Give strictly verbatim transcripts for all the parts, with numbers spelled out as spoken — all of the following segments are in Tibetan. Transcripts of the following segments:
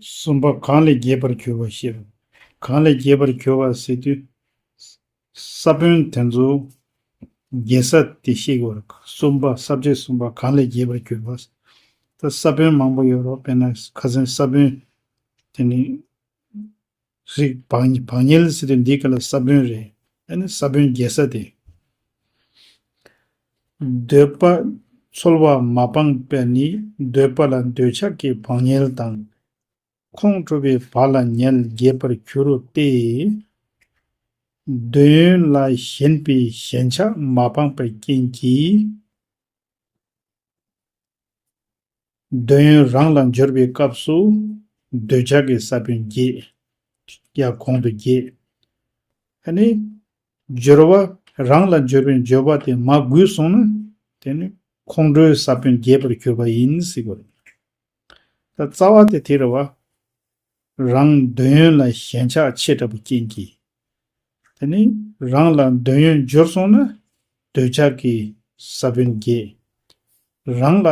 གསུམ་པ་གང་ལས་རྒྱས་པར་གྱུར་པ་ཞེས་པ། གང་ལས་རྒྱས་པར་གྱུར་པ་ཟེར་དུས། ས་བོན་དེ་ཚོ་རྒྱས་ས་དེ་ཤེས་དགོས་རེད། གསུམ་པ་ས་བཅད་གསུམ་པ་གང་ལས་རྒྱས་པར་གྱུར་པ། ད་ས་བོན་མང་པོ་ཡོད་རེད། དཔེར་ན་ཁ་སང་ས་བོན་དེ་ནི་རིགས་བག་བག་ཉལ་ཟེར་དུས་འདི་ག་ལ་ས་བོན་རེད། ཨ་ནི་ས་བོན་རྒྱས་ས་དེ། འདོད་པ་ཚོལ་བ་མ་སྤངས་པས་ནི། འདོད་པ་ལ་འདོད་ཆགས་ཀྱི་བག་ཉལ་དང་། ཁོང་ཁྲོ་བའི་བག་ལ་ཉལ་རྒྱས་པར་འགྱུར་རོ་སྟེ། འདོད་ཡོན་ལ་ཞེན་པའི་ཞེན་ཆགས་མ་སྤངས་པའི་རྐྱེན་གྱིས། འདོད་ཡོན་རང་ལ་འབྱོར་བའི་སྐབས་སུ་འདོད་ཆགས་ཀྱི་ས་བོན་རྒྱས། ཡང་གོང་དུ་རྒྱས། ཨ་ནི་སྦྱོར་བ་རང་ལ་འབྱོར་བའི་སྦྱོར་བ་དེ་མ་གོས་སོང་ན། དེ་ནི་ཁོང་ཁྲོའི་ས་བོན་རྒྱས་པར་གྱུར་པ་ཡིན་ཟེར་དགོས། ད་རྩ་བ་དེ་དེ་རེད་བ། རང་འདོད་ཡོན་ལ་ཞེན་ཆགས་ཆེ་དྲགས་པའི་རྐྱེན་གྱིས། དེ་ནི་རང་ལ་འདོད་ཡོན་འབྱོར་སོང་ན་འདོད་ཆགས་ཀྱི་ས་བོན་རྒྱས། རང་ལ་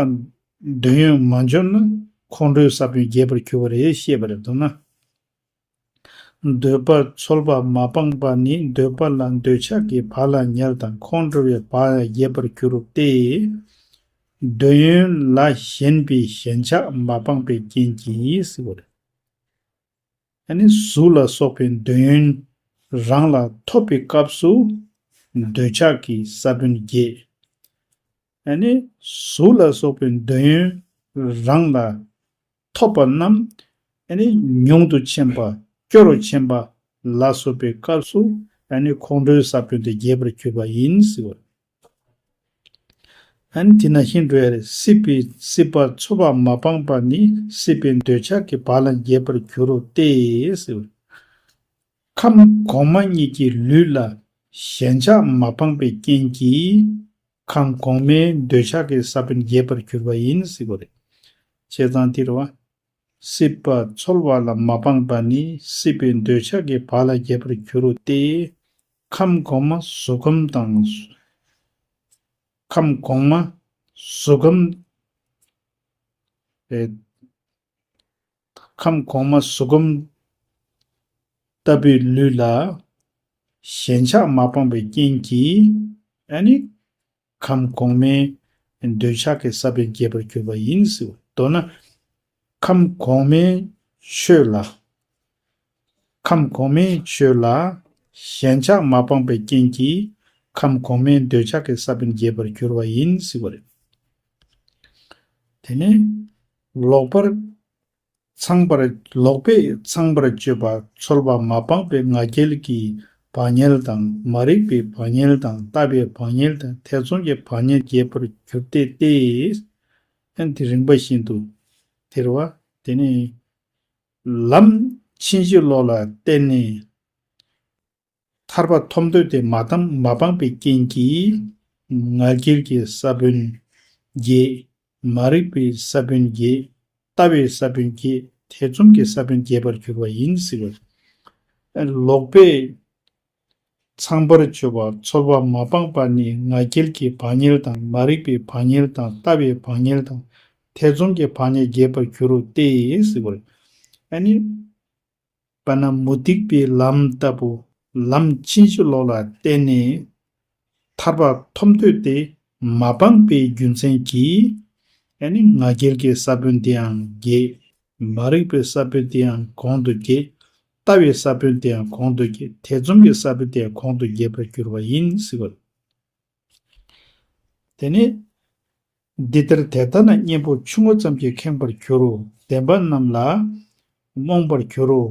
འདོད་ཡོན་མ་འབྱོར་ན་ཁོང་ཁྲོའི་ས་བོན་རྒྱས་པར་གྱུར་པ་རེད་ཞེས་པ་རེད་འདུག་ན། འདོད་པ་ཚོལ་བ་མ་སྤངས་པ་ནི། འདོད་པ་ལ་འདོད་ཆགས་ཀྱི་བག་ལ་ཉལ་དང་། ཁོང་ཁྲོ་བའི་བག་ཡང་རྒྱས་པར་འགྱུར་རོ་སྟེ། འདོད་ཡོན་ལ་ཞེན་པའི་ཞེན་ཆགས་མ་སྤངས་པའི་རྐྱེན་གྱིས་ཟེར་བ་རེད། ཨ་ནི་གཟུགས་ལ་སོགས་པའི་འདོད་ཡོན་རང་ལ་ཐོབ་པའི་སྐབས་སུ་འདོད་ཆགས་ཀྱི་ས་བོན་རྒྱས། ཨ་ནི་གཟུགས་ལ་སོགས་པའི་འདོད་ཡོན་རང་ལ་ཐོབ་པ་རྣམས་ཨ་ནི་ཉུང་དུ་ཕྱིན་པ། སྐྱོ་རུ་ཕྱིན་པ་ལ་སོགས་པའི་སྐབས་སུ་ཨ་ནི་ཁོང་ཁྲོའི་ས་བོན་དེ་རྒྱས་པར་གྱུར་པ་ཡིན་ཟེར་བ། ཨ་ནི་དེ་ནང་བཞིན་འགྲོ་ཡ་རེད། སྲིད་པའི་སྲིད་པ་ཚོལ་བ་མ་སྤངས་པ་ནི། སྲིད་པའི་འདོད་ཆགས་ཀྱི་བག་ལ་རྒྱས་པར་འགྱུར་རོ་སྟེ་ཟེར་བ། ཁམས་གོང་མ་གཉིས་ཀྱི་ལུས་ལ་ཞེན་ཆགས་མ་སྤངས་པའི་རྐྱེན་གྱིས། ཁམས་གོང་མའི་འདོད་ཆགས་ཀྱི་ས་བོན་རྒྱས་པར་གྱུར་པ་ཡིན་ཟེར་བ་རེད། བྱས་ཙང་དེ་རེད་བ། སྲིད་པ་ཚོལ་བ་ལ་མ་སྤངས་པ་ནི། སྲིད་པའི་འདོད་ཆགས་ཀྱི་བག་ལ་རྒྱས་པར་འགྱུར་རོ་སྟེ། ཁམས་གོང་མ་གཟུགས་ཁམས་དང་། ཁམས་གོང་མ་གཟུགས་ཁམས། ཨེ། ཁམས་གོང་མ་གཟུགས་ཁམས་ལྟ་བུའི་ལུས་ལ་ཞེན་ཆགས་མ་སྤངས་པའི་རྐྱེན་གྱིས། ཨ་ནི་ཁམས་གོང་མའི་འདོད་ཆགས་ཀྱི་ས་བོན་རྒྱས་པར་གྱུར་པ་ཡིན་ཟེར། མདོར་ན། ཁམས་གོང་མའི་ཆོས་ལ། ཁམས་གོང་མའི་ཆོས་ལ་ཞེན་ཆགས་མ་སྤངས་པའི་རྐྱེན་གྱིས་ཁམས་གོང་མའི་འདོད་ཆགས་ཀྱི་ས་བོན་རྒྱས་པར་གྱུར་པ་ཡིན་ཟེར་བ་རེད། དེ་ནས་ལོག་པར་ཚངས་པར་ལོག་པས་ཚངས་པར་སྤྱོད་པ་ཚོལ་བ་མ་སྤངས་པའི་ང་རྒྱལ་གྱི་བག་ཉལ་དང་། མ་རིག་པའི་བག་ཉལ་དང་། ལྟ་བའི་བག་ཉལ་དང་། ཐེ་ཚོམ་གྱི་བག་ཉལ་རྒྱས་པར་གྱུར་ཏེ་སྟེ། ཨན་དེ་རིམ་པ་བཞིན་དུ་དེ་རེད་བ། དེ་ནས་ལམ་ཕྱིན་ཅི་ལོག་ལ་བརྟེན་ནས་ཐར་པ་ཐོབ་འདོད་དེ་མ་དམ་མ་སྤངས་པའི་རྐྱེན་གྱིས་ང་རྒྱལ་གྱི་ས་བོན་རྒྱས། མ་རིག་པའི་ས་བོན་རྒྱས། ལྟ་བའི་ས་བོན་རྒྱས། ཐེ་ཚོམ་གྱི་ས་བོན་རྒྱས་པར་གྱུར་པ་ཡིན་ཟེར་བ། ལོག་པས་ཚངས་པར་སྤྱོད་པ་ཚོལ་བ་མ་སྤངས་པ་ནི་ང་རྒྱལ་གྱི་བག་ཉལ་དང་། མ་རིག་པའི་བག་ཉལ་དང་། ལྟ་བའི་བག་ཉལ་དང་། ཐེ་ཚོམ་གྱི་བག་ཉལ་རྒྱས་པར་འགྱུར་རོ་སྟེ་ཟེར་བ། ཨ་ནི། དཔེར་ན་མུ་སྟེགས་པའི་ལམ་ལྟ་བུ། ལམ་ཕྱིན་ཅི་ལོག་ལ་བརྟེན་ནས་ཐར་པ་ཐོབ་འདོད་དེ་མ་སྤངས་པའི་རྒྱུ་མཚན་གྱིས། ཨ་ནི་ང་རྒྱལ་གྱི་ས་བོན་དེའང་རྒྱས། མ་རིག་པའི་ས་བོན་དེའང་གོང་དུ་རྒྱས། ལྟ་བའི་ས་བོན་དེའང་གོང་དུ་རྒྱས། ཐེ་ཚོམ་གྱི་ས་བོན་དེའང་གོང་དུ་རྒྱས་པར་གྱུར་པ་ཡིན་ཟེར་བ། དེ་ནས་འདི་ལྟར་དེ་ལྟ་ན་གཉེན་པོ་ཆུང་ངུ་ཙམ་གྱིས་ཁེངས་པར་འགྱུར་རོ། བདེན་པ་རྣམས་ལ་རྨོངས་པར་འགྱུར་རོ།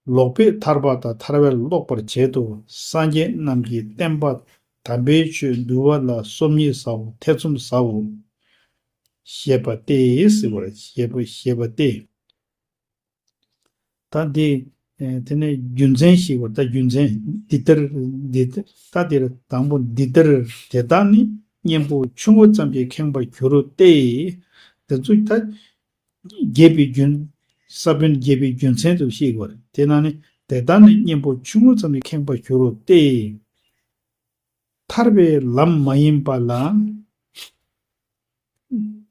ལོག་པས་ཐར་པ་དང་ཐར་པས་ལོག་པར་བྱེད་དོ། སངས་རྒྱས་རྣམས་ཀྱིས་བསྟན་པ་དམ་པའི་ཆོས་འདུལ་བ་ལ་སོམ་ཉི་ཟའོ། ཐེ་ཚོམ་ཟའོ། ཞེས་པ་སྟེ་ཟེར་བར་ཞེས་པ་ཞེས་པ་སྟེ། ད་འདི། ཨེ། དེ་ནས་རྒྱུ་མཚན་ཞིག་བར་ད་རྒྱུ་མཚན་འདི་ལྟར་འདི་ལྟ་ད་འདིར་དང་པོ་འདི་ལྟར་དེ་དག་ནི་གཉེན་པོ་ཆུང་ངུ་ཙམ་གྱིས་ཁེངས་པར་འགྱུར་རོ་སྟེ། དེ་ཚོ་ད་རྒྱས་པའི་རྒྱུ་ས་བོན་རྒྱས་པའི་རྒྱུ་མཚན་དུ་ཤེས་དགོས་རེད། དེ་ན་ནི་དེ་དག་ནི་གཉེན་པོ་ཆུང་ངུ་ཙམ་གྱིས་ཁེངས་པར་འགྱུར་རོ་སྟེ། ཐར་པའི་ལམ་མ་ཡིན་པ་ལ།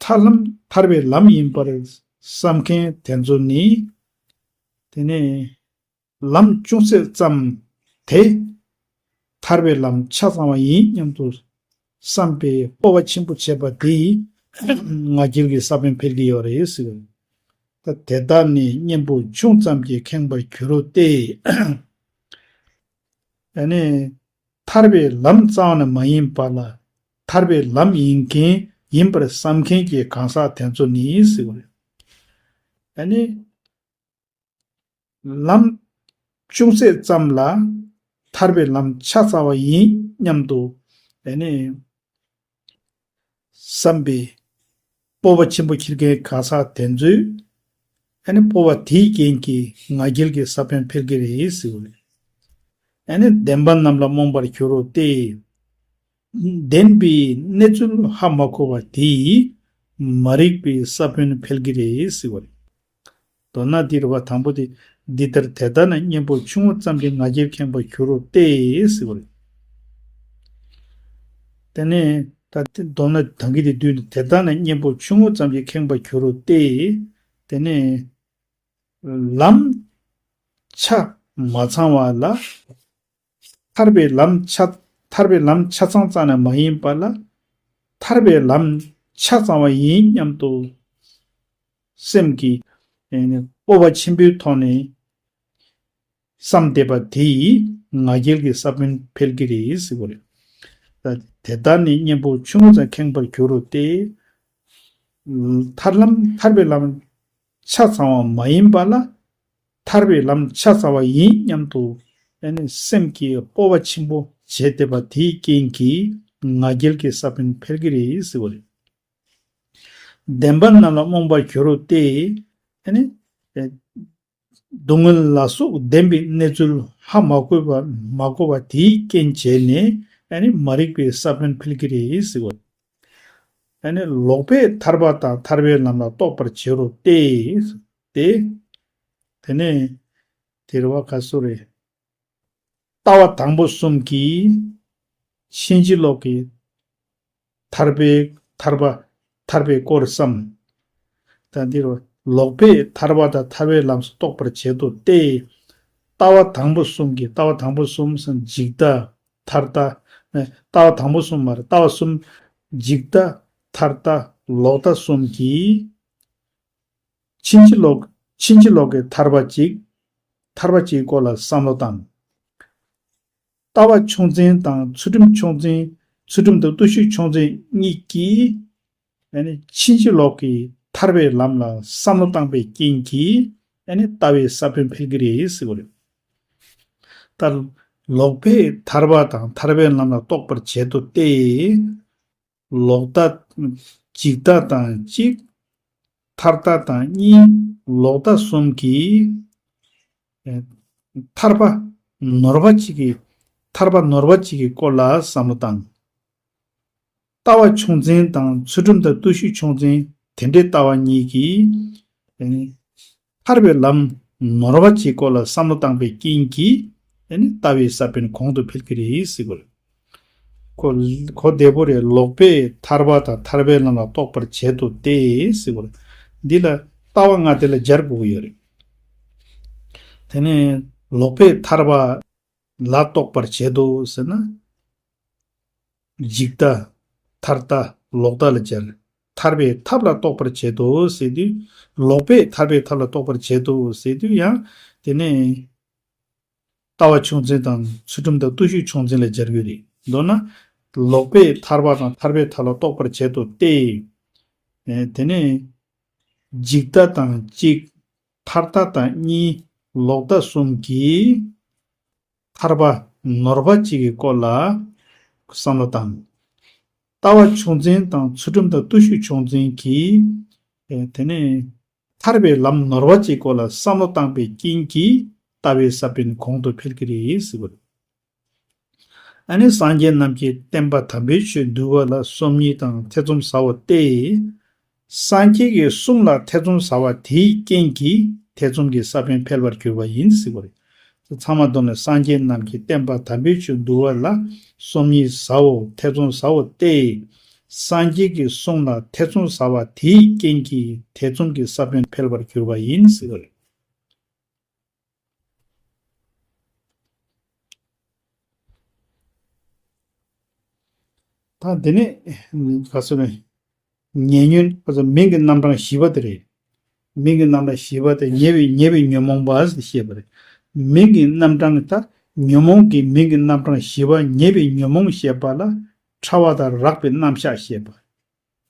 ཐར་ལམ་ཐར་པའི་ལམ་ཡིན་པར་བསམ་མཁན་དེ་ཚོ་ནི། དེ་ནས་ལམ་ཅུང་ཟད་ཙམ་དེ་ཐར་པའི་ལམ་ཆ་ཚང་བ་ཡིན་སྙམ་དུ་བསམ་པའི་སྤོབས་པ་ཆེན་པོ་བྱས་པ་དེས་ང་རྒྱལ་གྱི་ས་བོན་འཕེལ་གྱི་ཡོད་རེད་ཟེར། ད་དེ་དག་ནི་གཉེན་པོ་ཆུང་ཙམ་གྱིས་ཁེངས་པར་འགྱུར་རོ་སྟེ། ཨ་ནི་ཐར་པའི་ལམ་རྩ་བ་ནས་མ་ཡིན་པ་ལ་ཐར་པའི་ལམ་ཡིན་མཁན་ཡིན་པར་བསམ་མཁན་གྱི་གང་ཟག་དེ་ཚོ་ནི་ཟེར་བ་རེད། ཨ་ནི་ལམ་ཅུང་ཟད་ཙམ་ལ་ཐར་པའི་ལམ་ཆ་ཚང་བ་ཡིན་སྙམ་དུ་ཨ་ནི་བསམ་པའི་སྤོབས་པ་ཆེན་པོ་འཁྱེར་མཁན་གང་ཟག་དེ་ཚོས་ཨ་ནི་སྤོབས་པ་དེའི་རྐྱེན་གྱིས་ང་རྒྱལ་གྱི་ས་བོན་འཕེལ་གྱི་རེད་ཟེར་བ་རེད། ཨ་ནི་བདེན་པ་རྣམས་ལ་རྨོངས་པར་འགྱུར་རོ་སྟེ། བདེན་པའི་གནས་ཚུལ་ཧ་མ་གོ་བ་དེས་མ་རིག་པའི་ས་བོན་འཕེལ་གྱི་རེད་ཟེར་བ་རེད། མདོར་ན་འདིར་བ་དང་པོ་དེ། འདི་ལྟར་དེ་ལྟ་ན་གཉེན་པོ་ཆུང་ངུ་ཙམ་གྱིས་ང་རྒྱལ་ཁེངས་པར་འགྱུར་རོ་སྟེ་ཟེར་བ་རེད། དེ་ནས་ད་དེ་མདོར་ན་ད་གིན་དེ་བསྡུས་ནས་དེ་ལྟ་ན་གཉེན་པོ་ཆུང་ངུ་ཙམ་གྱིས་ཁེངས་པར་འགྱུར་རོ་སྟེ། དེ་ནས་ལམ་ཆ་མ་ཚང་བ་ལ། ཐར་པའི་ལམ་ཆ་ཐར་པའི་ལམ་ཆ་ཚང་རྩ་ནས་མ་ཡིན་པ་ལ། ཐར་པའི་ལམ་ཆ་ཚང་བ་ཡིན་སྙམ་དུ་སེམས་ཀྱི་ཨེ་ནི་སྤོབས་པ་ཆེན་པོའི་ཐོག་ནས་བསམ་བསྡད་པ་དེ་ཡིས་ང་རྒྱལ་གྱི་ས་བོན་འཕེལ་གྱི་རེད་ཟེར་བ་རེད། ད་དེ་ལྟར་ནི་གཉེན་པོ་ཆུང་ངུ་ཙམ་ཁེངས་པར་འགྱུར་རོ་སྟེ། ཐར་ལམ་ཐར་པའི་ལམ་ཆ་ཚང་བ་མ་ཡིན་པ་ལ། ཐར་པའི་ལམ་ཆ་ཚང་བ་ཡིན་སྙམ་དུ་ཨ་ནི་སེམས་ཀྱི་སྤོབས་པ་ཆེན་པོ་བྱས་བསྡད་པ་དེའི་རྐྱེན་གྱིས་ང་རྒྱལ་གྱི་ས་བོན་འཕེལ་གྱི་རེད་ཟེར་བ་རེད། བདེན་པ་རྣམས་ལ་རྨོངས་པར་འགྱུར་རོ་སྟེ། ཨ་ནི་སྡུག་བསྔལ་ལ་སོགས་བདེན་པའི་གནས་ཚུལ་ཧ་མ་གོ་བ་མ་གོ་བ་དེའི་རྐྱེན་བྱས་ནས་ཨ་ནི་མ་རིག་པའི་ས་བོན་འཕེལ་གྱི་རེད་ཟེར་བ། ཨ་ནི་ལོག་པས་ཐར་པ་དང་ཐར་པའི་ལམ་ལ་རྟོགས་པར་བྱེད་རོ་སྟེ། དེ། དེ་ནས་དེ་རེད་བ་ག་སུ་རེད། ལྟ་བ་དང་པོ་གསུམ་གྱིས་ཕྱིན་ཅི་ལོག་གི་ཐར་པའི་ཐར་པ་ཐར་པའི་སྐོར་བསམ། ད་འདིར་ལོག་པས་ཐར་པ་དང་ཐར་པའི་ལམ་སོགས་རྟོགས་པར་བྱེད་དོ་སྟེ། ལྟ་བ་དང་པོ་གསུམ་གྱིས་ལྟ་བ་དང་པོ་གསུམ་ཟེར་ན་འཇིག་ལྟ་ཐར་ལྟ། ལྟ་བ་དང་པོ་གསུམ་མ་རེད། ལྟ་བ་གསུམ། འཇིག་ལྟ་ཐར་ལྟ་ལོག་ལྟ་གསུམ་གྱིས། ཕྱིན་ཅི་ལོག་ཕྱིན་ཅི་ལོག་གི་ཐར་པ་གཅིག་ཐར་པ་གཅིག་སྐོར་ལ་བསམ་བློ་བཏང་། ལྟ་བ་ཆུང་འཛིན་དང་ཚུལ་ཁྲིམས་ཆུང་འཛིན། ཚུལ་ཁྲིམས་དང་བརྟུལ་ཞུགས་ཆུང་འཛིན་གཉིས་ཀྱིས། ཨ་ནི་ཕྱིན་ཅི་ལོག་གི་ཐར་པའི་ལམ་ལ་བསམ་བློ་བཏང་པའི་རྐྱེན་གྱིས། ཨ་ནི་ལྟ་བའི་ས་བོན་འཕེལ་གྱི་རེད་ཟེར་བ་རེད། ད་ལོག་པས་ཐར་པ་དང་ཐར་པའི་ལམ་ལ་རྟོགས་པར་བྱེད་དོ་སྟེ། ལོག་ལྟ། འཇིག་ལྟ་དང་གཅིག་ཐར་ལྟ་དང་གཉིས། ལོག་ལྟ་གསུམ་གྱིས། ཨེ། ཐར་པ་ནོར་བ་གཅིག་གི་ཐར་པ་ནོར་བ་གཅིག་གི་སྐོར་ལ་བསམ་བློ་བཏང་། ལྟ་བ་ཆུང་འཛིན་དང་ཚུལ་ཁྲིམས་དང་བརྟུལ་ཞུགས་ཆུང་འཛིན་དེ་འདྲའི་ལྟ་བ་གཉིས་ཀྱིས། ཨེ། ཐར་པའི་ལམ་ནོར་བ་གཅིག་སྐོར་ལ་བསམ་བློ་བཏང་པའི་རྐྱེན་གྱིས་ཨ་ནི་ལྟ་བའི་ས་བོན་གོང་དུ་འཕེལ་གྱི་རེད་ཟེར་བ་རེད། གོ་གོ་བདེ་པོ་རེད། ལོག་པས་ཐར་པ་དང་ཐར་པའི་ལམ་ལ་རྟོགས་པར་བྱེད་དོ་སྟེ་ཟེར་བ་རེད། འདི་ལ་ལྟ་བ་ལྔ་དེ་ལ་སྦྱར་དགོས་ཀྱི་ཡོད་རེད། དེ་ནས་ལོག་པས་ཐར་པ་ལ་རྟོགས་པར་བྱེད་དོ་ཟེར་ན། འཇིག་ལྟ། ཐར་ལྟ། ལོག་ལྟ་ལ་སྦྱར། ཐར་པའི་ཐབས་ལ་རྟོགས་པར་བྱེད་དོ་ཟེར་དུས། ལོག་པས་ཐར་པའི་ཐབས་ལ་རྟོགས་པར་བྱེད་དོ་ཟེར་དུས་ཡང་དེ་ནས་ལྟ་བ་ཆུང་འཛིན་དང་ཚུལ་ཁྲིམས་དང་བརྟུལ་ཞུགས་ཆུང་འཛིན་ལ་སྦྱར་གྱི་རེད། མདོར་ན། ལོག་པས་ཐར་པ་དང་ཐར་པའི་ཐབས་ལ་རྟོགས་པར་བྱེད་དོ་སྟེ། ཨེ། དེ་ནས་འཇིག་ལྟ་དང་གཅིག་ཐར་ལྟ་དང་གཉིས། ལོག་ལྟ་གསུམ་གྱིས། ཐར་པ་ནོར་བ་གཅིག་གི་སྐོར་ལ་བསམ་བློ་བཏང་། ལྟ་བ་ཆུང་འཛིན་དང་ཚུལ་ཁྲིམས་དང་བརྟུལ་ཞུགས་ཆུང་འཛིན་གྱིས། ཨེ། དེ་ནས་ཐར་པའི་ལམ་ནོར་བ་གཅིག་སྐོར་ལ་བསམ་བློ་བཏང་པའི་རྐྱེན་གྱིས་ལྟ་བའི་ས་བོན་གོང་དུ་འཕེལ་གྱི་རེད་ཟེར་བ་རེད། ཨ་ནི་སངས་རྒྱས་རྣམས་ཀྱི་བསྟན་པ་དམ་པའི་ཆོས་འདུལ་བ་ལ་སོམ་ཉི་དང་ཐེ་ཚོམ་ཟ་བ་སྟེ། སངས་རྒྱས་ཀྱི་གསུང་ལ་ཐེ་ཚོམ་ཟ་བ་དེའི་རྐྱེན་གྱིས་ཐེ་ཚོམ་གྱི་ས་བོན་འཕེལ་བར་གྱུར་པ་ཡིན་ཟེར་བ་རེད། ཚང་མ་བསྡོམས་ནས་སངས་རྒྱས་རྣམས་ཀྱི་བསྟན་པ་དམ་པའི་ཆོས་འདུལ་བ་ལ་སོམ་ཉི་ཟའོ་ཐེ་ཚོམ་ཟའོ་སྟེ། སངས་རྒྱས་ཀྱི་གསུང་ལ་ཐེ་ཚོམ་ཟ་བ་དེའི་རྐྱེན་གྱིས་ཐེ་ཚོམ་གྱི་ས་བོན་འཕེལ་བར་གྱུར་པ་ཡིན་ཟེར་བ་རེད། ད་འདི་ནི་ག་ཚོད་རེད། ཉེ་ཉོན་ག་ཚོད། མིང་གི་རྣམ་གྲངས་བཞི་པ་དེ་རེད། མིང་གི་རྣམ་གྲངས་བཞི་པ་དེ་ཉེ་བའི་ཉེ་བའི་ཉོན་མོངས་པ་ཞེས་བཤད་པ་རེད། མིང་གི་རྣམ་གྲངས་ད་ཉོན་མོངས་ཀྱི་མིང་གི་རྣམ་གྲངས་བཞི་པ་ཉེ་བའི་ཉོན་མོངས་ཞེས་པ་ལ་ཕྲ་བ་དང་རགས་པའི་རྣམ་གཞག་ཞེས་པ།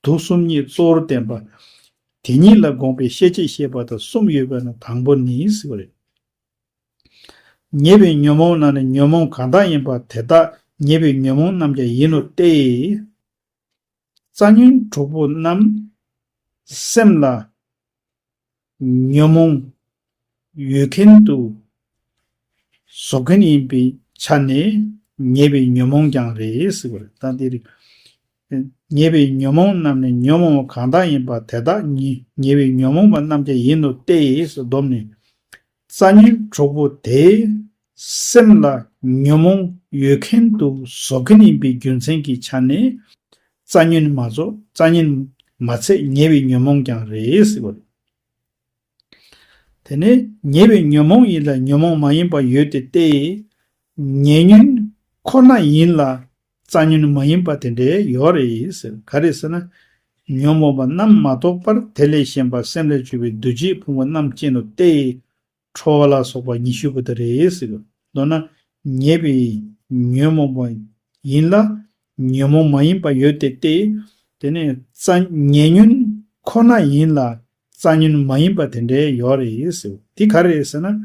དུག་གསུམ་ཉིད་གཙོ་བོར་བསྟན་པ། དེ་ཉིད་ལ་དགོངས་པའི་ཤེས་བྱེད་ཤེས་པ་དང་གསུམ་ཡོད་པས་ན་དང་པོ་ནི་ཟེར་བ་རེད། ཉེ་བའི་ཉོན་མོངས་རྣམས་ནི་ཉོན་མོངས་གང་དག་ཡིན་པ་དེ་དག་ཉེ་བའི་ཉོན་མོངས་རྣམས་ཀྱང་ཡིན་ནོ་སྟེ། རྩ་ཉོན་དྲུག་པོ་རྣམས་སེམས་ལ་ཉོན་མོངས་ཡོད་མཁན་དུ་བཟོ་མཁན་ཡིན་པའི་ཆ་ནས་ཉེ་བའི་ཉོན་མོངས་ཀྱང་རེད་ཟེར་བ་རེད། ད་འདི་རེད། ཉེ་བའི་ཉོན་མོངས་རྣམས་ནི་ཉོན་མོངས་གང་དག་ཡིན་པ་དེ་དག་ཉེ་ཉེ་བའི་ཉོན་མོངས་པ་རྣམས་ཀྱང་ཡིན་ནོ་སྟེ་ཟེར་བསྡོམས་ནས། རྩ་ཉོན་དྲུག་པོ་དེ་སེམས་ལ་ཉོན་མོངས་ཡོད་མཁན་དུ་བཟོ་མཁན་ཡིན་པའི་རྒྱུ་མཚན་གྱི་ཆ་ནས་རྩ་ཉོན་མ་རྫོགས། རྩ་ཉོན་མ་ཚད་ཉེ་བའི་ཉོན་མོངས་ཀྱང་རེད་ཟེར་བ་རེད། དེ་ནས་ཉེ་བའི་ཉོན་མོངས་ཡིན་ལ་ཉོན་མོངས་མ་ཡིན་པ་ཡོད་དེ་སྟེ། ཉེ་ཉོན་ཁོ་ན་ཡིན་ལ་རྩ་ཉོན་མ་ཡིན་པ་དེ་འདྲའི་ཡོད་རེད་ཟེར། ག་རེ་ཟེར་ན། ཉོན་མོངས་པ་རྣམས་མ་གཏོགས་པར་དེ་ལས་གཞན་པ་སེམས་ལས་བྱུང་བའི་འདུ་བྱེད་ཕུང་པོ་རྣམས་ཅན་དུ་སྟེ། ཁྲོ་བ་ལ་སོགས་པ་ཉི་ཤུ་པོ་དེ་རེད་ཟེར། མདོར་ན་ཉེ་བའི་ཉོན་མོངས་པ་ཡིན་ལ་ཉོན་མོངས་མ་ཡིན་པ་ཡོད་དེ་སྟེ། དེ་ནས་རྩ་ཉེ་ཉོན་ཁོ་ན་ཡིན་ལ་རྩ་ཉོན་མ་ཡིན་པ་དེ་འདྲའི་ཡོད་རེད་ཟེར། དེ་ག་རེ་རེད་ཟེར་ན།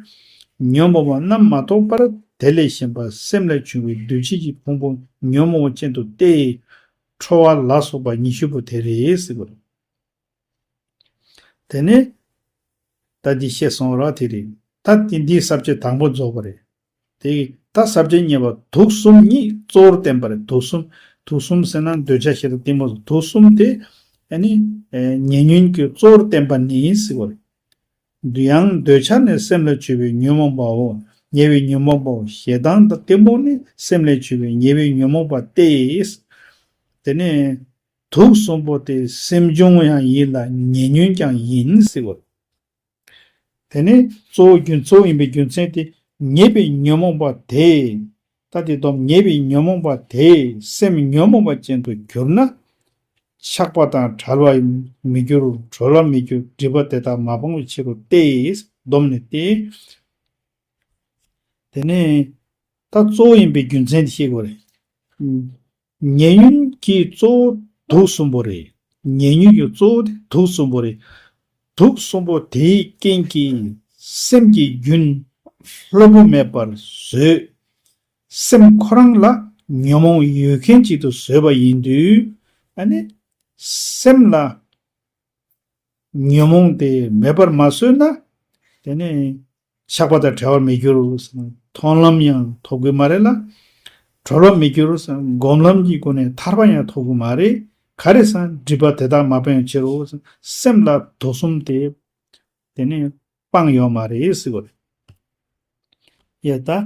ཉོན་མོངས་པ་རྣམས་མ་གཏོགས་པར་དེ་ལས་གཞན་པ་སེམས་ལས་བྱུང་བའི་འདུ་བྱེད་ཀྱི་ཕུང་པོ་ཉོན་མོངས་པ་ཅན་དུ་སྟེ། ཁྲོ་བ་ལ་སོགས་པ་ཉི་ཤུ་པོ་དེ་རེད་ཟེར་བ་རེད། དེ་ནས་ད་འདི་བཤད་སོང་ར་དེ་རེད། ད་དེ་འདིའི་ས་བཅད་དང་པོ་རྫོགས་པ་རེད། དེ་ད་ས་བཅད་གཉིས་པ་དུག་གསུམ་ཉིད་གཙོ་བོར་བསྟན་པ་རེད། དུག་གསུམ། དུག་གསུམ་ཟེར་ན་འདོད་ཆགས་ཞེ་སྡང་གཏི་མུག་དུག་གསུམ་དེ་ཨ་ནི་ཉེ་ཉོན་གྱི་གཙོ་བོར་བསྟན་པ་ནི་ཟེར་བ་རེད། ཡང་འདོད་ཆགས་ནི་སེམས་ལས་བྱུང་བའི་ཉོན་མོངས་པའོ། ཉེ་བའི་ཉོན་མོངས་པའོ། ཞེ་སྡང་དང་གཏི་མུག་ནི་སེམས་ལས་བྱུང་བའི་ཉེ་བའི་ཉོན་མོངས་པ་སྟེ། དེ་ནས། དུག་གསུམ་པོ་དེ་སེམས་བྱུང་ཡང་ཡིན་ལ་ཉེ་ཉོན་ཀྱང་ཡིན་ཟེར་བ། དེ་ནི་གཙོ་བོ་རྒྱུ་གཙོ་བོ་ཡིན་པའི་རྒྱུ་མཚན་དེ་ཉེ་བའི་ཉོན་མོངས་པ་དེ། ད་དེ་དོམ་ཉེ་བའི་ཉོན་མོངས་པ་དེ་སེམས་ཉོན་མོངས་པ་ཅན་དུ་གྱུར་ན། ཆགས་པ་དང་བྲལ་བར་མི་འགྱུར། གྲོལ་བར་མི་འགྱུར། སྒྲིབ་པ་དེ་དག་མ་སྤངས་པའི་ཕྱིར་རོ་སྟེ། དོམ་ནི་སྟེ། དེ་ནས་ད་གཙོ་བོ་ཡིན་པའི་རྒྱུ་མཚན་དེ་ཤེས་དགོས་རེད། ཉེ་ཉོན་གྱི་གཙོ་བོ་དུག་གསུམ་པོ་རེད། ཉེ་ཉོན་གྱི་གཙོ་བོ་དེ་དུག་གསུམ་པོ་རེད། དུག་གསུམ་པོ་དེའི་རྐྱེན་གྱིས་སེམས་ཀྱི་རྒྱུན་ལྷོད་པོ་མེད་པར་བཟོས། སེམས་ཁོ་རང་ལ་ཉོན་མོངས་ཡོད་མཁན་ཅིག་ཏུ་བཟོས་པ་ཡིན་དུས། ཨ་ནི་སེམས་ལ་ཉོན་མོངས་དེ་མེད་པར་མ་བཟོས་ན། དེ་ནི་ཆགས་པ་དང་བྲལ་བར་མི་འགྱུར། མཐོང་ལམ་ཡང་ཐོབ་ཀྱི་མ་རེད་ལ། གྲོལ་བར་མི་འགྱུར། སྒོམ་ལམ་གྱི་སྒོ་ནས་ཐར་པ་ཡང་ཐོབ་ཀྱི་མ་རེད། ག་རེ་ཟེར་ན་སྒྲིབ་པ་དེ་དག་མ་སྤངས་ཕྱིར་རོ། སེམས་ལ་དུག་གསུམ་དེ་དེ་ནི་སྤངས་ཡོད་མ་རེད་ཟེར་བ་རེད། ཡ་ད།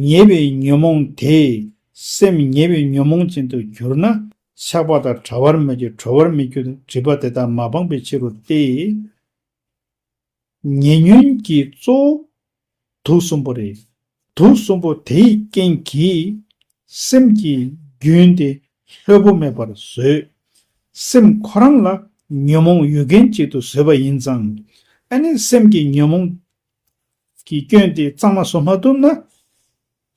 ཉེ་བའི་ཉོན་མོངས་དེས་སེམས་ཉེ་བའི་ཉོན་མོངས་ཅན་དུ་གྱུར་ན། ཆགས་པ་དང་བྲལ་བར་མི་འགྱུར། གྲོལ་བར་མི་འགྱུར། སྒྲིབ་པ་དེ་དག་མ་སྤངས་པའི་ཕྱིར་རོ་སྟེ། ཉེ་ཉོན་གྱི་གཙོ་བོ་དུག་གསུམ་པོ་རེད། དུག་གསུམ་པོ་དེའི་རྐྱེན་གྱིས་སེམས་ཀྱི་རྒྱུན་དེ་ལྷོད་པོ་མེད་པར་བཟོས། སེམས་ཁོ་རང་ལ་ཉོན་མོངས་ཡོད་མཁན་ཅིག་ཏུ་བཟོས་པ་ཡིན་ཙང་། ཨ་ནི་སེམས་ཀྱི་ཉོན་མོངས་ཀྱི་སྐྱོན་དེ་གཙང་མ་བཟོ་མ་ཐུབ་ན།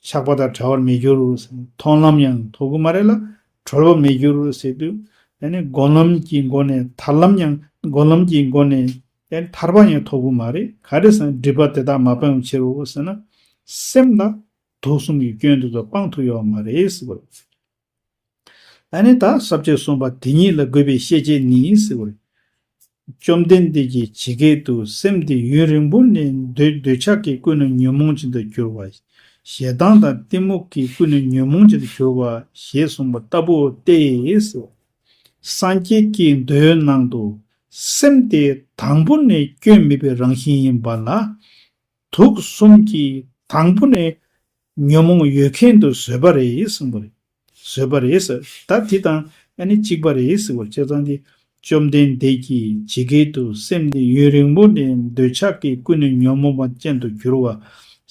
ཆགས་པ་དང་བྲལ་བར་མི་འགྱུར། མཐོང་ལམ་ཡང་ཐོབ་ཀྱི་མ་རེད་ལ། གྲོལ་བར་མི་འགྱུར་ཟེར་དུས། ཨ་ནི་སྒོམ་ལམ་གྱི་སྒོ་ནས་ཐར་ལམ་ཡང་སྒོམ་ལམ་གྱི་སྒོ་ནས་ཨ་ནི་ཐར་པ་ཡང་ཐོབ་ཀྱི་མ་རེད། ག་རེ་ཟེར་ན་སྒྲིབ་པ་དེ་དག་མ་སྤངས་ཕྱིར་རོ་ཟེར་ན། སེམས་ལ་དུག་གསུམ་གྱི་སྐྱོན་དེ་ཚོ་སྤང་ཐུབ་ཡོད་མ་རེད་ཟེར་བ་རེད། ཨ་ནི་ད་ས་བཅད་གསུམ་པ་དེ་ཉིད་ལ་དགོས་པའི་ཤེས་བྱེད་ནི་ཟེར་བ་རེད། བཅོམ་ལྡན་འདས་ཀྱིས་ཇི་སྐད་དུ་སེམས་དེ་ཡུན་རིང་པོ་ནས་འདོད་འདོད་ཆགས་ཀྱིས་ཀུན་ནས་ཉོན་མོངས་ཅན་དུ་གྱུར་པ། ཞེ་སྡང་དང་གཏི་མུག་གིས་ཀུན་ནས་ཉོན་མོངས་ཅན་དུ་གྱུར་པ་ཞེས་གསུངས་པ་ལྟ་བུ་སྟེ། སངས་རྒྱས་ཀྱི་མདོའི་ནང་དུ་སེམས་དེ་དང་པོ་ནས་སྐྱོན་མེད་པའི་རང་བཞིན་ཡིན་པ་ལ། དུག་གསུམ་གྱིས་དང་པོ་ནས་ཉོན་མོངས་ཡོད་མཁན་དུ་བཟོས་པ་རེད་གསུངས་པ་རེད། བཟོས་པ་རེད་ཟེར། ད་དེ་དང་ཨ་ནི་གཅིག་པ་རེད་ཟེར་བ་བྱས་ཙང་དེ། བཅོམ་ལྡན་འདས་ཀྱིས་ཇི་སྐད་དུ་སེམས་དེ་ཡུན་རིང་པོ་ནས་འདོད་ཆགས་ཀྱིས་ཀུན་ནས་ཉོན་མོངས་པ་ཅན་དུ་གྱུར་པ།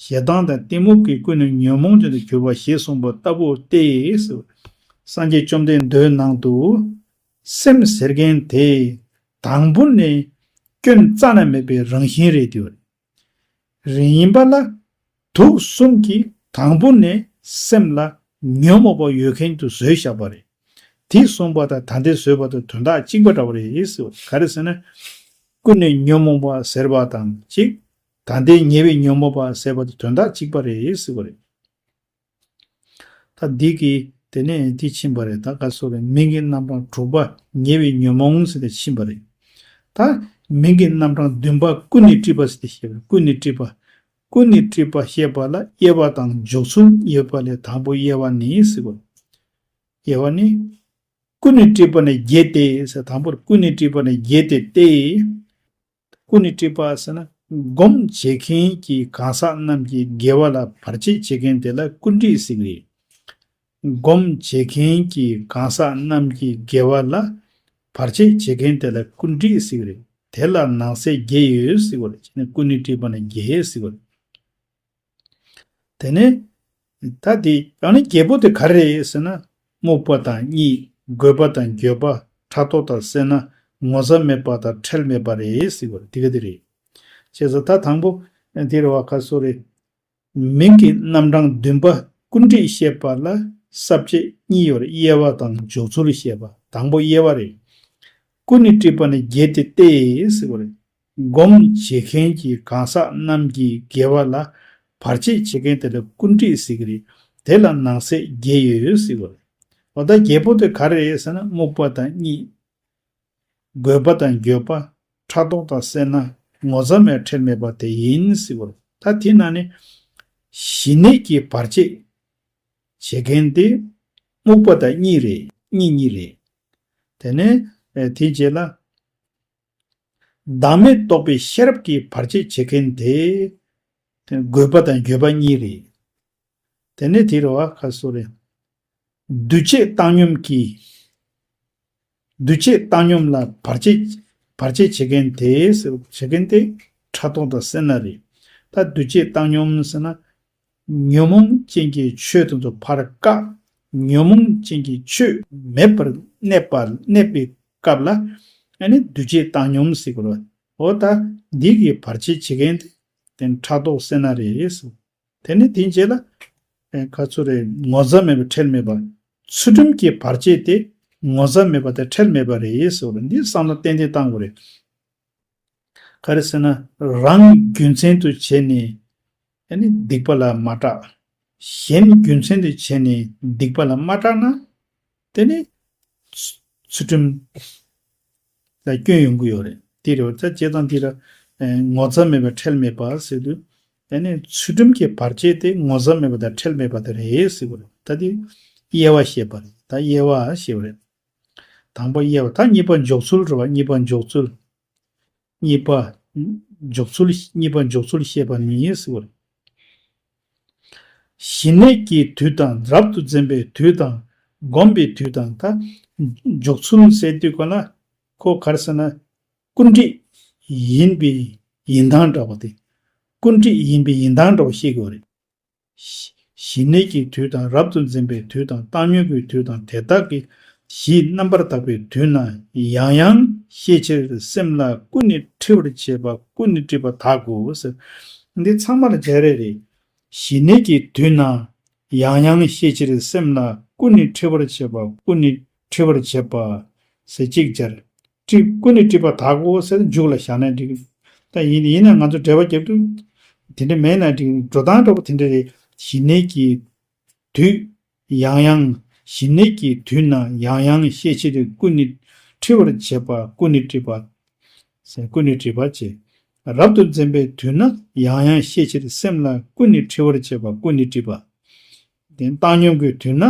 ཞེ་སྡང་དང་གཏི་མུག་གིས་ཀུན་ནས་ཉོན་མོངས་ཅན་དུ་གྱུར་པ་ཞེས་གསུངས་པ་ལྟ་བུ་སྟེ་ཟེར། སངས་རྒྱས་བཅོམ་ལྡན་འདས་ནང་དུ་སེམས་ཟེར་མཁན་དེ་དང་པོ་ནས་སྐྱོན་རྩ་ནས་མེད་པའི་རང་བཞིན་རེད་དེ། རེད་ཡིན་པ་ལ་དུག་གསུམ་གྱིས་དང་པོ་ནས་སེམས་ལ་ཉོན་མོངས་པ་ཡོད་མཁན་དུ་བཟོས་བཞག་པ་རེད། དེ་གསུངས་པ་དང་ད་ལྟའི་བཟོས་པ་དང་དོན་དག་གཅིག་པ་འདྲ་བ་རེད་ཟེར་བ་ག་རེ་ཟེར་ན། ཀུན་ནས་ཉོན་མོངས་པ་ཟེར་བ་དང་གཅིག་ད་ལྟའི་ཉེ་བའི་ཉོན་མོངས་པ་ཟེར་བ་དང་དོན་དག་གཅིག་པ་རེད་ཟེར་བ་རེད། ད་འདི་གིས་དེ་ནས་འདི་ཕྱིན་པ་རེད། ད་ག་སོ་རེད། མིང་གི་རྣམ་གྲངས་དྲུག་པ་ཉེ་བའི་ཉོན་མོངས་ཟེར་ཏེ་ཕྱིན་པ་རེད། ད་མིང་གི་རྣམ་གྲངས་བདུན་པ་ཀུན་ནས་དཀྲིས་པ་ཟེར་ཏེ་བཤད་པ་རེད། ཀུན་ནས་དཀྲིས་པ། ཀུན་ནས་དཀྲིས་པ་བཤད་པ་ལ་དབྱེ་བ་དང་འཇོག་ཚུལ་ཡོད་པ་ལས་དང་པོ་དབྱེ་བ་ནི་ཟེར་བ། དབྱེ་བ་ནི། ཀུན་ནས་དཀྲིས་པ་ནི་བརྒྱད་དེ་ཟེར། དང་པོར་ཀུན་ནས་དཀྲིས་པ་ནི་བརྒྱད་དེ་སྟེ། ཀུན་ནས་དཀྲིས་པ་ཟེར་ན་སྒོམ་བྱེད་མཁན་གྱི་གང་ཟག་རྣམས་ཀྱི་དགེ་བ་ལ་བར་ཆད་བྱེད་མཁན་དེ་ལ་ཀུན་དཀྲིས་ཟེར་གི་རེད། སྒོམ་བྱེད་མཁན་གྱི་གང་ཟག་རྣམས་ཀྱི་དགེ་བ་ལ་བར་ཆད་བྱེད་མཁན་དེ་ལ་ཀུན་དཀྲིས་ཟེར་གི་རེད། དེ་ལ་ནང་གསེས་བརྒྱད་ཡོད་ཟེར་གི་རེད། བྱས་ནས་ཀུན་ནས་དཀྲིས་པ་ནི་བརྒྱད་ཟེར་གི་རེད། དེ་ནས་ད་དེ་ཡང་ན་བརྒྱད་པོ་དེ་ག་རེ་རེད་ཟེར་ན། རྨུགས་པ་དང་གཉིད། རྒོད་པ་དང་འགྱོད་པ། ཕྲག་དོག་དང་སེར་སྣ། ངོ་ཚ་མེད་པ་དང་ཁྲེལ་མེད་པ་རེད་ཟེར་བ་དེ་ག་དེ་རེད། བྱས་ཙང་ད་དང་པོ་དེ་རེད་བ་ག་སོ་རེད། མིང་གི་རྣམ་གྲངས་བདུན་པ་ཀུན་དཀྲིས་བཤད་པ་ལ་ས་བཅད་གཉིས་ཡོད་རེད། དབྱེ་བ་དང་འཇོག་ཚུལ་བཤད་པ། དང་པོ་དབྱེ་བ་རེད། ཀུན་ནས་དཀྲིས་པ་ནི་བརྒྱད་དེ་སྟེ་ཟེར་བ་རེད། སྒོམ་བྱེད་མཁན་གྱི་གང་ཟག་རྣམས་ཀྱི་དགེ་བ་ལ་བར་ཆད་བྱེད་མཁན་དེ་ལ་ཀུན་དཀྲིས་ཟེར་གི་རེད། དེ་ལ་ནང་གསེས་བརྒྱད་ཡོད་ཟེར་གི་རེད། འོ་ད་བརྒྱད་པོ་དེ་ག་རེ་རེད་ཟེར་ན་རྨུགས་པ་དང་གཉིད། རྒོད་པ་དང་འགྱོད་པ། ཕྲག་དོག་དང་སེར་སྣ། ངོ་ཚ་མེད་ཁྲེལ་མེད་པ་དེ་ཡིན་ཟེར་གི་རེད། ད་དེ་ནང་ནས་ཞི་གནས་ཀྱི་བར་ཆད་བྱེད་མཁན་དེ་རྨུགས་པ་དང་གཉིད་རེད། གཉིད་གཉིད་རེད། དེ་ནས་དེའི་རྗེས་ལ། བདག་མེད་རྟོགས་པའི་ཤེས་རབ་ཀྱི་བར་ཆད་བྱེད་མཁན་དེ། དེ་རྒོད་པ་དང་འགྱོད་པ་གཉིས་རེད། དེ་ནས་དེ་རེད་བ་ག་སོ་རེད། འདུ་བྱེད་བཏང་སྙོམས་ཀྱི། འདུ་བྱེད་བཏང་སྙོམས་ལ་བར་ཆད། བར་ཆད་བྱེད་མཁན་དེ་ཟེར་བྱེད་མཁན་དེ་ཕྲག་དོག་དང་སེར་སྣ་རེད། ད་འདུ་བྱེད་བཏང་སྙོམས་ཟེར་ན། ཉོན་མོངས་ཅན་གྱི་ཆོས་དེ་ཚོ་ཕར་བཀག་ཉོན་མོངས་ཅན་གྱི་ཆོས་མེད་པར་གནས་པ་གནས་པའི་སྐབས་ལ་ཨ་ནི་འདུ་བྱེད་བཏང་སྙོམས་ཟེར་གི་རེད། འོ་ད་འདི་གི་བར་ཆད་བྱེད་མཁན་དེ་དེ་ཕྲག་དོག་སེར་སྣ་རེད་ཟེར། དེ་ནི་དེའི་རྗེས་ལ་ཨེ་ག་ཚོད་རེད། ངོ་ཚ་མེད་པ་ཁྲེལ་མེད་པ། ཚུལ་ཁྲིམས་ཀྱི་བར་ཆད་དེ་ངོ་ཚ་མེད་པ་དང་ཁྲེལ་མེད་པ་རེད་ཟེར་བ་རེད། འདི་བསམ་བློ་ཏན་ཏན་བཏང་དགོས་རེད། ག་རེ་ཟེར་ན་རང་རྒྱུ་མཚན་དུ་བྱས་ནས་ཨ་ནི་སྡིག་པ་ལ་མ་སྐྲག་གཞན་རྒྱུ་མཚན་དུ་བྱས་ནས་སྡིག་པ་ལ་མ་སྐྲག་ན་དེ་ནི་ཚུལ་ཁྲིམས་ལ་སྐྱོན་ཡོང་གི་ཡོད་རེད། དེ་རེད་བ། ད་བྱས་ཙང་འདི་ལ་ངོ་ཚ་མེད་པ་ཁྲེལ་མེད་པ་ཟེར་དུས་ཨ་ནི་ཚུལ་ཁྲིམས་ཀྱི་བར་ཆད་དེ་ངོ་ཚ་མེད་པ་དང་ཁྲེལ་མེད་པ་དེ་རེད་ཟེར་བ་རེད། ད་དེ་དབྱེ་བ་བཤད་པ་རེད། ད་དབྱེ་བ་ཞེས་པ་རེད། དང་པོ་དབྱེ་བ། ད་གཉིས་པ་འཇོག་ཚུལ་རེད་བ། གཉིས་པ་འཇོག་ཚུལ། གཉིས་པ་འཇོག་ཚུལ། གཉིས་པ་འཇོག་ཚུལ་བཤད་པ་ནི་ཟེར་བ་རེད། ཞི་གནས་ཀྱི་དུས་དང་རབ་ཏུ་འཛིན་པའི་དུས་དང་སྒོམ་པའི་དུས་དང་། ད་འཇོག་ཚུལ་ཟེར་དུས་ག་ལ་ཁོ་ག་རེ་ཟེར་ན་ཀུན་དཀྲིས་ཡིན་པའི་ཡིན་སྟངས་འདྲ་བ་དེ། ཀུན་དཀྲིས་ཡིན་པའི་ཡིན་སྟངས་འདྲ་བ་ཤེས་དགོས་རེད། ཞི་གནས་ཀྱི་དུས་དང་རབ་ཏུ་འཛིན་པའི་དུས་དང་བཏང་སྙོམས་ཀྱི་དུས་དང་དེ་དག་གི་གཞི་རྣམ་པར་དག་པའི་དུས་ན་ཡང་ཡང་ཤས་ཆེར་སེམས་ལ་ཀུན་ནས་འཁྲི་བར་བྱེད་པ་ཀུན་ནས་དཀྲིས་པ་དག་གོ་ཟེར། འདི་ཚང་མ་ལ་སྦྱར་ཡས་རེད། ཞི་གནས་ཀྱི་དུས་ན་ཡང་ཡང་ཤས་ཆེར་སེམས་ལ་ཀུན་ནས་འཁྲི་བར་བྱེད་པ་ཀུན་ནས་འཁྲི་བར་བྱེད་པ་ཟེར་གཅིག་སྦྱར། དཀྲིས། ཀུན་ནས་དཀྲིས་པ་དག་གོ་ཟེར་མཇུག་ལ་བཞག་ན་འགྲིག་ད་ཡིན་ཡིན་ན་ང་ཚོ་འགྲེལ་པ་རྒྱབ་དུས་དེ་འདྲ་མེད་ན་འགྲིག་འགྲོ་སྟངས་འདྲ་པོ་དེ་འདྲ་རེད། ཞི་གནས་ཀྱི་དུས་ཡང་ཡང་། ཞི་གནས་ཀྱི་དུས་ན་ཡང་ཡང་ཤས་ཆེར་ཀུན་ནས་འཁྲི་བར་བྱེད་པ་ཀུན་ནས་དཀྲིས་པ། ཟེར་ཀུན་ནས་དཀྲིས་པ་བྱེད། རབ་ཏུ་འཛིན་པའི་དུས་ན་ཡང་ཡང་ཤས་ཆེར་སེམས་ལ་ཀུན་ནས་འཁྲི་བར་བྱེད་པ་ཀུན་ནས་དཀྲིས་པ། དེ་བཏང་སྙོམས་ཀྱི་དུས་ན་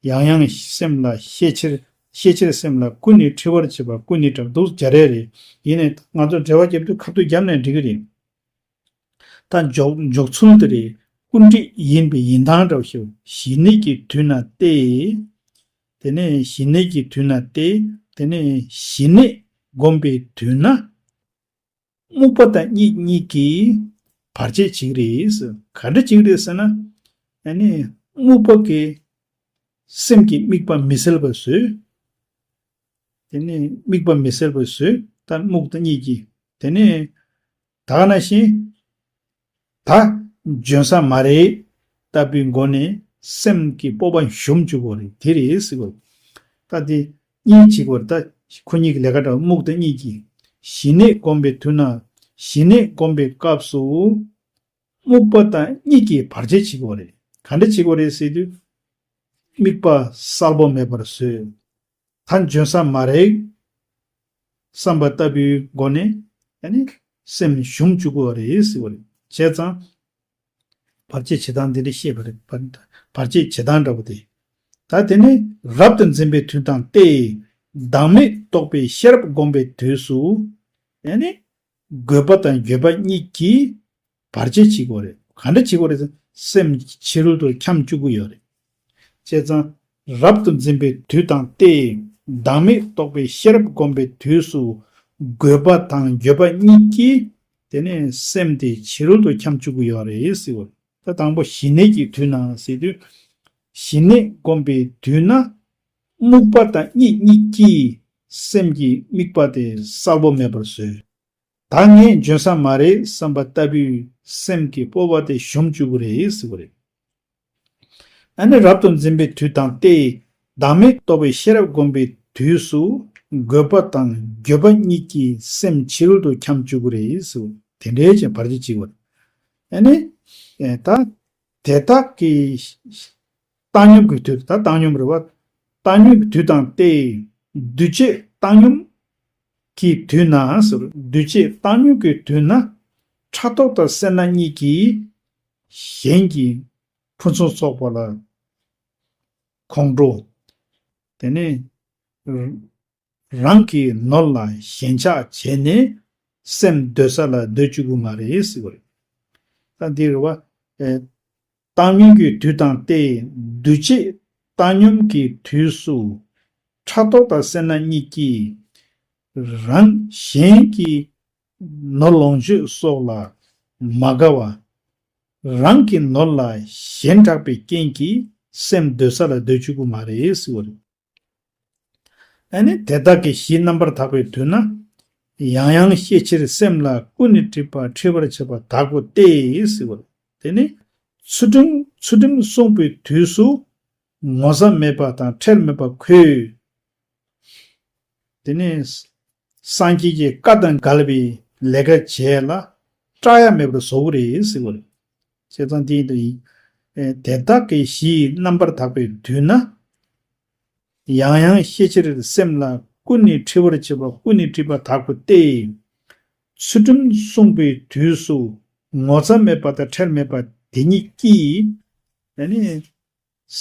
ཡང་ཡང་སེམས་ལ་ཤས་ཆེར་ཤས་ཆེར་སེམས་ལ་ཀུན་ནས་འཁྲི་བར་བྱེད་པ་ཀུན་ནས་དཀྲིས་པ་འདུག་སྦྱར་ཡས་རེད། ཡིན་ནའི་ང་ཚོ་འགྲེལ་པ་རྒྱབ་དུས་ཁ་ཐུག་བརྒྱབ་ནས་འགྲིག་གི་རེད། ད་འཇོག་འཇོག་ཚུལ་དེ་རེད། ཀུན་དཀྲིས་ཡིན་པའི་ཡིན་སྟངས་འདྲ་བོ་ཞིག་ཞི་གནས་ཀྱི་དུས་ན་སྟེ། དེ་ནས་ཞི་གནས་ཀྱི་དུས་ན་སྟེ། དེ་ནས་ཞི་གནས་བསྒོམ་པའི་དུས་ན་རྨུགས་པ་དང་གཉིད་གཉིས་ཀྱིས་བར་ཆད་བྱེད་ཀྱི་རེད། ག་འདྲ་བྱེད་ཀྱི་རེད་ཟེར་ན། ཨ་ནི་རྨུགས་པ་གིས་ སེམས་ཀྱི་དམིགས་པ་མི་སེལ་བར་བཟོས། དེ་ནས་དམིགས་པ་མི་སེལ་བར་བཟོས། ད་རྨུགས་དང་གཉིད་ཀྱིས། དེ་ནས་ད་ག་ནང་བཞིན་ད་འཇོན་ས་མ་རེད་ལྟ་བུའི་སྒོ་ནས་སེམས་ཀྱི་སྤོབས་པ་ཞུམ་བཅུག་གི་རེད། དེ་རེད་ཟེར་གོ། ད་དེ་གཉིས་བྱེད་ཀྱི་རེད། ད་ཁོ་གཉིས་ཀྱི་ལས་ཀ་འདྲ་བོ། རྨུགས་དང་གཉིད་ཀྱིས། ཞི་གནས་བསྒོམ་པའི་དུས་ན། ཞི་གནས་བསྒོམ་པའི་སྐབས་སུ་རྨུགས་པ་དང་གཉིད་ཀྱིས་བར་ཆད་བྱེད་ཀྱི་རེད། ག་འདྲ་བྱེད་ཀྱི་རེད་ཟེར་དུས། དམིགས་པ་གསལ་པོ་མེད་པར་བཟོས། ད་འཇོན་ས་མ་རེད་བསམ་པ་ལྟ་བུའི་སྒོ་ནས་ཨ་ནི་སེམས་ཞུམ་བཅུག་གི་རེད་ཟེར་བ་རེད། བྱས་ཙང་བར་ཆད་བྱེད་སྟངས་འདི་འདྲ་ཤེས་པ་རེད། བར་བར་ཆད་བྱེད་སྟངས་འདྲ་པོ་དེ། ད་དེ་ནི་རབ་ཏུ་འཛིན་པའི་དུས་དང་སྟེ། བདག་མེད་རྟོགས་པའི་ཤེས་རབ་བསྒོམ་པའི་དུས་སུ་ཨ་ནི་རྒོད་པ་དང་འགྱོད་པ་གཉིས་ཀྱིས་བར་ཆད་བྱེད་ཀྱི་ཡོད་རེད། ག་འདྲ་བྱེད་ཀྱི་ཡོད་རེད་ཟེར་ན། སེམས་ཕྱི་རོལ་དུ་འཁྱམས་བཅུག་གི་ཡོད་རེད། བྱས་ཙང་རབ་ཏུ་འཛིན་པའི་དུས་དང་སྟེ། བདག་མེད་རྟོགས་པའི་ཤེས་རབ་བསྒོམ་པའི་དུས་སུ་རྒོད་པ་དང་འགྱོད་པ་གཉིས་ཀྱིས་དེ་ནས་སེམས་དེ་ཕྱི་རོལ་དུ་འཁྱམས་བཅུག་གི་ཡོད་རེད་ཟེར་བ། ད་དང་པོ་ཞི་གནས་ཀྱི་དུས་ན་ཟེར་དུས། ཞི་གནས་བསྒོམ་པའི་དུས་ན་རྨུགས་པ་དང་གཉིད་གཉིས་ཀྱིས་སེམས་ཀྱི་དམིགས་པ་དེ་གསལ་པོ་མེད་པར་བཟོས། ད་ངས་འཇོན་ས་མ་རེད་བསམ་པ་ལྟ་བུའི་སེམས་ཀྱི་སྤོབས་པ་དེ་ཞུམ་བཅུག་གི་རེད་ཟེར་བ་རེད། ཨ་ནི་རབ་ཏུ་འཛིན་པའི་དུས་དང་སྟེ། བདག་མེད་རྟོགས་པའི་ཤེས་རབ་བསྒོམ་པའི་དུས་སུ་རྒོད་པ་དང་འགྱོད་པ་གཉིས་ཀྱིས་སེམས་ཕྱི་རོལ་དུ་འཁྱམས་བཅུག་གི་རེད་ཟེར་བ། དེ་འདྲའི་ཅན་བར་ཆད་བྱེད་ཀྱི་ཡོད་རེད། ཨ་ནི་ད་དེ་དག་གི་བཏང་སྙོམས་ཀྱི་དུས། ད་བཏང་སྙོམས་རེད་བ། བཏང་སྙོམས་ཀྱི་དུས་དང་སྟེ། འདུས་བྱས་བཏང་སྙོམས་ཀྱི་དུས་ན་ཟེར། འདུས་བྱས་བཏང་སྙོམས་ཀྱི་དུས་ན། ཕྲག་དོག་དང་སེར་སྣ་གཉིས་ཀྱིས་གཞན་གྱི་ཕུན་སུམ་ཚོགས་པ་ལ་ཁོང་ཁྲོ། དེ་ནས་རང་གི་ནོར་ལ་ཞེན་ཆགས་བྱས་ནས་སེམས་སྡོད་ས་ལ་སྡོད་བཅུག་གི་མ་རེད་ཟེར་བ་རེད། ད་འདི་རེད་བ། ཨེ། བཏང་སྙོམས་ཀྱི་དུས་དང་སྟེ། འདུས་བྱས་བཏང་སྙོམས་ཀྱི་དུས་སུ་ཕྲག་དོག་དང་སེར་སྣ་གཉིས་ཀྱིས་རང་གཞན་གྱི་ནོར་ལོངས་སྤྱོད་སོགས་ལ་མ་དགའ་བ། རང་གི་ནོར་ལ་ཞེན་དྲགས་པའི་རྐྱེན་གྱིས་སེམས་སྡོད་ས་ལ་སྡོད་བཅུག་གི་མ་རེད་ཟེར་བ་རེད། ཨ་ནི་དེ་དག་གི་གཞི་རྣམ་པར་དག་པའི་དུས་ན། ཡང་ཡང་ཤས་ཆེར་སེམས་ལ་ཀུན་ནས་འཁྲིད་པ་འཁྲིད་པར་བྱེད་པ་དག་གོ་སྟེ་ཟེར་བ་རེད། དེ་ནི་ཚུལ་ཁྲིམས་ཚུལ་ཁྲིམས་བསྲུངས་པའི་དུས་སུ་ངོ་ཚ་མེད་པ་དང་ཁྲེལ་མེད་པ་ཁོས། དེ་ནས་སངས་རྒྱས་ཀྱི་བཀའ་དང་འགལ་བའི་ལས་ཀ་བྱས་ལ་སྐྲག་ཡ་མེད་པར་བཟོ་གི་རེད་ཟེར་བ་རེད། བྱས་ཙང་དེ་ཡིན་དུས་ཡིན། དེ་དག་གི་གཞི་རྣམ་པར་དག་པའི་དུས་ན། ཡང་ཡང་ཤས་ཆེར་སེམས་ལ་ཀུན་ནས་འཁྲིད་པར་བྱེད་པ་ཀུན་ནས་འཁྲིད་པ་དག་པ་སྟེ། ཚུལ་ཁྲིམས་བསྲུངས་པའི་དུས་སུ་ངོ་ཚ་མེད་པ་དང་ཁྲེལ་མེད་པ་དེ་ཉིད་ཀྱིས། ཨ་ནི།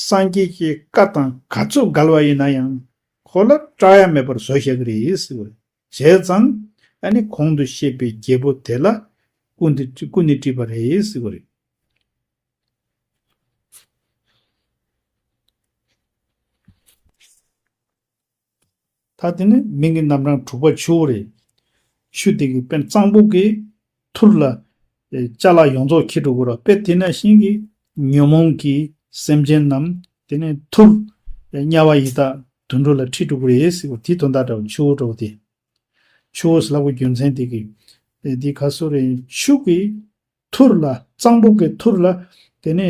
སངས་རྒྱས་ཀྱི་བཀའ་དང་ག་ཚོད་འགལ་བ་ཡིན་ན་ཡང་ཁོ་ལ་སྐྲག་ཡ་མེད་པར་བཟོ་བཞག་གི་རེད་ཟེར་བ་རེད། བྱས་ཙང་ཨ་ནི་གོང་དུ་བཤད་པའི་རྒྱལ་པོ་དེ་ལ་ཀུན་ཏུ་ཀུན་ནས་དཀྲིས་པ་རེད་ཟེར་བ་རེད། ད་དེ་ནི་མིང་གི་རྣམ་གྲངས་དྲུག་པ་ཆུ་བོ་རེད། ཆུ་དེ་གི་དཔེར་ན་གཙང་པོ་གི་ཐུར་ལ་ཨེ་ཅ་ལག་ཡོངས་རྫོགས་འཁྱེར་འགྲོ་གི་རེད། དཔེ་དེ་ནང་བཞིན་གྱི་ཉོན་མོངས་ཀྱི་སེམས་ཅན་རྣམས་དེ་ནི་ཐུར་ཨེ་དམྱལ་བ་ཡི་དྭགས་དུད་འགྲོ་ལ་འཁྲིད་འགྲོ་གི་རེད་ཟེར་བ་དེ་དོན་དག་འདྲ་བོ། ཆུ་བོ་འདྲ་བོ་དེ། ཆུ་བོ་ཟེར་ལབ་པའི་རྒྱུ་མཚན་དེ་གི་ཨེ་དེ་ག་སོ་རེད། ཆུ་གི་ཐུར་ལ་གཙང་པོ་གི་ཐུར་ལ་དེ་ནི་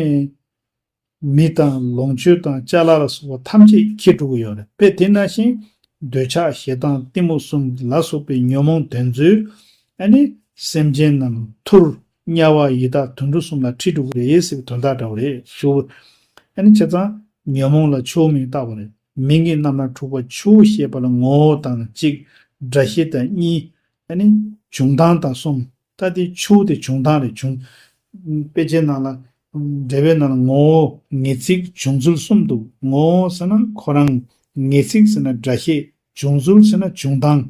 མི་དང་ལོངས་སྤྱོད་དང་ཅ་ལག་ལ་སོགས་པ་ཐམས་ཅད་འཁྱེར་འགྲོ་གི་ཡོད་རེད། དཔེ་དེ་ནང་བཞིན་འདོད་ཆགས་ཞེ་སྡང་གཏི་མུག་གསུམ་ལ་སོགས་པའི་ཉོན་མོངས་དེ་ཚོས་ཨ་ནི་སེམས་ཅན་རྣམས་ཐུར་དམྱལ་བ་ཡི་དྭགས་དུད་འགྲོ་གསུམ་ལ་འཁྲིད་འགྲོ་གི་རེད་ཟེར་བའི་དོན་དག་འདྲ་བོ་རེད། ཆུ་བོ། ཨ་ནི་བྱས་ཙང་ཉོན་མོངས་ལ་ཆུ་བོ་མིང་བཏགས་པ་རེད། མིང་གི་རྣམ་གྲངས་དྲུག་པ་ཆུ་བོ་ཞེས་པ་ལ་ངོ་བོ་དང་གཅིག་སྒྲ་བཤད་དང་གཉིས། ཨ་ནི་བྱུང་སྟངས་དང་གསུམ། ད་དེ་ཆུ་དེ་བྱུང་སྟངས་རེད། བྱུང་། དཔེ་ཆའི་ནང་ལ་འགྲེལ་པའི་ནང་ལ་ངོ་བོ་ངེས་ཚིག་བྱུང་ཚུལ་གསུམ་འདུག་ངོ་བོ་ཟེར་ན་ཁོ་རང་། ངེས་ཚིག་ཟེར་ན་སྒྲ་བཤད། བྱུང་ཚུལ་ཟེར་ན་བྱུང་སྟངས།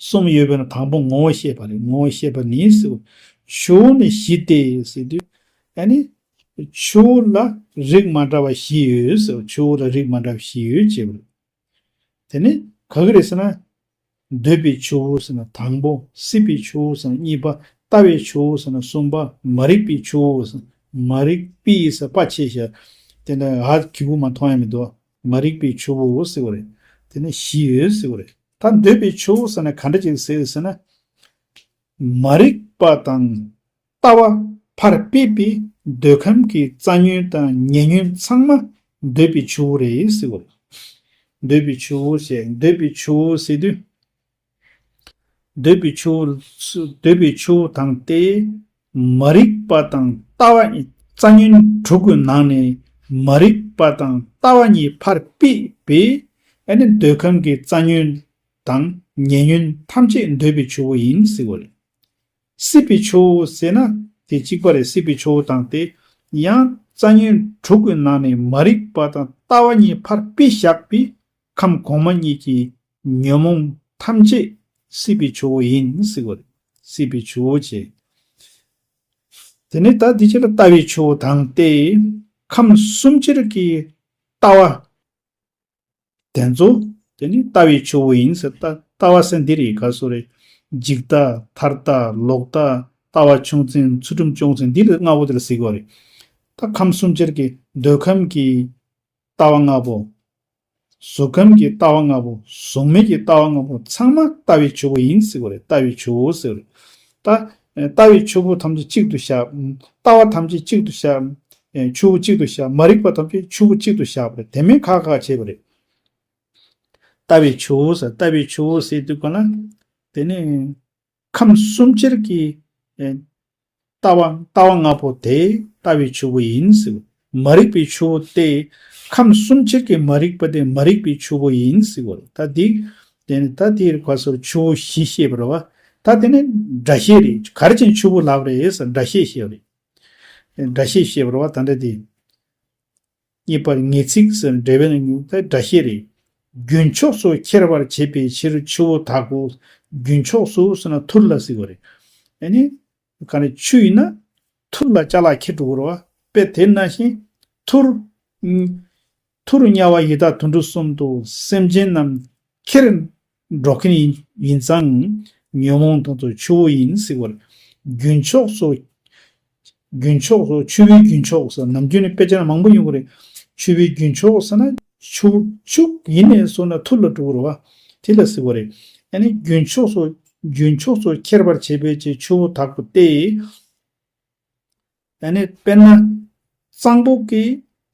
གསུམ་ཡོད་པའི་ནང་དང་པོ་ངོ་བོ་བཤད་པ་རེད། ངོ་བོ་བཤད་པ་ནི་ཟེར། ཆུ་བོ་ནི་བཞི་སྟེ་ཟེར་དུས། ཨ་ནི་ཆུ་བོ་ལ་རིགས་མ་འདྲ་བ་བཞི་ཡོད་ཟེར། ཆུ་བོ་ལ་རིགས་མ་འདྲ་བ་བཞི་ཡོད་ཅེས་པ་རེད། དེ་ནི་ག་གི་རེད་ཟེར་ན། འདོད་པའི་ཆུ་བོ་ཟེར་ན་དང་པོ། སྲིད་པའི་ཆུ་བོ་ཟེར་ན་གཉིས་པ། ལྟ་བའི་ཆུ་བོ་ཟེར་ན་གསུམ་པ། མ་རིག་པའི་ཆུ་བོ་ཟེར་ན། མ་རིག་པའི་ཟེར་པ་ཆེ་ཤ། དེ་ནས་ཧ་གི་གུ་མ་མཐོང་ཡ་མི་འདུག་མ་རིག་པའི་ཆུ་བོ་ཟེར་བ་རེད། དེ་ནས་བཞི་ཡོད་ཟེར་བ་རེད། ད་འདོད་པའི་ཆུ་བོ་ཟེར་ན་ག་འདྲ་ཅིག་ཟེར་ཟེར་ན། མ་རིག་པ་དང་ལྟ་བ་ཕར་ཕུད་པའི་འདོད་ཁམས་ཀྱི་རྩ་ཉོན་དང་ཉེ་ཉོན་ཚང་མ་འདོད་པའི་ཆུ་བོ་རེད་ཟེར་བ་རེད། འདོད་པའི་ཆུ་བོ་ཞེས་འདོད་པའི་ཆུ་བོ་ཟེར་དུས། འདོད་པའི་ཆུ་བོ། འདོད་པའི་ཆུ་བོ་དང་སྟེ། མ་རིག་པ་དང་ལྟ་བ་གཉིས། རྩ་ཉོན་དྲུག་གི་ནང་ནས་མ་རིག་པ་དང་ལྟ་བ་གཉིས་ཕར་ཕུད་པའི་ཨ་ནི་འདོད་ཁམས་ཀྱི་རྩ་ཉོན་དང་ཉེ་ཉོན་ཐམས་ཅད་འདོད་པའི་ཆུ་བོ་ཡིན་ཟེར་བ་རེད། སྲིད་པའི་ཆུ་བོ་ཟེར་ན་དེ་གཅིག་པ་རེད། སྲིད་པའི་ཆུ་བོ་དང་སྟེ། ཡང་རྩ་ཉོན་དྲུག་གི་ནང་ནས་མ་རིག་པ་དང་ལྟ་བ་གཉིས་ཕར་ཕུད་བཞག་པའི་ཁམས་གོང་མ་གཉིས་ཀྱི་ཉོན་མོངས་ཐམས་ཅད་སྲིད་པའི་ཆུ་བོ་ཡིན་ཟེར་བ་རེད། སྲིད་པའི་ཆུ་བོ་བྱས། དེ་ནས་ད་འདི་ཕྱི་ལ་ལྟ་བའི་ཆུ་བོ་དང་སྟེ། ཁམས་གསུམ་ཆར་གྱི་ལྟ་བ་དེ་ཚོ། དེ་ནི་ལྟ་བའི་ཆུ་བོ་ཡིན་ཟེར། ལྟ་ལྟ་བ་ཟེར་འདི་རེད། ག་སོ་རེད། འཇིག་ལྟ། མཐར་ལྟ། ལོག་ལྟ། ལྟ་བ་ཆུང་ཆེན། ཚུལ་ཁྲིམས་སྐྱོང་ཚན། འདི་ལ་ལྔ་བོ་དེ་ལ་ཟེར་གྱི་ཡོད་རེད། ད་ཁམས་གསུམ་ཆར་གྱི་འདོད་ཁམས་ཀྱི་ལྟ་བ་ལྔ་པོ། གཟུགས་ཁམས་ཀྱི་ལྟ་བ་ལྔ་པོ། གཟུགས་མེད་ཀྱི་ལྟ་བ་ལྔ་པོ་ཚང་མ་ལྟ་བའི་ཆུ་བོ་ཡིན་ཟེར་བ་རེད། ལྟ་བའི་ཆུ་བོ་ཟེར་བ་རེད། ད་ལྟ་བའི་ཆུ་བོ་ཐམས་ཅད་གཅིག་ཏུ་བཞག་ལྟ་བ་ཐམས་ཅད་གཅིག་ཏུ་བཞག་ཆུ་བོ་གཅིག་ཏུ་བཞག་མ་རིག་པ་ཐམས་ཅད་ཆུ་བོ་གཅིག་ཏུ་བཞག་པ་རེད། དེ་མིན་ཁག་ཁག་བྱས་པ་རེད། ལྟ་བའི་ཆུ་བོ་ཟེར། ལྟ་བའི་ཆུ་བོ་ཟེར་དུས་ག་ལ། དེ་ནི་ཁམས་གསུམ་ཆར་གྱི་ལྟ་བ་ལྟ་བ་ལྔ་པོ་དེ་ལྟ་བའི་ཆུ་བོ་ཡིན་ཟེར། མ་རིག་པའི་ཆུ་བོ་སྟེ། ཁམས་གསུམ་ཆར་གྱི་མ་རིག་པ་དེ་མ་རིག་པའི་ཆུ་བོ་ཡིན་ཟེར་བ་རེད། ད་འདི་དེ་ནི་ད་དེའི་ག་སོར་ཆུ་བོ་བཞི་བཤད་པ་རེད་བ། ད་དེ་ནི་སྒྲ་བཤད་རེད། ག་རེ་བྱས་ཆུ་བོ་ལབ་རེད་ཟེར་སྒྲ་བཤད་བཤད་པ་རེད། སྒྲ་བཤད་བཤད་པ་རེད་བ། ད་འདྲ་དེ། གཉིས་པར་ངེས་ཚིག་ཟེར་འགྲེལ་པའི་ནང་དེ་སྒྲ་བཤད་རེད། རྒྱུན་ཕྱོགས་སུ་ཁྱེར་བར་བྱེད་པའི་ཕྱིར་ཆུ་བོ་དག་གོ། རྒྱུན་ཕྱོགས་སུ་ཟེར་ན་ཐུར་ལ་ཟེར་བ་རེད། ཨ་ནི། ག་ནས་ཆུ་ཡིན་ན་ཐུར་ལ་ཅ་ལག་ཁྱེར་འགྲོ་གི་རེད་བ། དཔེ་དེ་ནང་བཞིན་ཐུར། ཐུར་དམྱལ་བ་ཡི་དྭགས་དུད་འགྲོ་གསུམ་དུ་སེམས་ཅན་རྣམས་ཁྱེར་འགྲོ་མཁན་ཡིན་ཡིན་ཙང་། ཉོན་མོངས་དེ་ཚོ་ཆུ་བོ་ཡིན་ཟེར་བ་རེད། རྒྱུན་ཕྱོགས་སུ། རྒྱུན་ཕྱོགས་སུ་ཆུ་བོའི་རྒྱུན་ཕྱོགས་སུ་ནམ་རྒྱུན་ནས་དཔེ་ཆ་མང་པོ་ཡོང་གི་རེད། ཆུ་བོའི་རྒྱུན་ཕྱོགས་ཟེར་ན་ཆུ་ཆུ་ཡིན་ནས་སོང་ན་ཐུར་ལ་འགྲོ་གི་རེད་བ། དེ་ལ་ཟེར་བ་རེད། ཨ་ནི་རྒྱུན་ཕྱོགས་སུ་རྒྱུན་ཕྱོགས་སུ་ཁྱེར་བར་བྱེད་པའི་ཕྱིར་ཆུ་བོ་དག་གོ་སྟེ། ཨ་ནི་དཔེར་ན། གཙང་པོ་གི་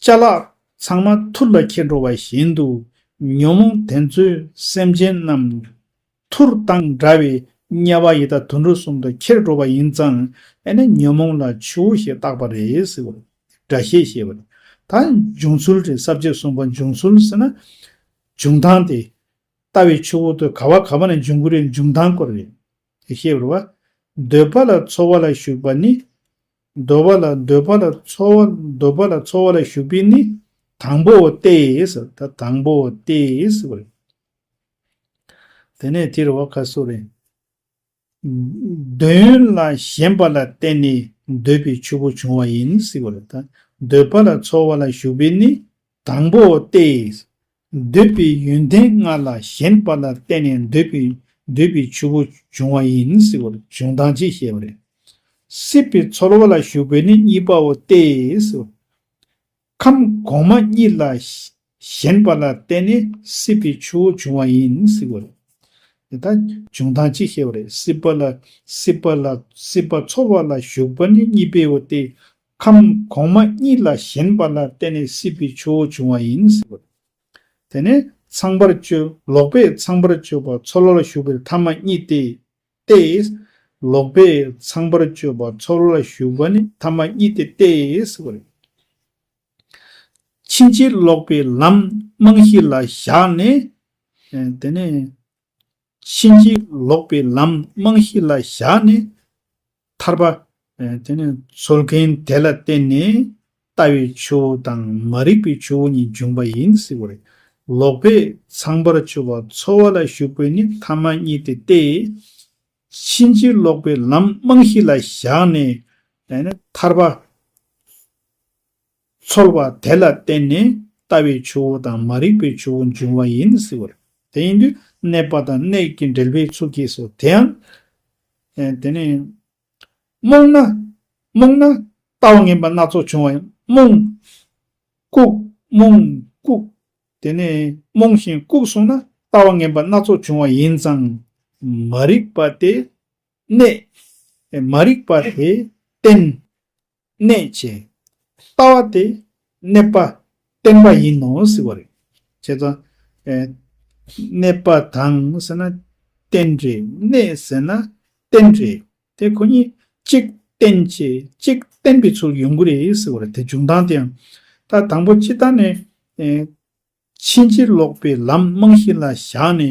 ཅ་ལག་ཚང་མ་ཐུར་ལ་ཁྱེར་འགྲོ་བ་བཞིན་དུ། ཉོན་མོངས་དེ་ཚོས་སེམས་ཅན་རྣམས་ཐུར་དང་འདྲ་བའི་དམྱལ་བ་ཡི་དྭགས་དུད་འགྲོ་གསུམ་དུ་ཁྱེར་འགྲོ་བ་ཡིན་ཙང་། ཨ་ནི་ཉོན་མོངས་ལ་ཆུ་བོ་ཞེས་བཏགས་པ་རེད་ཟེར་བ་རེད། སྒྲ་བཤད་ཞེས་པ་རེད། ད་འབྱུང་ཚུལ་རེད། ས་བཅད་གསུམ་པ་འབྱུང་ཚུལ་ཟེར་ན། འབྱུང་སྟངས་དེ། ལྟ་བའི་ཆུ་བོ་དེ་ག་བ་ག་བ་ནས་འབྱུང་གི་རེད། འབྱུང་སྟངས་སྐོར་རེད། དེ་ཤེས་པ་རེད་བ། འདོད་པ་ལ་ཚོར་བ་ལ་ཞུགས་པ་ནི། འདོད་པ་ལ་འདོད་པ་ལ་ཚོར་བ་འདོད་པ་ལ་ཚོར་བ་ལ་ཞུགས་པས་ནི། དང་པོའོ་སྟེ་ཟེར། ད་དང་པོའོ་སྟེ་ཟེར་བ་རེད། དེ་ནས་དེ་རེད་བ། ཁ་སོ་རེད། འདོད་ཡོན་ལ་ཞེན་པ་ལ་བརྟེན་ནས་འདོད་པའི་ཆུ་བོ་བྱུང་བ་ཡིན་ཟེར་བ་རེད། ད་འདོད་པ་ལ་ཚོར་བ་ལ་ཞུགས་པས་ནི། དང་པོའོ་སྟེ། འདོད་པའི་ཡོན་ཏན་ལྔ་ལ་ཞེན་པ་ལ་བརྟེན་ནས་འདོད་པའི་འདོད་པའི་ཆུ་བོ་བྱུང་བ་ཡིན་ཟེར་བ་རེད། འབྱུང་སྟངས་ཅིག་བཤད་པ་རེད། སྲིད་པའི་ཚོར་བ་ལ་ཞུགས་པས་ནི་གཉིས་པའོ་སྟེ་ཟེར། ཁམས་གོང་མ་གཉིས་ལ་ཞེན་པ་ལ་བརྟེན་ནས་སྲིད་པའི་ཆུ་བོ་བྱུང་བ་ཡིན་ཟེར་བ་རེད། དེ་ལྟར་འབྱུང་སྟངས་ཅིག་བཤད་པ་རེད། སྲིད་པ་ལ་སྲིད་པ་ལ་སྲིད་པ་ཚོར་བ་ལ་ཞུགས་པ་ནི་གཉིས་པའོ་སྟེ། ཁམས་གོང་མ་གཉིས་ལ་ཞེན་པ་ལ་བརྟེན་ནས་སྲིད་པའི་ཆུ་བོ་བྱུང་བ་ཡིན་ཟེར་བ་རེད། དེ་ནས་ཚངས་པར་སྤྱོད། ལོག་པས་ཚངས་པར་སྤྱོད་པ་ཚོར་བ་ལ་ཞུགས་པའི་ཐ་མ་གཉིས་ཏེ། སྟེ། ལོག་པས་ཚངས་པར་སྤྱོད་པ་ཚོར་བ་ལ་ཞུགས་པ་ནི་ཐ་མ་གཉིས་ཏེ་སྟེ་ཟེར་བ་རེད། ཕྱིན་ཅི་ལོག་པའི་ལམ་རྨང་གཞི་ལ་བཞག་ནས། ཨེ་དེ་ནས་ཕྱིན་ཅི་ལོག་པའི་ལམ་རྨང་གཞི་ལ་བཞག་ནས་ཐར་པ། ཨེ་དེ་ནས་འཚོལ་མཁན་དེ་ལ་བརྟེན་ནས་ལྟ་བའི་ཆུ་བོ་དང་མ་རིག་པའི་ཆུ་བོ་གཉིས་འབྱུང་བ་ཡིན་ཟེར་བ་རེད། ལོག་པས་ཚངས་པར་སྤྱོད་པ་ཚོར་བ་ལ་ཞུགས་པས་ནི་ཐ་མ་གཉིས་ཏེ་སྟེ། ཕྱིན་ཅི་ལོག་པའི་ལམ་རྨང་གཞི་ལ་བཞག་ནས་ཨེ་ནས་ཐར་པ། ཚོར་བ་དེ་ལ་བརྟེན་ནས་ལྟ་བའི་ཆུ་བོ་དང་མ་རིག་པའི་ཆུ་བོ་འབྱུང་བ་ཡིན་ཟེར་བ་རེད། དེ་ཡིན་དུས་གནས་པ་དང་གནས་ཀྱི་འབྲེལ་པའི་ཚུལ་གྱིས་སོ། དེ་ཡང་། ཨེ་དེ་ནས་རྨོངས་ན། རྨོངས་ན་ལྟ་བ་ངན་པ་སྣ་ཚོགས་འབྱུང་བ་ཡང་རྨོངས། བཀུག་རྨོངས་བཀུག་དེ་ནས་རྨོངས་ཤིང་བཀུག་སོང་ན་ལྟ་བ་ངན་པ་སྣ་ཚོགས་འབྱུང་བ་ཡིན་ཙང་། མ་རིག་པ་དེ་གནས། མ་རིག་པ་དེ་བརྟེན། གནས་བྱས། ལྟ་བ་དེ་གནས་པ་བརྟེན་པ་ཡིན་ནོ་ཟེར་བ་རེད། བྱས་ཙང་། ཨེ། གནས་པ་དང་ཟེར་ན་རྟེན་རེད། གནས་ཟེར་ན་བརྟེན་རེད། དེ་ཁོ་གཉིས་གཅིག་བརྟེན་བྱས་གཅིག་བརྟེན་པའི་ཚུལ་ཡོང་གི་རེད་ཟེར་བ་རེད། དེ་འབྱུང་སྟངས་དེ་ཡང་། ད་དང་པོ་སྤྱིར་བཏང་ནས། ཨེ། ཕྱིན་ཅི་ལོག་པའི་ལམ་རྨང་གཞི་ལ་བཞག་ནས།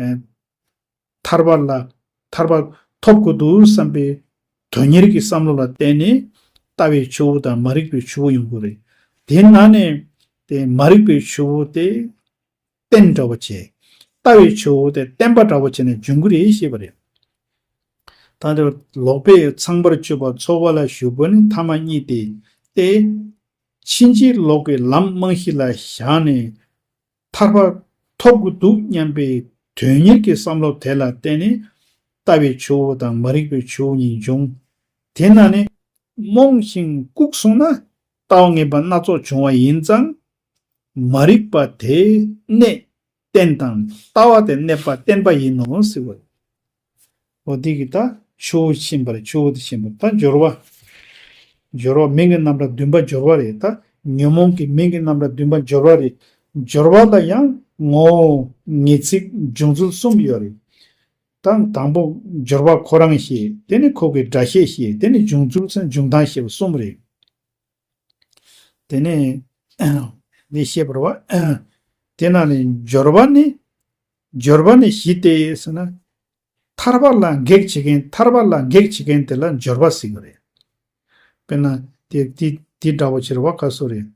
ཨེ། ཐར་པ་ལ་ཐར་པ་ཐོབ་དགོས་འདུག་བསམ་པའི་དོན་གཉེར་གྱི་བསམ་བློ་ལ་བརྟེན་ནས་ལྟ་བའི་ཆུ་བོ་དང་མ་རིག་པའི་ཆུ་བོ་ཡོང་དགོས་རེད། དེའི་ནང་ནས་དེ་མ་རིག་པའི་ཆུ་བོ་དེ་རྟེན་འདྲ་བོ་བྱས། ལྟ་བའི་ཆུ་བོ་དེ་བརྟེན་པ་འདྲ་བོ་བྱས་ནས་འབྱུང་གི་རེད་ཞེས་པ་རེད། ད་དེ་ལོག་པས་ཚངས་པར་སྤྱོད་པ་འཚོལ་བ་ལ་ཞུགས་པ་ནི་ཐ་མ་གཉིས་ཏེ། ཏེ། ཕྱིན་ཅི་ལོག་གི་ལམ་རྨང་གཞི་ལ་བཞག་ནས། ཐར་པ་ཐོབ་དགོས་འདུག་སྙམ་པའི་དོན་གཉེར་གྱི་བསམ་བློ་དེ་ལ་བརྟེན་ནས་ལྟ་བའི་ཆུ་བོ་དང་མ་རིག་པའི་ཆུ་བོ་གཉིས་འབྱུང་། དེ་ན་ནི་རྨོངས་ཤིང་བཀུག་སོང་ན་ལྟ་བ་ངན་པ་སྣ་ཚོགས་འབྱུང་བ་ཡིན་ཙང་། མ་རིག་པ་དེ་གནས་བརྟེན་དང་ལྟ་བ་དེ་གནས་པ་བརྟེན་པ་ཡིན་ནོ་ཟེར་བ། འོ་འདི་གི་ད་ཆུ་བོ་ཕྱིན་པ་རེད། ཆུ་བོ་དེ་ཕྱིན་པ་ད་སྦྱོར་བ། སྦྱོར་བ་མིང་གི་རྣམ་གྲངས་བདུན་པ་སྦྱོར་བ་རེད། ད་ཉོན་མོངས་ཀྱི་མིང་གི་རྣམ་གྲངས་བདུན་པ་སྦྱོར་བ་རེད། སྦྱོར་བ་ལ་ཡང་ངོ་བོ་ངེས་ཚིག་འབྱུང་ཚུལ་གསུམ་ཡོད་རེད། ད་དང་པོ་སྦྱོར་བ་ཁོ་རང་ཞེས་དེ་ནི་ཁོ་གི་སྒྲ་བཤད་ཞེས་དེ་ནི་འབྱུང་ཚུལ་ཚུན་འབྱུང་སྟངས་ཞེས་པ་གསུམ་རེད། དེ་ནས་འདི་བཤད་པར་བ། དེ་ན་ནི་སྦྱོར་བ་ནི། སྦྱོར་བ་ནི་བཞི་སྟེ་ཟེར་ན། ཐར་པ་ལ་གེགས་བྱེད་མཁན་ཐར་པ་ལ་གེགས་བྱེད་མཁན་དེ་ལ་སྦྱོར་བ་ཟེར་གི་རེད། དཔེར་ན་དེ་དེ་དེ་འདྲ་བོ་ཕྱིར་བ་ག་སོ་རེད།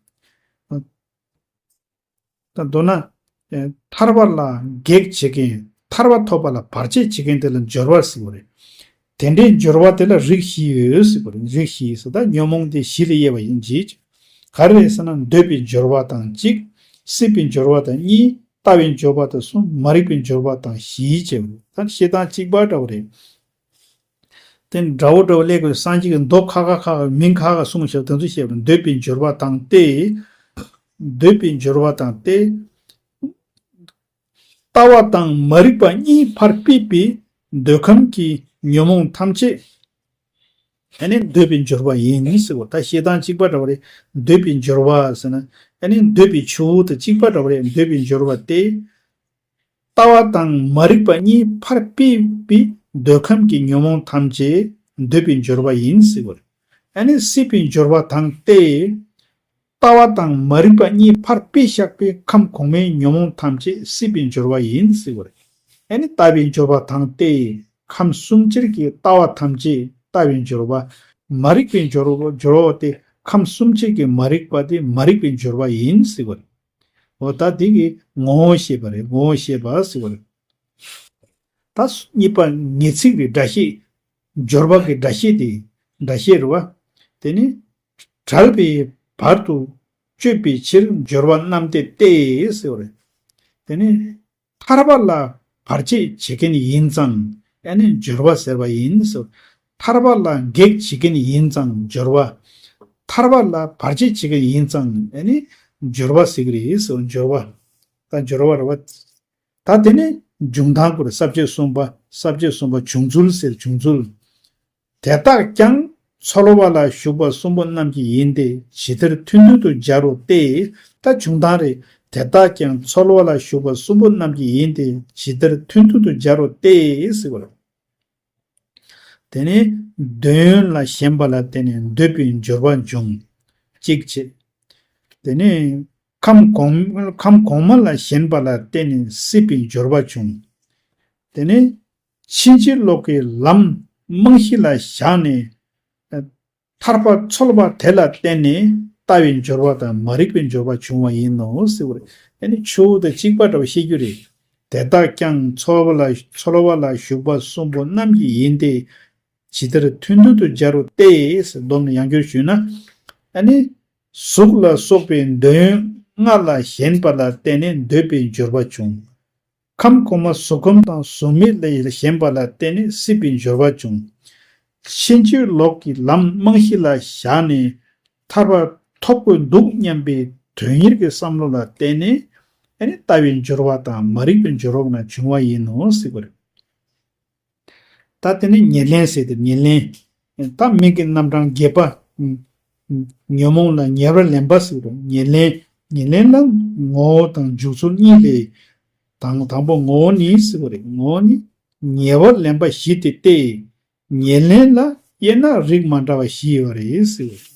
ད་མདོར་ན། ཨེ། ཐར་པ་ལ་གེགས་བྱེད་མཁན་ཐར་པ་ཐོབ་པ་ལ་བར་ཆད་བྱེད་མཁན་དེ་ལ་སྦྱོར་བ་ཟེར་གི་རེད། དེ་འདྲའི་སྦྱོར་བ་དེ་ལ་རིགས་བཞི་ཡོད་ཟེར་གི་རེད། རིགས་བཞི་ཟེར་ད་ཉོན་མོངས་དེ་བཞི་ལ་དབྱེ་བ་ཡིན་གྱི། ག་རེ་རེད་ཟེར་ན་འདོད་པའི་སྦྱོར་བ་དང་གཅིག་སྲིད་པའི་སྦྱོར་བ་དང་གཉིས། ལྟ་བའི་སྦྱོར་བ་དང་གསུམ། མ་རིག་པའི་སྦྱོར་བ་དང་བཞི་བྱས། ད་བཤད་སྟངས་གཅིག་པ་འདྲ་བོ་རེད། དེ་འདྲ་བོ་འདྲ་བོ་ལས་དགོས། སངས་རྒྱས་ཀྱི་མདོ་ཁ་ཁ་ཁ་ཁ་མིང་ཁ་ཁ་གསུངས་ཤག་དེ་ཚོ་བཤད་པ་འདོད་པའི་སྦྱོར་བ་དང་སྟེ། འདོད་པའི་སྦྱོར་བ་དང་སྟེ། ལྟ་བ་དང་མ་རིག་པ་གཉིས་ཕར་ཕུད་པའི་འདོད་ཁམས་ཀྱི་ཉོན་མོངས་ཐམས་ཅད། ཨ་ནི་འདོད་པའི་སྦྱོར་བ་ཡིན་ཟེར་བ། ད་བཤད་སྟངས་གཅིག་པ་འདྲ་བ་རེད། འདོད་པའི་སྦྱོར་བ་ཟེར་ན། ཨ་ནི་འདོད་པའི་ཆུ་བོ་དང་གཅིག་པ་འདྲ་བ་རེད། འདོད་པའི་སྦྱོར་བ་སྟེ། ལྟ་བ་དང་མ་རིག་པ་གཉིས་ཕར་ཕུད་པའི་འདོད་ཁམས་ཀྱི་ཉོན་མོངས་ཐམས་ཅད་འདོད་པའི་སྦྱོར་བ་ཡིན་ཟེར་བ་རེད། ཨ་ནི་སྲིད་པའི་སྦྱོར་བ་དང་སྟེ། ལྟ་བ་དང་མ་རིག་པ་གཉིས་ཕར་ཕུད་བཞག་པའི་ཁམས་གོང་མའི་ཉོན་མོངས་ཐམས་ཅད་སྲིད་པའི་སྦྱོར་བ་ཡིན་ཟེར་བ་རེད། ཨ་ནི་ལྟ་བའི་སྦྱོར་བ་དང་སྟེ། ཁམས་གསུམ་ཕྱེད་ཀྱི་ལྟ་བ་ཐམས་ཅད་ལྟ་བའི་སྦྱོར་བ། མ་རིག་པའི་སྦྱོར་བ་སྦྱོར་བ་སྟེ་ཁམས་གསུམ་ཕྱེད་ཀྱི་མ་རིག་པ་དེ་མ་རིག་པའི་སྦྱོར་བ་ཡིན་ཟེར་བ་རེད། འོ་ད་འདི་གི་ངོ་བོ་ཤེས་པ་རེད། ངོ་བོ་ཤེས་པ་ཟེར་བ་རེད། ད་གཉིས་པ་ངེས་ཚིག་རེད། སྒྲ་བཤད། སྦྱོར་བ་གི་སྒྲ་བཤད་དེ། སྒྲ་བཤད་རེད་བ། དེ་ནི་བྲལ་བའི་བར་དུ་གཅོད་པའི་ཕྱིར་སྦྱོར་བ་རྣམས་ཏེ་སྟེ་ཟེར་བ་རེད། དེ་ནི་ཐར་པ་ལ་བར་ཆད་བྱེད་མཁན་ཡིན་ཙང་ཨ་ནི་སྦྱོར་བ་ཟེར་བ་ཡིན་ཟེར། ཐར་པ་ལ་གེགས་བྱེད་མཁན་ཡིན་ཙང་སྦྱོར་བ། ཐར་པ་ལ་བར་ཆད་བྱེད་མཁན་ཡིན་ཙང་ཨ་ནི་སྦྱོར་བ་ཟེར་གི་རེད་ཟེར། སྦྱོར་བ། ད་སྦྱོར་བ་རེད་བ། ད་དེ་ནི་འབྱུང་སྟངས་སྐོར་ས་བཅད་གསུམ་པ། ས་བཅད་གསུམ་པ་བྱུང་ཚུལ་ཟེར། བྱུང་ཚུལ། དེ་དག་ཀྱང་ཚོལ་བ་ལ་ཞུགས་པ་གསུམ་པོ་རྣམས་ཀྱིས་ཡིན་ཏེ་ཇི་ལྟར་ཐུང་ཐུང་དུ་སྦྱར་རོ་སྟེ། ད་བྱུང་སྟངས་རེད། དེ་དག་ཀྱང་ཚོལ་བ་ལ་ཞུགས་པ་གསུམ་པོ་རྣམས་ཀྱིས་ཡིན་ཏེ་ཇི་ལྟར་ཐུང་ཐུང་དུ་སྦྱར་རོ་སྟེ་ཟེར་བ་རེད། དེ་ནས་འདོད་ཡོན་ལ་ཞེན་པ་ལ་བརྟེན་ནས་འདོད་པའི་འབྱོར་བ་འབྱུང་། གཅིག་བྱས། དེ་ནས་ཁམས་གོང་ཁམས་གོང་མ་ལ་ཞེན་པ་ལ་བརྟེན་ནས་སྲིད་པའི་འབྱོར་བ་བྱུང་། དེ་ནས་ཕྱིན་ཅི་ལོག་གི་ལམ་རྨང་གཞི་ལ་བཞག་ནས། ཐར་པ་འཚོལ་བ་དེ་ལ་བརྟེན་ནས་ལྟ་བའི་འབྱོར་བ་དང་མ་རིག་པའི་འབྱོར་བ་བྱུང་བ་ཡིན་ནོ་ཟེར་བ་རེད། ཨ་ནི་ཆུ་བོ་དང་གཅིག་པ་འདྲ་བ་བཤད་རྒྱུ་རེད། དེ་དག་ཀྱང་ཚོལ་བ་ལ་ཚོལ་བ་ལ་ཞུགས་པ་གསུམ་པོ་རྣམས་ཀྱིས་ཡིན་ཏེ། ཇི་ལྟར་ཐུང་ཐུང་དུ་སྦྱར་རོ་སྟེ་ཟེར། སྡོམ་ནས་ཡང་བསྐྱར་ཞུས་ན། ཨ་ནི་གཟུགས་ལ་སོགས་པའི་འདོད་ཡོན་ལྔ་ལ་ཞེན་པ་ལ་བརྟེན་ནས་འདོད་པའི་འབྱོར་བ་བྱུང་། ཁམས་གོང་མ་གཟུགས་ཁམས་དང་གཟུགས་མེད་ལ་ཞེན་པ་ལ་བརྟེན་ནས་སྲིད་པའི་འབྱོར་བ་བྱུང་། ཕྱིན་ཅི་ལོག་གི་ལམ་རྨང་གཞི་ལ་བཞག་ནས་ཐར་པ་ ཐོབ་དགོས་འདུག་སྙམ་པའི་དོན་གཉེར་གྱི་བསམ་བློ་ལ་བརྟེན་ནས་ཨ་ནི་ལྟ་བའི་སྦྱོར་བ་དང་མ་རིག་པའི་སྦྱོར་བ་ནང་བྱུང་བ་ཡིན་ནོ་ཟེར་བ་རེད། ད་དེ་ནི་ཉེར་ལེན་ཟེར་ཏེ་ཉེར་ལེན། ད་མིང་གི་རྣམ་གྲངས་བརྒྱད་པ། ཉོན་མོངས་ལ་ཉེ་བར་ལེན་པ་ཟེར་རོ། ཉེར་ལེན། ཉེར་ལེན་ལ་ངོ་བོ་དང་འཇུག་ཚུལ་གཉིས་ལས། དང་དང་པོ་ངོ་བོ་ནི་ཟེར་བ་རེད། ངོ་བོ་ནི་ཉེ་བར་ལེན་པ་བཞི་སྟེ་སྟེ། ཉེར་ལེན་ལ་དབྱེ་ན་རིགས་མ་འདྲ་བ་བཞི་ཡོད་རེད་ཟེར་བ་རེད།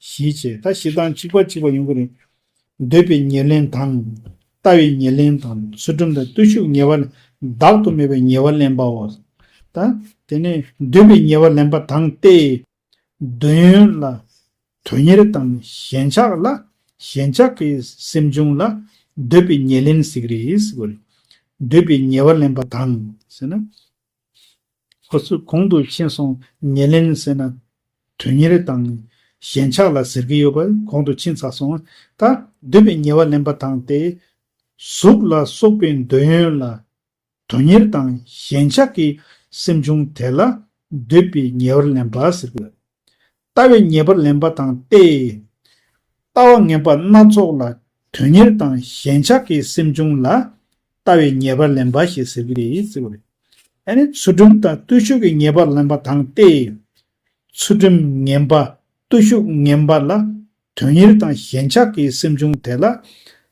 བཞི་བྱས་ད་བཞི་དང་གཅིག་པ་གཅིག་པ་ཡོང་གི་རེད། འདོད་པའི་ཉེར་ལེན་དང་། ལྟ་བའི་ཉེར་ལེན་དང་ཚུལ་ཁྲིམས་དང་བརྟུལ་ཞུགས་ཉེ་བར་བདག་ཏུ་མེད་པའི་ཉེ་བར་ལེན་པའོ། ད་དེ་ནས་འདོད་པའི་ཉེ་བར་ལེན་པ་དང་སྟེ། འདོད་ཡོན་ལ་དོན་གཉེར་དང་ཞེན་ཆགས་ལ་ཞེན་ཆགས་ཀྱི་སེམས་བྱུང་ལ་འདོད་པའི་ཉེར་ལེན་ཟེར་གྱི་རེད་ཟེར་བ་རེད། འདོད་པའི་ཉེ་བར་ལེན་པ་དང་ཟེར་ན། ཁོ་ཚོས་གོང་དུ་ཕྱིན་སོང་ཉེར་ལེན་ཟེར་ན་དོན་གཉེར་དང་ཞེན་ཆགས་ལ་ཟེར་གྱི་ཡོད་པ་གོང་དུ་ཕྱིན་ཚར་སོང་། ད་འདོད་པའི་ཉེ་བར་ལེན་པ་དང་སྟེ། གཟུགས་ལ་སོགས་པའི་འདོད་ཡོན་ལ་དོན་གཉེར་དང་ཞེན་ཆགས་ཀྱི་སེམས་བྱུང་དེ་ལ་འདོད་པའི་ཉེ་བར་ལེན་པ་ཟེར་གྱི་ཡོད། ལྟ་བའི་ངེས་པར་ལེན་པ་དང་སྟེ། ལྟ་བ་ངན་པ་སྣ་ཚོགས་ལ་དོན་གཉེར་དང་ཞེན་ཆགས་ཀྱི་སེམས་བྱུང་ལ་ལྟ་བའི་ངེས་པར་ལེན་པ་ཞེས་ཟེར་གྱི་རེད་ཟེར་བ་རེད། ཨ་ནི་ཚུལ་ཁྲིམས་དང་བརྟུལ་ཞུགས་ཀྱི་ངེས་པར་ལེན་པ་དང་སྟེ། ཚུལ་ཁྲིམས་ངན་པ་བརྟུལ་ཞུགས་ངན་པ་ལ་དོན་གཉེར་དང་ཞེན་ཆགས་ཀྱི་སེམས་བྱུང་དེ་ལ་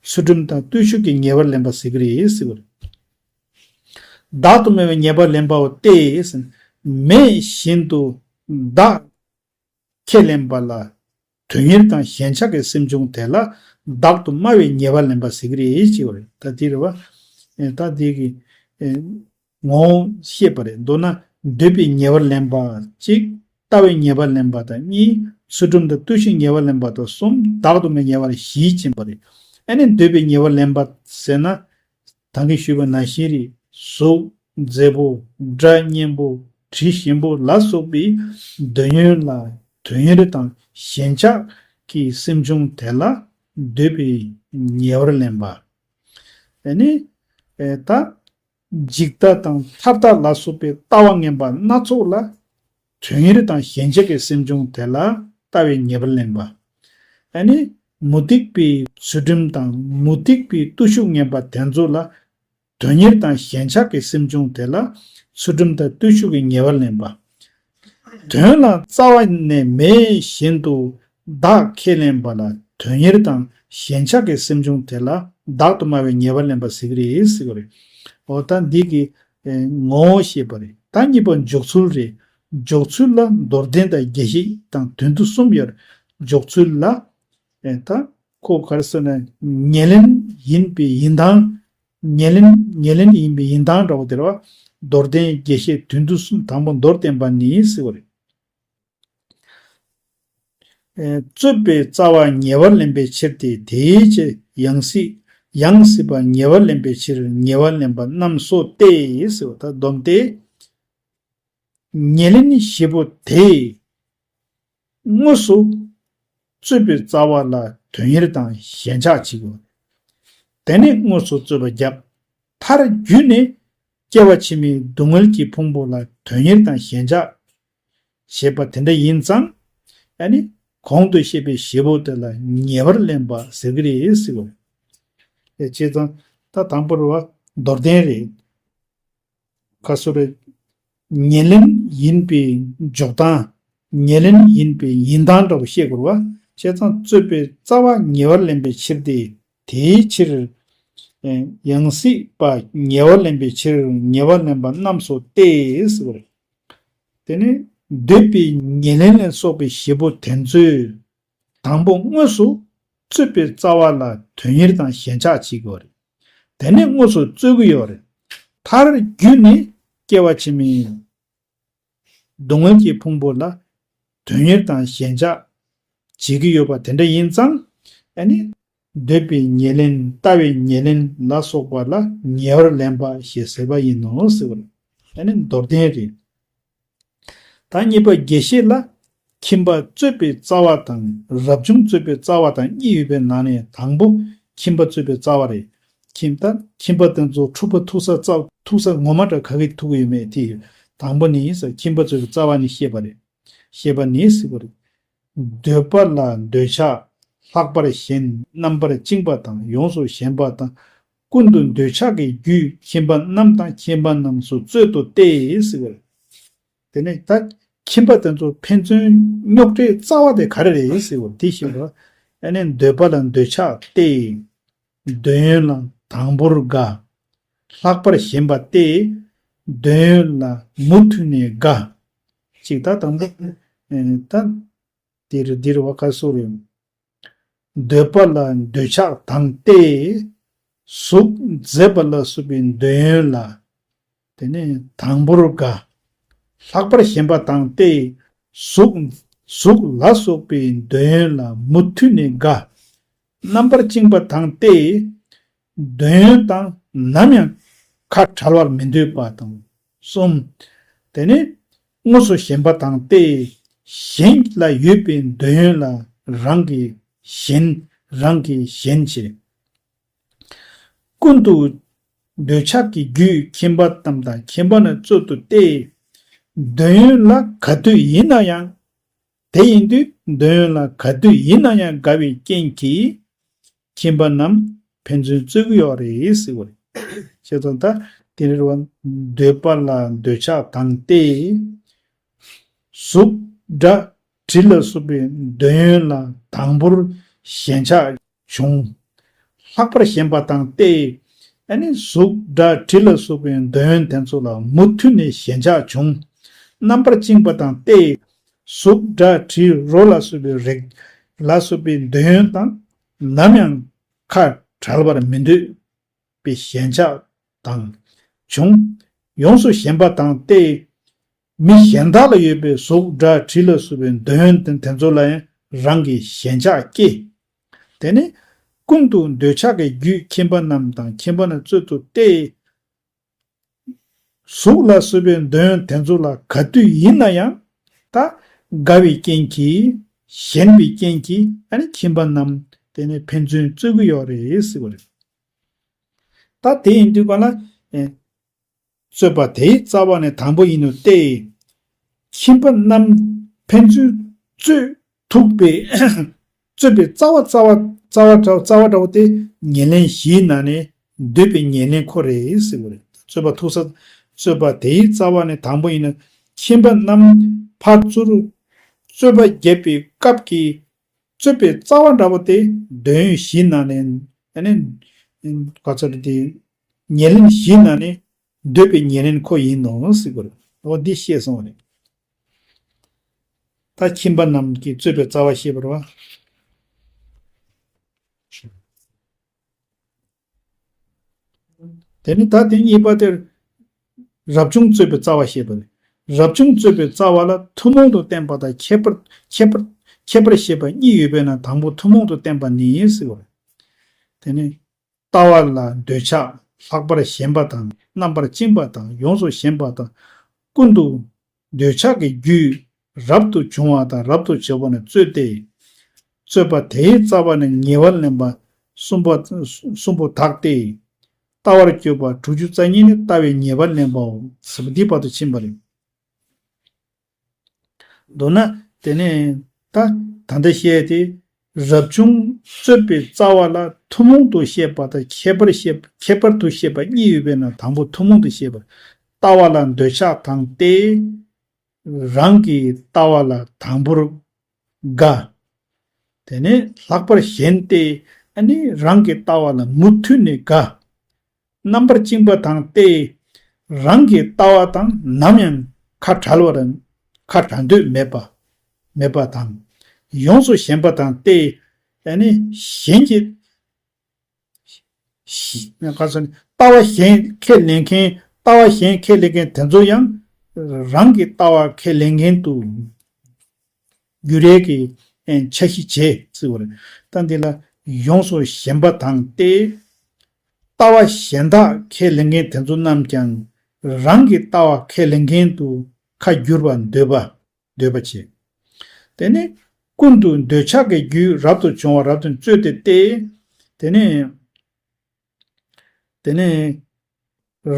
ཚུལ་ཁྲིམས་དང་བརྟུལ་ཞུགས་ཀྱི་ངེས་པར་ལེན་པ་ཟེར་གྱི་རེད་ཟེར་བ་རེད། བདག་ཏུ་མེད་པའི་ཉེས་པར་ལེན་པའོ་སྟེ། མེད་བཞིན་དུ་བདག་ཁས་ལེན་པ་ལ་དོན་གཉེར་དང་ཞེན་ཆགས་ཀྱི་སེམས་བྱུང་དེ་ལ་བདག་ཏུ་སྨྲ་བའི་ཉེས་པར་ལེན་པ་ཟེར་གྱི་རེད་ཅེས་པ་རེད། ད་དེ་རེད་བ། ད་དེ་གི་ངོ་བོ་ཤེས་པ་རེད། མདོར་ན་འདོད་པའི་ཉེས་པར་ལེན་པ་གཅིག་ལྟ་བའི་ཉེས་པར་ལེན་པ་དང་གཉིས། ཚུལ་ཁྲིམས་དང་བརྟུལ་ཞུགས་ཉེས་པར་ལེན་པ་དང་གསུམ། བདག་ཏུ་མེད་ཉེས་པར་བཞི་ཕྱིན་པ་རེད། ཨ་ནི་འདོད་པའི་ཉེས་པར་ལེན་པ་ཟེར་ན། ད་གིན་ཞུས་པ་ནང་བཞིན་རེད། གཟུགས་མཛེས་པོ། སྒྲ་སྙན་པོ། དྲི་ཞིམ་པོ་ལ་སོགས་པའི་འདོད་ཡོན་ལ་དོན་གཉེར་དང་ཞེན་ཆགས་ཀྱི་སེམས་བྱུང་དེ་ལ་འདོད་པའི་ཉེ་བར་ལེན་པ། ཨ་ནི། ད། འཇིག་ལྟ་དང་ཐར་ལྟ་ལ་སོགས་པའི་ལྟ་བ་ངན་པ་སྣ་ཚོགས་ལ་དོན་གཉེར་དང་ཞེན་ཆགས་ཀྱི་སེམས་བྱུང་དེ་ལ་ལྟ་བའི་ཉེས་པར་ལེན་པ། ཨ་ནི་མུ་སྟེགས་པའི་ཚུལ་ཁྲིམས་དང་མུ་སྟེགས་པའི་བརྟུལ་ཞུགས་ངན་པ་དེ་ཚོ་ལ་དོན་གཉེར་དང་ཞེན་ཆགས་ཀྱི་སེམས་བྱུང་དེ་ལ་ཚུལ་ཁྲིམས་དང་བརྟུལ་ཞུགས་ཀྱི་ཉེས་པར་ལེན་པ། དོན་ལ་རྩ་བ་ནས་མེད་བཞིན་དུ་བདག་ཁས་ལེན་པ་ལ་དོན་གཉེར་དང་ཞེན་ཆགས་ཀྱི་སེམས་བྱུང་དེ་ལ་བདག་ཏུ་སྨྲ་བའི་ཉེས་པར་ལེན་པ་ཟེར་གྱི་རེད་ཟེར་གྱི་རེད། འོ་ད་འདི་གི་ངོ་བོ་ཤེས་པ་རེད། ད་གཉིས་པ་འཇོག་ཚུལ་རེད། འཇོག་ཚུལ་ལ་མདོར་བསྟན་དང་རྒྱས་བཤད་དང་དོན་བསྡུ་གསུམ་ཡོད་རེད། འཇོག་ཚུལ་ལ་ད་ཁོ་ག་རེ་ཟེར་ན་ཉེར་ལེན་ཡིན་པའི་ཡིན་སྟངས། ཉེར་ལེན་ཉེར་ལེན་ཡིན་པའི་ཡིན་སྟངས་འདྲ་བོ་དེ་རེད་བ། མདོར་བསྟན་རྒྱས་བཤད་དོན་བསྡུ་གསུམ། དང་པོ་མདོར་བསྟན་པ་ནི་ཟེར་བ་རེད། རྩོད་པའི་རྩ་བ་ཉེ་བར་ལེན་པའི་ཕྱིར་ཏེ། དེའི་ཕྱིར་ཡང་སྲིད་ཡང་སྲིད་པ་ཉེ་བར་ལེན་པའི་ཕྱིར་ཉེ་བར་ལེན་པ་རྣམས་སོ་སྟེ་ཟེར་བ། ད་སྡོམ་སྟེ། ཉེར་ལེན་བཞི་པོ་དེས་དངོས་སུ་རྩོད་པའི་རྩ་བ་ལ་དོན་གཉེར་དང་ཞེན་ཆགས་བྱེད་དགོས། དེ་ནས་དངོས་སུ་རྩོད་པ་བརྒྱབ། མཐར་བརྒྱུད་ནས་སྐྱེ་བ་ཕྱི་མའི་སྡུག་བསྔལ་གྱི་ཕུང་པོ་ལ་དོན་གཉེར་དང་ཞེན་ཆགས་བྱེད་པ་དེ་འདྲ་ཡིན་ཙང་། ཨ་ནི་གོང་དུ་བཤད་པའི་བཞི་པོ་དེ་ལ་ཉེ་བར་ལེན་པ་ཟེར་གྱི་རེད་ཟེར་བ་རེད། བྱས་ཙང་ད་དང་པོ་རེད་བ། མདོར་བསྟན་རེད། ག་སོ་རེ། ཉེར་ལེན་ཡིན་པའི་འཇོག་སྟངས། ཉེར་ལེན་ཡིན་པའི་ཡིན་སྟངས་འདྲ་བོ་ཤེས་དགོས་རེད་བ། བྱས་ཙང་རྩོད་པའི་རྩ་བ་ཉེ་བར་ལེན་པའི་ཕྱིར་ཏེ། དེའི་ཕྱིར། ཡང་སྲིད་པ་ཉེ་བར་ལེན་པའི་ཕྱིར་ཉེ་བར་ལེན་པ་རྣམས་སོ་སྟེ་ཟེར་བ་རེད། དེ་ནི་འདོད་པའི་ཉེར་ལེན་ལ་སོགས་པའི་བཞི་པོ་དེ་ཚོས། དང་པོ་དངོས་སུ་རྩོད་པའི་རྩ་བ་ལ་དོན་གཉེར་དང་ཞེན་ཆགས་བྱེད་དགོས་རེད། དེ་ནས་དངོས་སུ་རྩོད་ཀྱི་ཡོད་རེད། མཐར་བརྒྱུད་ནས་སྐྱེ་བ་ཕྱི་མའི་སྡུག་བསྔལ་གྱི་ཕུང་པོ་ལ་དོན་གཉེར་དང་ཞེན་ཆགས་བྱེད་ཀྱི་ཡོད་པ་དེ་འདྲ་ཡིན་ཙང་། ཨ་ནི་འདོད་པའི་ཉེར་ལེན། ལྟ་བའི་ཉེར་ལེན་ལ་སོགས་པ་ལ་ཉེ་བར་ལེན་པ་ཞེས་ཟེར་བ་ཡིན་ནོ་ཟེར་བ་རེད། ཨ་ནི་མདོར་བསྟན་རེད། ད་གཉིས་པ་རྒྱས་བཤད་ལ། ཁྱིམ་པ་རྩོད་པའི་རྩ་བ་དང་རབ་བྱུང་རྩོད་པའི་རྩ་བ་དང་གཉིས་ཡོད་པའི་ནང་ནས་དང་པོ་ཁྱིམ་པ་རྩོད་པའི་རྩ་བ་རེད། ཁྱིམ་ད་ཁྱིམ་པ་དེ་ཚོ་འཁྲུག་པ་ཐུག་ས་རྩ་ཐུག་ས་ངོ་མ་འདྲ་ག་གི་ཐུག་གི་ཡོད་མེད་དེ། དང་པོ་ནི་ས་ཁྱིམ་པ་རྩོད་པའི་རྩ་བ་ནི་བཤད་པ་རེད། བཤད་པ་ནི་ཟེར་བ་རེད། འདོད་པ་ལ་འདོད་ཆགས། ལྷག་པར་ཞེན། རྣམ་པར་བཅིངས་པ་དང་ཡོངས་སུ་ཞེན་པ་དང་། ཀུན་ཏུ་འདོད་ཆགས་ཀྱི་རྒྱུས་ཁྱིམ་པ་རྣམས་དང་ཁྱིམ་པ་རྣམས་སུ་རྩོད་དོ་སྟེ་ཟེར་བ་རེད། དེ་ནས་ད་ཁྱིམ་པ་དེ་ཚོ་ཕན་ཚུན་རྙོག་དྲའི་རྩ་བ་དེ་ག་རེ་རེད་ཟེར་བ་དེ་ཤེས་པ། ཨ་ནི་འདོད་པ་ལ་འདོད་ཆགས་ཏེ། འདོད་ཡོན་ལ་དང་པོར་དགའ། ལྷག་པར་ཞེན་པ་སྟེ། འདོད་ཡོན་ལ་མུ་མཐུད་ནས་དགའ། ཅིག་ད་དང་པོ། ཨེ། ད་འདིར་འདིར་བ་ཁ་སོ་རེད། འདོད་པ་ལ་འདོད་ཆགས་དང་སྟེ། གཟུགས་མཛེས་པ་ལ་སོགས་པའི་འདོད་ཡོན་ལ། དེ་ནས་དང་པོར་དགའ། ལྷག་པར་ཞེན་པ་དང་སྟེ། གཟུགས་གཟུགས་ལ་སོགས་པའི་འདོད་ཡོན་ལ་མུ་མཐུད་ནས་དགའ། རྣམ་པར་བཅིངས་པ་དང་སྟེ། འདོད་ཡོན་དང་ནམ་ཡང་ཁ་བྲལ་བར་མི་འདོད་པ་དང་། གསུམ། དེ་ནས་དངོས་སུ་ཞེན་པ་དང་སྟེ། གཞན་ལ་ཡོད་པའི་འདོད་ཡོན་ལ་རང་གིས་ཞེན། རང་གིས་ཞེན་བྱེད། ཀུན་ཏུ་འདོད་ཆགས་ཀྱི་རྒྱུས་ཁྱིམ་པ་རྣམས་དང་ཁྱིམ་པ་ནི་རྩོད་དོ་སྟེ། འདོད་ཡོན་ལ་ག་དུས་ཡིན་ན་ཡང་། དེ་ཡིན་དུས་འདོད་ཡོན་ལ་ག་དུས་ཡིན་ན་ཡང་དགའ་བའི་རྐྱེན་གྱིས། ཁྱིམ་པ་རྣམས་ཕན་ཚུན་རྩོད་ཀྱི་ཡོད་རེད་ཟེར་བ་རེད། བྱས་ཙང་ད་དེ་རེད་བ། འདོད་པ་ལ་འདོད་ཆགས་དང་སྟེ། གཟུགས་སྒྲ་དྲི་ལ་སོགས་པའི་འདོད་ཡོན་ལ་དང་པོར་ཞེན་ཆགས་བྱུང་། ལྷག་པར་ཞེན་པ་དང་སྟེ། ཨ་ནི་གཟུགས་སྒྲ་དྲི་ལ་སོགས་པའི་འདོད་ཡོན་དེ་ཚོ་ལ་མུ་མཐུད་ནས་ཞེན་ཆགས་བྱུང་། རྣམ་པར་བཅིངས་པ་དང་སྟེ། གཟུགས་སྒྲ་དྲི་རོ་ལ་སོགས་པའི་རེག་ལ་སོགས་པའི་འདོད་ཡོན་དང་ནམ་ཡང་ཁ་བྲལ་བར་མི་འདོད་པའི་ཞེན་ཆགས་དང་བྱུང་། ཡོངས་སུ་ཞེན་པ་དང་སྟེ། མི་གཞན་དག་ལ་ཡོད་པའི་གཟུགས་སྒྲ་དྲི་ལ་སོགས་པའི་འདོད་ཡོན་དེ་དེ་ཚོ་ལ་ཡང་རང་གིས་ཞེན་ཆགས་སྐྱེ། དེ་ནི་ཀུན་ཏུ་འདོད་ཆགས་ཀྱི་རྒྱུས་ཁྱིམ་པ་རྣམས་དང་ཁྱིམ་པ་ནི་རྩོད་དོ་སྟེ། གཟུགས་ལ་སོགས་པའི་འདོད་ཡོན་དེ་ཚོ་ལ་ག་དུས་ཡིན་ན་ཡང་ད་དགའ་བའི་རྐྱེན་གྱིས། ཞེན་པའི་རྐྱེན་གྱིས་ཨ་ནི་ཁྱིམ་པ་རྣམས་དེ་ནི་ཕན་ཚུན་རྩོད་ཀྱི་ཡོད་རེད་ཟེར་བ་རེད། ད་དེ་ཡིན་དུས་ག་ལ། ཨེ། རྩོད་པ་དེའི་རྩ་བ་ནི་དང་པོ་ཡིན་ནོ་སྟེ། ཁྱིམ་པ་རྣམས་ཕན་ཚུན་རྩོད་ཐུབ་པའི་རྩོད་པའི་རྩ་བ་རྩ་བ་རྩ་བ་འདྲ་རྩ་བ་འདྲ་བོ་དེ་ཉེར་ལེན་བཞིའི་ནང་ནས་འདོད་པའི་ཉེར་ལེན་ཁོ་རེད་ཟེར་བ་རེད། རྩོད་པ་ཐུག་ས། རྩོད་པ་དེའི་རྩ་བ་ནི་དང་པོ་ཡིན་ནོ། ཁྱིམ་པ་རྣམས་ཕར་ཚུར་རྩོད་པ་བརྒྱབ་པའི་སྐབས་ཀྱི་རྩོད་པའི་རྩ་བ་འདྲ་བོ་དེ་འདོད་ཡོན་བཞིའི་ནང་ནས་ཨ་ནི་ག་ཚོད་དེ་ཉེར་ལེན་བཞིའི་ནང་ནས་འདོད་པའི་ཉེར་ལེན་ཁོ་ཡིན་ནོ་ཟེར་བ་རེད། འོ་འདི་ཤེས་སོང་བ་རེད། ད་ཁྱིམ་པ་རྣམས་ཀྱིས་རྩོད་པའི་རྩ་བ་ཤེས་པ་རེད་བ། དེ་ནི་ད་དེ་གཉིས་པ་དེར་རབ་བྱུང་རྩོད་པའི་རྩ་བ་ཞེས་པ་རེད། རབ་བྱུང་རྩོད་པའི་རྩ་བ་ལ་ཐུན་མོང་དུ་བསྟན་པ་དང་ཁྱད་པར་ཁྱད་པར་ཁྱད་པར་ཞེས་པ་གཉིས་ཡོད་པས་ན་དང་པོ་ཐུན་མོང་དུ་བསྟན་པ་ནི་ཟེར་བ་རེད། དེ་ནི་ལྟ་བ་ལ་འདོད་ཆགས་ལྷག་པར་ཞེན་པ་དང་རྣམ་པར་བཅིངས་པ་དང་ཡོངས་སུ་ཞེན་པ་དང་ཀུན་ཏུ་འདོད་ཆགས་ཀྱི་རྒྱུས་རབ་ཏུ་བྱུང་བ་དང་རབ་ཏུ་བྱེད་པ་ནི་རྩོད་དེ། རྩོད་པ་དེའི་རྩ་བ་ནི་ཉེ་བར་ལེན་པ་གསུམ་པ་གསུམ་པོ་དག་སྟེ། ལྟ་བར་གྱུར་པ་དྲུག་ཅུ་རྩ་གཉིས་ནི་ལྟ་བའི་ཉེ་བར་ལེན་པའོ། ཟེར་བ་འདི་བར་དུ་ཕྱིན་པ་རེད། མདོར་ན་དེ་ནས་ད་ད་ལྟ་བཤད་དེ་རབ་བྱུང་རྩོད་པའི་རྩ་བ་ལ་ཐུན་མོང་དུ་བཤད་པ་དང་ཁྱད་པར་བཤད་ཁྱད་པར་དུ་བཤད་པ་གཉིས་ཡོད་པས་ན་དང་པོ་ཐུན་མོང་དུ་བཤད་པ། ལྟ་བ་ལ་འདོད་ཆགས་དང་སྟེ། རང་གི་ལྟ་བ་ལ་དང་པོར་དགའ། དེ་ནས་ལྷག་པར་ཞེན་ཏེ་ཨ་ནི་རང་གི་ལྟ་བ་ལ་མུ་མཐུད་ནས་དགའ། རྣམ་པར་བཅིངས་པ་དང་སྟེ། རང་གི་ལྟ་བ་དང་ནམ་ཡང་ཁ་བྲལ་བར་ཁ་བྲལ་འདོད་མེད་པ་མེད་པ་དང་། ཡོངས་སུ་ཞེན་པ་དང་སྟེ། ཨ་ནི་གཞན་གྱི་ག་ཚོད་ནི་ལྟ་བ་གཞན་ཁས་ལེན་མཁན་ལྟ་བ་གཞན་ཁས་ལེན་མཁན་དེ་ཚོ་ཡང་རང་གི་ལྟ་བ་ཁས་ལེན་མཁན་དུ་འགྱུར་ཡས་ཀྱི་འཆར་གཞི་བྱེད་ཟེར་བ་རེད། ད་འདི་ལ་ཡོངས་སུ་ཞེན་པ་དང་སྟེ། ལྟ་བ་གཞན་དག་ཁས་ལེན་མཁན་དེ་ཚོ་རྣམས་ཀྱང་རང་གི་ལྟ་བ་ཁས་ལེན་མཁན་དུ་ཁ་བསྒྱུར་བར་འདོད་པ། འདོད་པ་བྱེད། དེ་ནི་ཀུན་ཏུ་འདོད་ཆགས་ཀྱི་རྒྱུས་རབ་ཏུ་བྱུང་བ་རབ་ཏུ་རྩོད་དེ་སྟེ། དེ་ནི་དེ་ནི་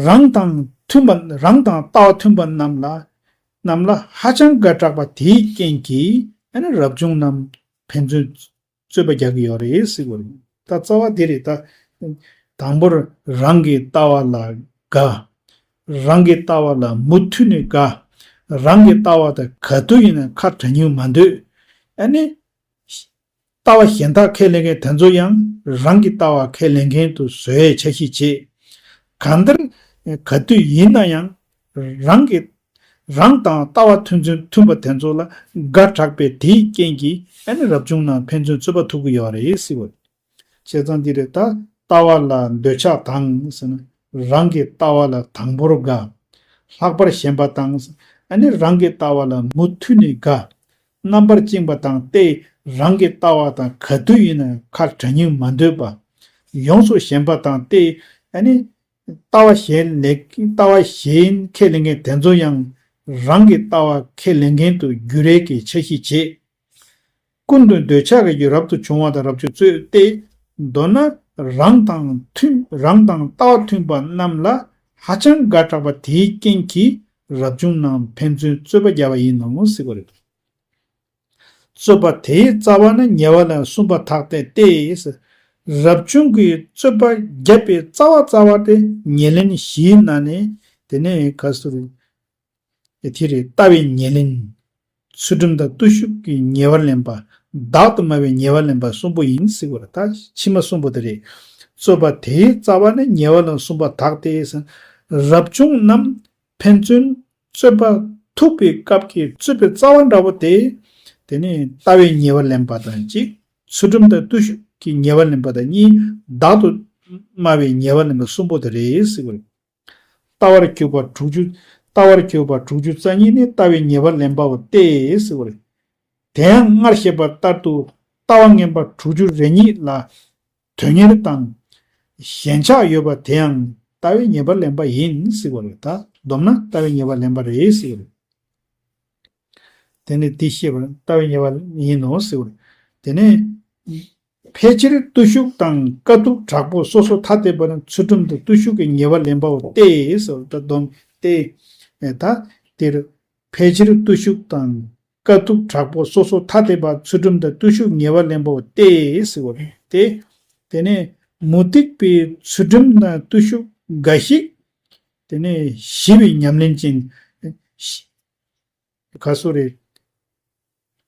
རང་དང་མཐུན་པ་རང་དང་ལྟ་བ་མཐུན་པ་རྣམས་ལ་རྣམས་ལ་ཧ་ཅང་དགའ་དྲགས་པ་དེའི་རྐྱེན་གྱིས་ཨ་ནི་རབ་བྱུང་རྣམས་ཕན་ཚུན་ རྩོད་པ་རྒྱག་གི་ཡོད་རེད་ཟེར་གྱི་ཡོད་རེད། ད་རྩ་བ་དེ་རེད་ད། དང་པོར་རང་གི་ལྟ་བ་ལ་དགའ། རང་གི་ལྟ་བ་ལ་མུ་མཐུད་ནས་དགའ། རང་གི་ལྟ་བ་དང་ག་དུས་ཡིན་ན་ཁ་བྲལ་སྙིང་མ་འདོད། ཨ་ནི། ལྟ་བ་གཞན་དག་ཁས་ལེན་མཁན་དེ་ཚོ་ཡང་རང་གི་ལྟ་བ་ཁས་ལེན་མཁན་དུ་བཟོ་ཡའི་འཆར་གཞི་བྱེད། གང་ལྟར་ག་དུས་ཡིན་ན་ཡང་རང་གི་རང་དང་ལྟ་བ་མཐུན་ཚུན་མཐུན་པ་དེ་ཚོ་ལ་དགའ་དྲགས་པས། དེའི་རྐྱེན་གྱིས་ཨ་ནི་རབ་བྱུང་རྣམས་ཕན་ཚུན་རྩོད་པ་ཐུག་གི་ཡོད་རེད་ཟེར་བ། བྱས་ཙང་འདི་རེད་ད། ལྟ་བ་ལ་འདོད་ཆགས་དང་ཟེར་ན། རང་གི་ལྟ་བ་ལ་དང་པོར་དགའ། ལྷག་པར་ཞེན་པ་དང་། ཨ་ནི་རང་གི་ལྟ་བ་ལ་མུ་མཐུད་ནས་དགའ། རྣམ་པར་བཅིངས་པ་དང་སྟེ། རང་གི་ལྟ་བ་དང་ག་དུས་ཡིན་ན་ཁ་བྲལ་སྙིང་མ་འདོད་པ། ཡོངས་སུ་ཞེན་པ་དང་སྟེ། ཨ་ནི། ལྟ་བ་གཞན་ལས་ལྟ་བ་གཞན་ཁས་ལེན་མཁན་དེ་ཚོ་ཡང་རང་གི་ལྟ་བ་ཁས་ལེན་མཁན་དུ་འགྱུར་ཡས་ཀྱི་འཆར་གཞི་བྱེད། ཀུན་ཏུ་འདོད་ཆགས་ཀྱི་རབ་ཏུ་བྱུང་བ་དང་རབ་བྱུང་རྩོད་དེ། མདོར་ན་རང་དང་མཐུན་རང་དང་ལྟ་བ་མཐུན་པ་རྣམས་ལ་ཧ་ཅང་དགའ་དྲགས་པ་དེའི་རྐྱེན་གྱིས་རབ་བྱུང་རྣམས་ཕན་ཚུན་རྩོད་པ་བརྒྱབ་པ་ཡིན་ནོ་ཟེར་བ་རེད། རྩོད་པ་དེའི་རྩ་བ་ནི་ཉེ་བ་ལ་གསུམ་པ་དག་སྟེ་སྟེ། རབ་བྱུང་གི་རྩོད་པ་བརྒྱབ་པའི་རྩ་བ་རྩ་བ་དེ་ཉེར་ལེན་བཞིའི་ནང་ནས་དེ་ནས་ག་ཟེར། དེ་རེད། ལྟ་བའི་ཉེར་ལེན། ཚུལ་ཁྲིམས་དང་བརྟུལ་ཞུགས་ཀྱི་ཉེ་བར་ལེན་པ། བདག་ཏུ་སྨྲ་བའི་ཉེ་བར་ལེན་པ་གསུམ་པོ་ཡིན་ཟེར་བ་རེད། ད་ཕྱི་མ་གསུམ་པོ་དེ་རེད། རྩོད་པ་དེའི་རྩ་བ་ནི་ཉེ་བ་ལ་གསུམ་པ་དག་སྟེ། རབ་བྱུང་རྣམས་ཕན་ཚུན་རྩོད་པ་ཐུག་པའི་སྐབས་ཀྱི་རྩོད་པའི་རྩ་བ་འདྲ་བོ་དེ། དེ་ནི་ལྟ་བའི་ཉེ་བར་ལེན་པ་དང་གཅིག་ཚུལ་ཁྲིམས་དང་བརྟུལ་ཞུགས་ཀྱི་ཉེ་བར་ལེན་པ་དང་གཉིས། བདག་ཏུ་སྨྲ་བའི་ཉེ་བར་ལེན་པ་གསུམ་པོ་དེ་རེད་ཟེར་བ་རེད། ལྟ་བར་གྱུར་པ་དྲུག་ཅུ། ལྟ་བར་གྱུར་པ་དྲུག་ཅུ་རྩ་གཉིས་ནི་ལྟ་བའི་ཉེ་བར་ལེན་པའོ་སྟེ་ཟེར་བ་རེད། དེ་ཡང་སྔར་བཤད་པ་ལྟར་དུ་ལྟ་བ་ངན་པ་དྲུག་ཅུ་རེ་གཉིས་ལ་དོན་གཉེར་དང་ཞེན་ཆགས་ཡོད་པ་དེ་ཡང་ལྟ་བའི་ཉེ་བར་ལེན་པ་ཡིན་ཟེར་བ་རེད། ད་བསྡོམས་ན་ལྟ་བའི་ཉེ་བར་ལེན་པ་རེད་ཟེར་བ་རེད། དེ་ནས་དེ་ཤེས་པར་ལྟ་བའི་ཉེ་བར་ཡིན་ནོ་ཟེར་བ་རེད། དེ་ནས། ཕལ་ཆེར་བརྟུལ་ཞུགས་དང་དཀའ་ཐུབ་དྲག་པོ་སོ་སོ་ཐ་དད་པ་ནི་ཚུལ་ཁྲིམས་དང་བརྟུལ་ཞུགས་ཀྱི་ཉེ་བར་ལེན་པའོ་སྟེ་ཟེར། ད་སྡོམ་སྟེ། ད་དེར་ཕལ་ཆེར་བརྟུལ་ཞུགས་དང་དཀའ་ཐུབ་དྲག་པོ་སོ་སོ་ཐ་དད་པ་ཚུལ་ཁྲིམས་དང་བརྟུལ་ཞུགས་ཉེ་བར་ལེན་པའོ་སྟེ་ཟེར་བ་སྟེ། དེ་ནས་མུ་སྟེགས་པའི་ཚུལ་ཁྲིམས་དང་བརྟུལ་ཞུགས་འགའ་ཞིག་དེ་ནས་ཞི་བའི་ཉམས་ལེན་ཅན། ག་སོ་རེད།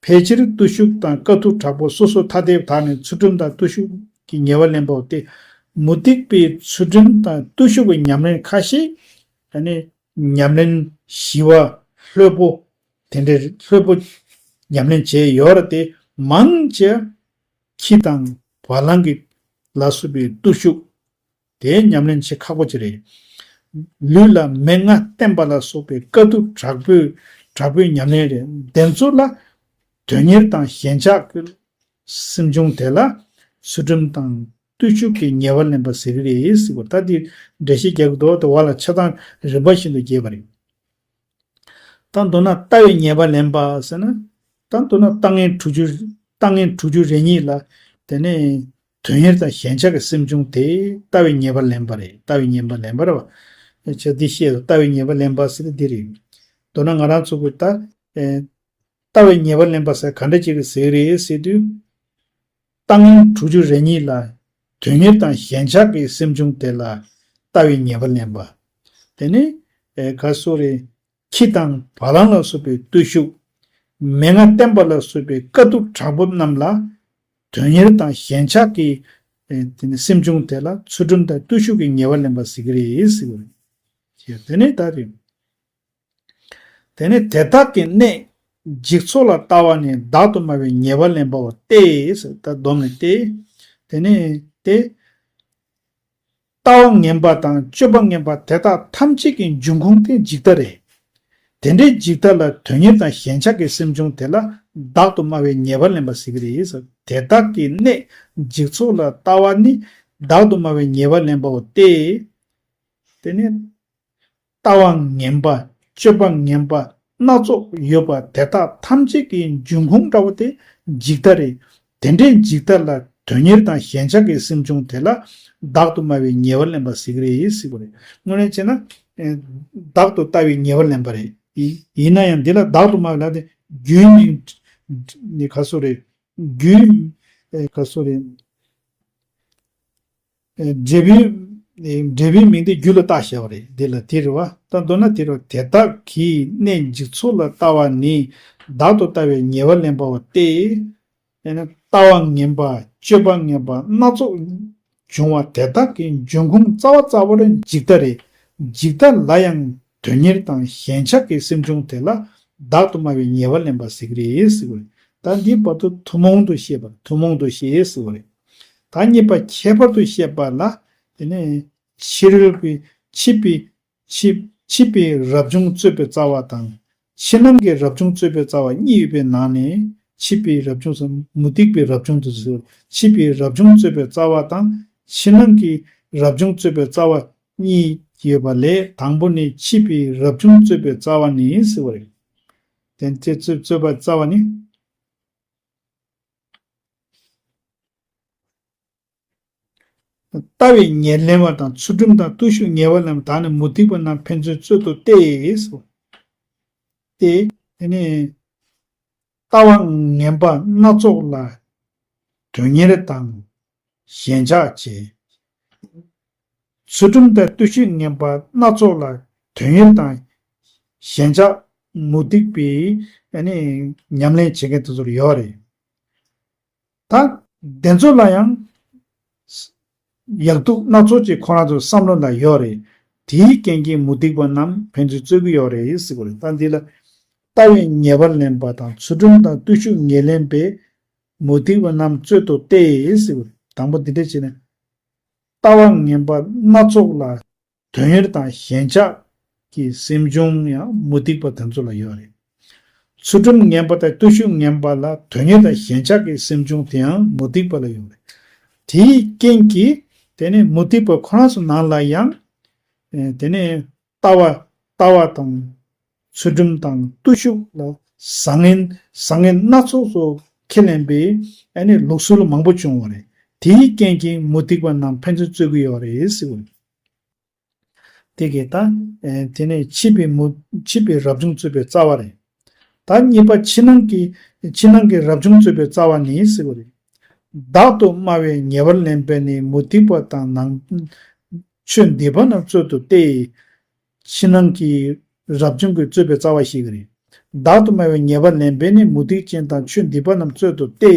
ཕལ་ཆེར་བརྟུལ་ཞུགས་དང་དཀའ་ཐུབ་དྲག་པོ་སོ་སོ་ཐ་དད་དག་ནི་ཚུལ་ཁྲིམས་དང་བརྟུལ་ཞུགས་ཀྱི་ཉེ་བར་ལེན་པའོ་སྟེ། མུ་སྟེགས་པའི་ཚུལ་ཁྲིམས་དང་བརྟུལ་ཞུགས་ཀྱི་ཉམས་ལེན་ཁ་ཤས། ཨ་ནི་ཉམས་ལེན་ཞི་བ་ལྷོད་པོ། དེ་འདྲའི་ལྷོད་པོ་ཉམས་ལེན་བྱས་ཡོད་རེད་དེ། མང་ཆེ་ཁྱི་དང་བ་ལང་གི་ལ་སོགས་པའི་བརྟུལ་ཞུགས། དེའི་ཉམས་ལེན་བྱེད་ཁག་པོ་ཅིག་རེད། ལུས་ལ་མན་ངག་བསྟེན་པ་ལ་སོགས་པའི་དཀའ་ཐུབ་དྲག་པོའི་དྲག་པོའི་ཉམས་ལེན་རེད། དེ་ཚོ་ལ་དོན་གཉེར་དང་ཞེན་ཆགས་ཀྱི་སེམས་བྱུང་དེ་ལ་ཚུལ་ཁྲིམས་དང་བརྟུལ་ཞུགས་ཀྱི་ཉེ་བར་ལེན་པ་ཟེར་གྱི་རེད་ཟེར་བ། ད་འདི་འགྲེལ་བཤད་རྒྱག་གི་འདུག་དེ་བ་ལ་ཆ་ཚང་རིམ་པ་བཞིན་དུ་རྒྱས་པ་རེད། ད་མདོར་ན་ལྟ་བའི་ཉེ་བར་ལེན་པ་ཟེར་ན། ད་མདོར་ན་ལྟ་ངན་དྲུག་ཅུ། ལྟ་ངན་དྲུག་ཅུ་རེ་གཉིས་ལ། དེ་ནས་དོན་གཉེར་དང་ཞེན་ཆགས་ཀྱི་སེམས་བྱུང་དེ་ལྟ་བའི་ཉེ་བར་ལེན་པ་རེད། ལྟ་བའི་ཉེ་བར་ལེན་པ་རེད་བ། བྱ་འདི་ཤེས་ལྟ་བའི་ཉེ་བར་ལེན་པ་ཟེར་ཏེ་འདི་རེད། མདོར་ན་ང་རང་ཚོ་གི་ད། ལྟ་བའི་ཉེ་བར་ལེན་པ་ཟེར་ག་འདྲ་ཅིག་རེད་ཟེར་གི་རེད་ཟེར་དུས། ལྟ་ངན་དྲུག་ཅུ་རེ་གཉིས་ལ་དོན་གཉེར་དང་ཞེན་ཆགས་ཀྱི་སེམས་བྱུང་དེ་ལ་ལྟ་བའི་ཉེ་བར་ལེན་པ། དེ་ནི་ག་སོ་རེད། ཁྱི་དང་བ་ལང་ལ་སོགས་པའི་བརྟུལ་ཞུགས། མན་ངག་བསྟེན་པ་ལ་སོགས་པའི་དཀའ་ཐུབ་དྲག་པོ་རྣམས་ལ་དོན་གཉེར་དང་ཞེན་ཆགས་ཀྱི་དེ་ནི་སེམས་བྱུང་དེ་ལ་ཚུལ་ཁྲིམས་དང་བརྟུལ་ཞུགས་ཀྱི་ཉེ་བར་ལེན་པ་ཟེར་གྱི་རེད་ཟེར་བ་རེད། དེ་ནི་ད་རེད། དེ་ནི་དེ་དག་གི་གནས་འཇིག་ཚོགས་ལ་ལྟ་བ་ནི་བདག་ཏུ་སྨྲ་བའི་ཉེ་བར་ལེན་པའོ་སྟེ་ཟེར། ད་སྡོམ་ནས་ཏེ། དེ་ནི་ཏེ། ལྟ་བ་ངན་པ་དང་སྤྱོད་པ་ངན་པ་དེ་དག་ཐམས་ཅད་ཀྱི་འབྱུང་ཁུངས་དེ་འཇིག་ལྟ་རེད། དེ་འདྲའི་འཇིག་ལྟ་ལ་དོན་གཉེར་དང་ཞེན་ཆགས་ཀྱི་སེམས་བྱུང་དེ་ལ་བདག་ཏུ་སྨྲ་བའི་ཉེ་བར་ལེན་པ་ཟེར་གྱི་རེད་ཟེར། དེ་དག་གི་གནས་འཇིག་ཚོགས་ལ་ལྟ་བ་ནི་བདག་ཏུ་སྨྲ་བའི་ཉེ་བར་ལེན་པའོ་སྟེ། དེ་ནི། ལྟ་བ་ངན་པ། སྤྱོད་པ་ངན་པ་སྣ་ཚོགས་ཡོད་པ་དེ་དག་ཐམས་ཅད་ཀྱི་འབྱུང་ཁུངས་འདྲ་བོ་དེ་འཇིག་ལྟ་རེད། དེ་འདྲའི་འཇིག་ལྟ་ལ་དོན་གཉེར་དང་ཞེན་ཆགས་ཀྱི་སེམས་བྱུང་དེ་ལ་བདག་ཏུ་སྨྲ་བའི་ཉེ་བར་ལེན་པ་ཟེར་གྱི་རེད་ཟེར་བ་རེད། དངོས་གནས་བྱས་ན། ཨེ། བདག་ཏུ་ལྟ་བའི་ཉེ་བར་ལེན་པ་རེད། ཡིན་ཡིན་ན་ཡང་འདི་ལ་བདག་ཏུ་སྨྲ་བའི་ལ་དེ་རྒྱུན་ནི་ནི་ག་སོ་རེད། རྒྱུན། ཨེ་ག་སོ་རེད། ཨེ་འབྲས་བུའི་ཨེ་འབྲས་བུའི་མིང་དེ་རྒྱུ་ལ་བཏགས་བཞག་པ་རེད། འདི་ལ་དེ་རེད་བ། ད་མདོར་ན་དེ་རེད་བ། དེ་དག་གི་གནས་འཇིག་ཚོགས་ལ་ལྟ་བ་ནི་བདག་ཏུ་ལྟ་བའི་ཉེ་བར་ལེན་པའོ་སྟེ། ཡང་ན་ལྟ་བ་ངན་པ་སྤྱོད་པ་ངན་པ་སྣ་ཚོགས་འབྱུང་བ་དེ་དག་གི་འབྱུང་ཁུངས་རྩ་བ་རྩ་བ་རེ་འཇིག་ལྟ་རེད། འཇིག་ལྟ་ལ་ཡང་དོན་གཉེར་དང་ཞེན་ཆགས་ཀྱི་སེམས་བྱུང་དེ་ལ་བདག་ཏུ་སྨྲ་བའི་ཉེ་བར་ལེན་པ་ཟེར་གྱི་རེད་ཟེར་བ་རེད། ད་འདི་བར་དུ་ཐུན་མོང་དུ་བཤད་པ་ཐུན་མོང་དུ་བཤད་ཟེར་བ་རེད། ད་གཉིས་པ་ཁྱད་པར་དུ་བཤད་པ་ལ། དེ་ནས་ཕྱི་རོལ་པའི་ཕྱི་པའི་ཕྱི་ཕྱི་པའི་རབ་བྱུང་རྩོད་པའི་རྩ་བ་དང་། ཕྱི་ནང་གི་རབ་བྱུང་རྩོད་པའི་རྩ་བ་གཉིས་ཡོད་པའི་ནང་ནས། ཕྱི་པའི་རབ་བྱུང་ཟེར་མུ་སྟེགས་པའི་རབ་བྱུང་དུ་ཟེར། ཕྱི་པའི་རབ་བྱུང་རྩོད་པའི་རྩ་བ་དང་། ཕྱི་ནང་གི་རབ་བྱུང་རྩོད་པའི་རྩ་བ་གཉིས་ཡོད་པ་ལས། དང་པོ་ནི་ཕྱི་པའི་རབ་བྱུང་རྩོད་པའི་རྩ་བ་ནི་ཟེར་བ་རེད། དེ་རྩོད་རྩོད་པའི་རྩ་བ་ནི། ལྟ་བའི་ཉེར་ལེན་པ་དང་། ཚུལ་ཁྲིམས་དང་བརྟུལ་ཞུགས་ཉེ་བར་ལེན་པ་དག་ནི་མུ་སྟེགས་པ་རྣམས་ཕན་ཚུན་རྩོད་དོ་སྟེ། སྟེ། དེ་ནི་ལྟ་བ་ངན་པ་སྣ་ཚོགས་ལ་དོན་གཉེར་དང་ཞེན་ཆགས་བྱེད། ཚུལ་ཁྲིམས་དང་བརྟུལ་ཞུགས་ངན་པ་སྣ་ཚོགས་ལ་དོན་གཉེར་དང་ཞེན་ཆགས་མུ་སྟེགས་པའི་ཉམས་ལེན་བྱེད་མཁན་དེ་ཚོར་ཡོད་རེད། ད་དེ་ཚོ་ལ་ཡང་ཡག་སྡུག་སྣ་ཚོགས་ཀྱི་ཁོ་རང་ཚོའི་བསམ་བློ་ལ་ཡོད་རེད། དེའི་རྐྱེན་གྱིས་མུ་སྟེགས་པ་རྣམས་ཕན་ཚུན་རྩོད་ཀྱི་ཡོད་རེད་ཟེར་གྱི་རེད། ད་འདི་ལ་ལྟ་བའི་ཉེ་བར་ལེན་པ་དང་། ཚུལ་ཁྲིམས་དང་བརྟུལ་ཞུགས་ཉེར་ལེན་པས་མུ་སྟེགས་པ་རྣམས་རྩོད་དོ་སྟེ་ཟེར་གྱི་རེད། དང་པོ་འདི་འདྲ་བྱས་ནས། ལྟ་བ་ངན་པ་སྣ་ཚོགས་ལ་དོན་གཉེར་དང་ཞེན་ཆགས་ཀྱི་སེམས་བྱུང་ཡང་མུ་སྟེགས་པ་དེ་ཚོ་ལ་ཡོད་རེད། ཚུལ་ཁྲིམས་ངན་པ་དང་བརྟུལ་ཞུགས་ངན་པ་ལ་དོན་གཉེར་དང་ཞེན་ཆགས་ཀྱི་སེམས་བྱུང་དེའང་མུ་སྟེགས་པ་ལ་ཡོད་རེད། དེའི་རྐྱེན་གྱིས་དེ་ནི་མུ་སྟེགས་པ་ཁོ་རང་ཚོ་ནང་ལ་ཡང་། ཨེ་དེ་ནི་ལྟ་བ་ལྟ་བ་དང་། ཚུལ་ཁྲིམས་དང་བརྟུལ་ཞུགས་ལ་བཟང་ངན་བཟང་ངན་སྣ་ཚོགས་སུ་ཁས་ལེན་པའི་ཨ་ནི་ལུགས་སྲོལ་མང་པོ་བྱུང་བ་རེད། དེའི་རྐྱེན་གྱིས་མུ་སྟེགས་པ་རྣམས་ཕན་ཚུན་རྩོད་ཀྱི་ཡོད་རེད་ཟེར་བ་རེད། དེ་གས་ད། ཨེ་དེ་ནས་ཕྱི་པའི་མུ་ཕྱི་པའི་རབ་བྱུང་རྩོད་པའི་རྩ་བ་རེད། ད་གཉིས་པ་ཕྱི་ནང་གི་ཕྱི་ནང་གི་རབ་བྱུང་རྩོད་པའི་རྩ་བ་ནི་ཟེར་བ་རེད། བདག་ཏུ་སྨྲ་བའི་ཉེ་བར་ལེན་པས་ནི་མུ་སྟེགས་པ་དང་ནང་ཆོས་འདི་པ་རྣམས་རྩོད་དོ་སྟེ། ཕྱི་ནང་གི་རབ་བྱུང་གི་རྩོད་པའི་རྩ་བ་ཞིག་རེད། བདག་ཏུ་སྨྲ་བའི་ཉེ་བར་ལེན་པས་ནི་མུ་སྟེགས་ཅན་དང་ཆོས་འདི་པ་རྣམས་རྩོད་དོ་སྟེ།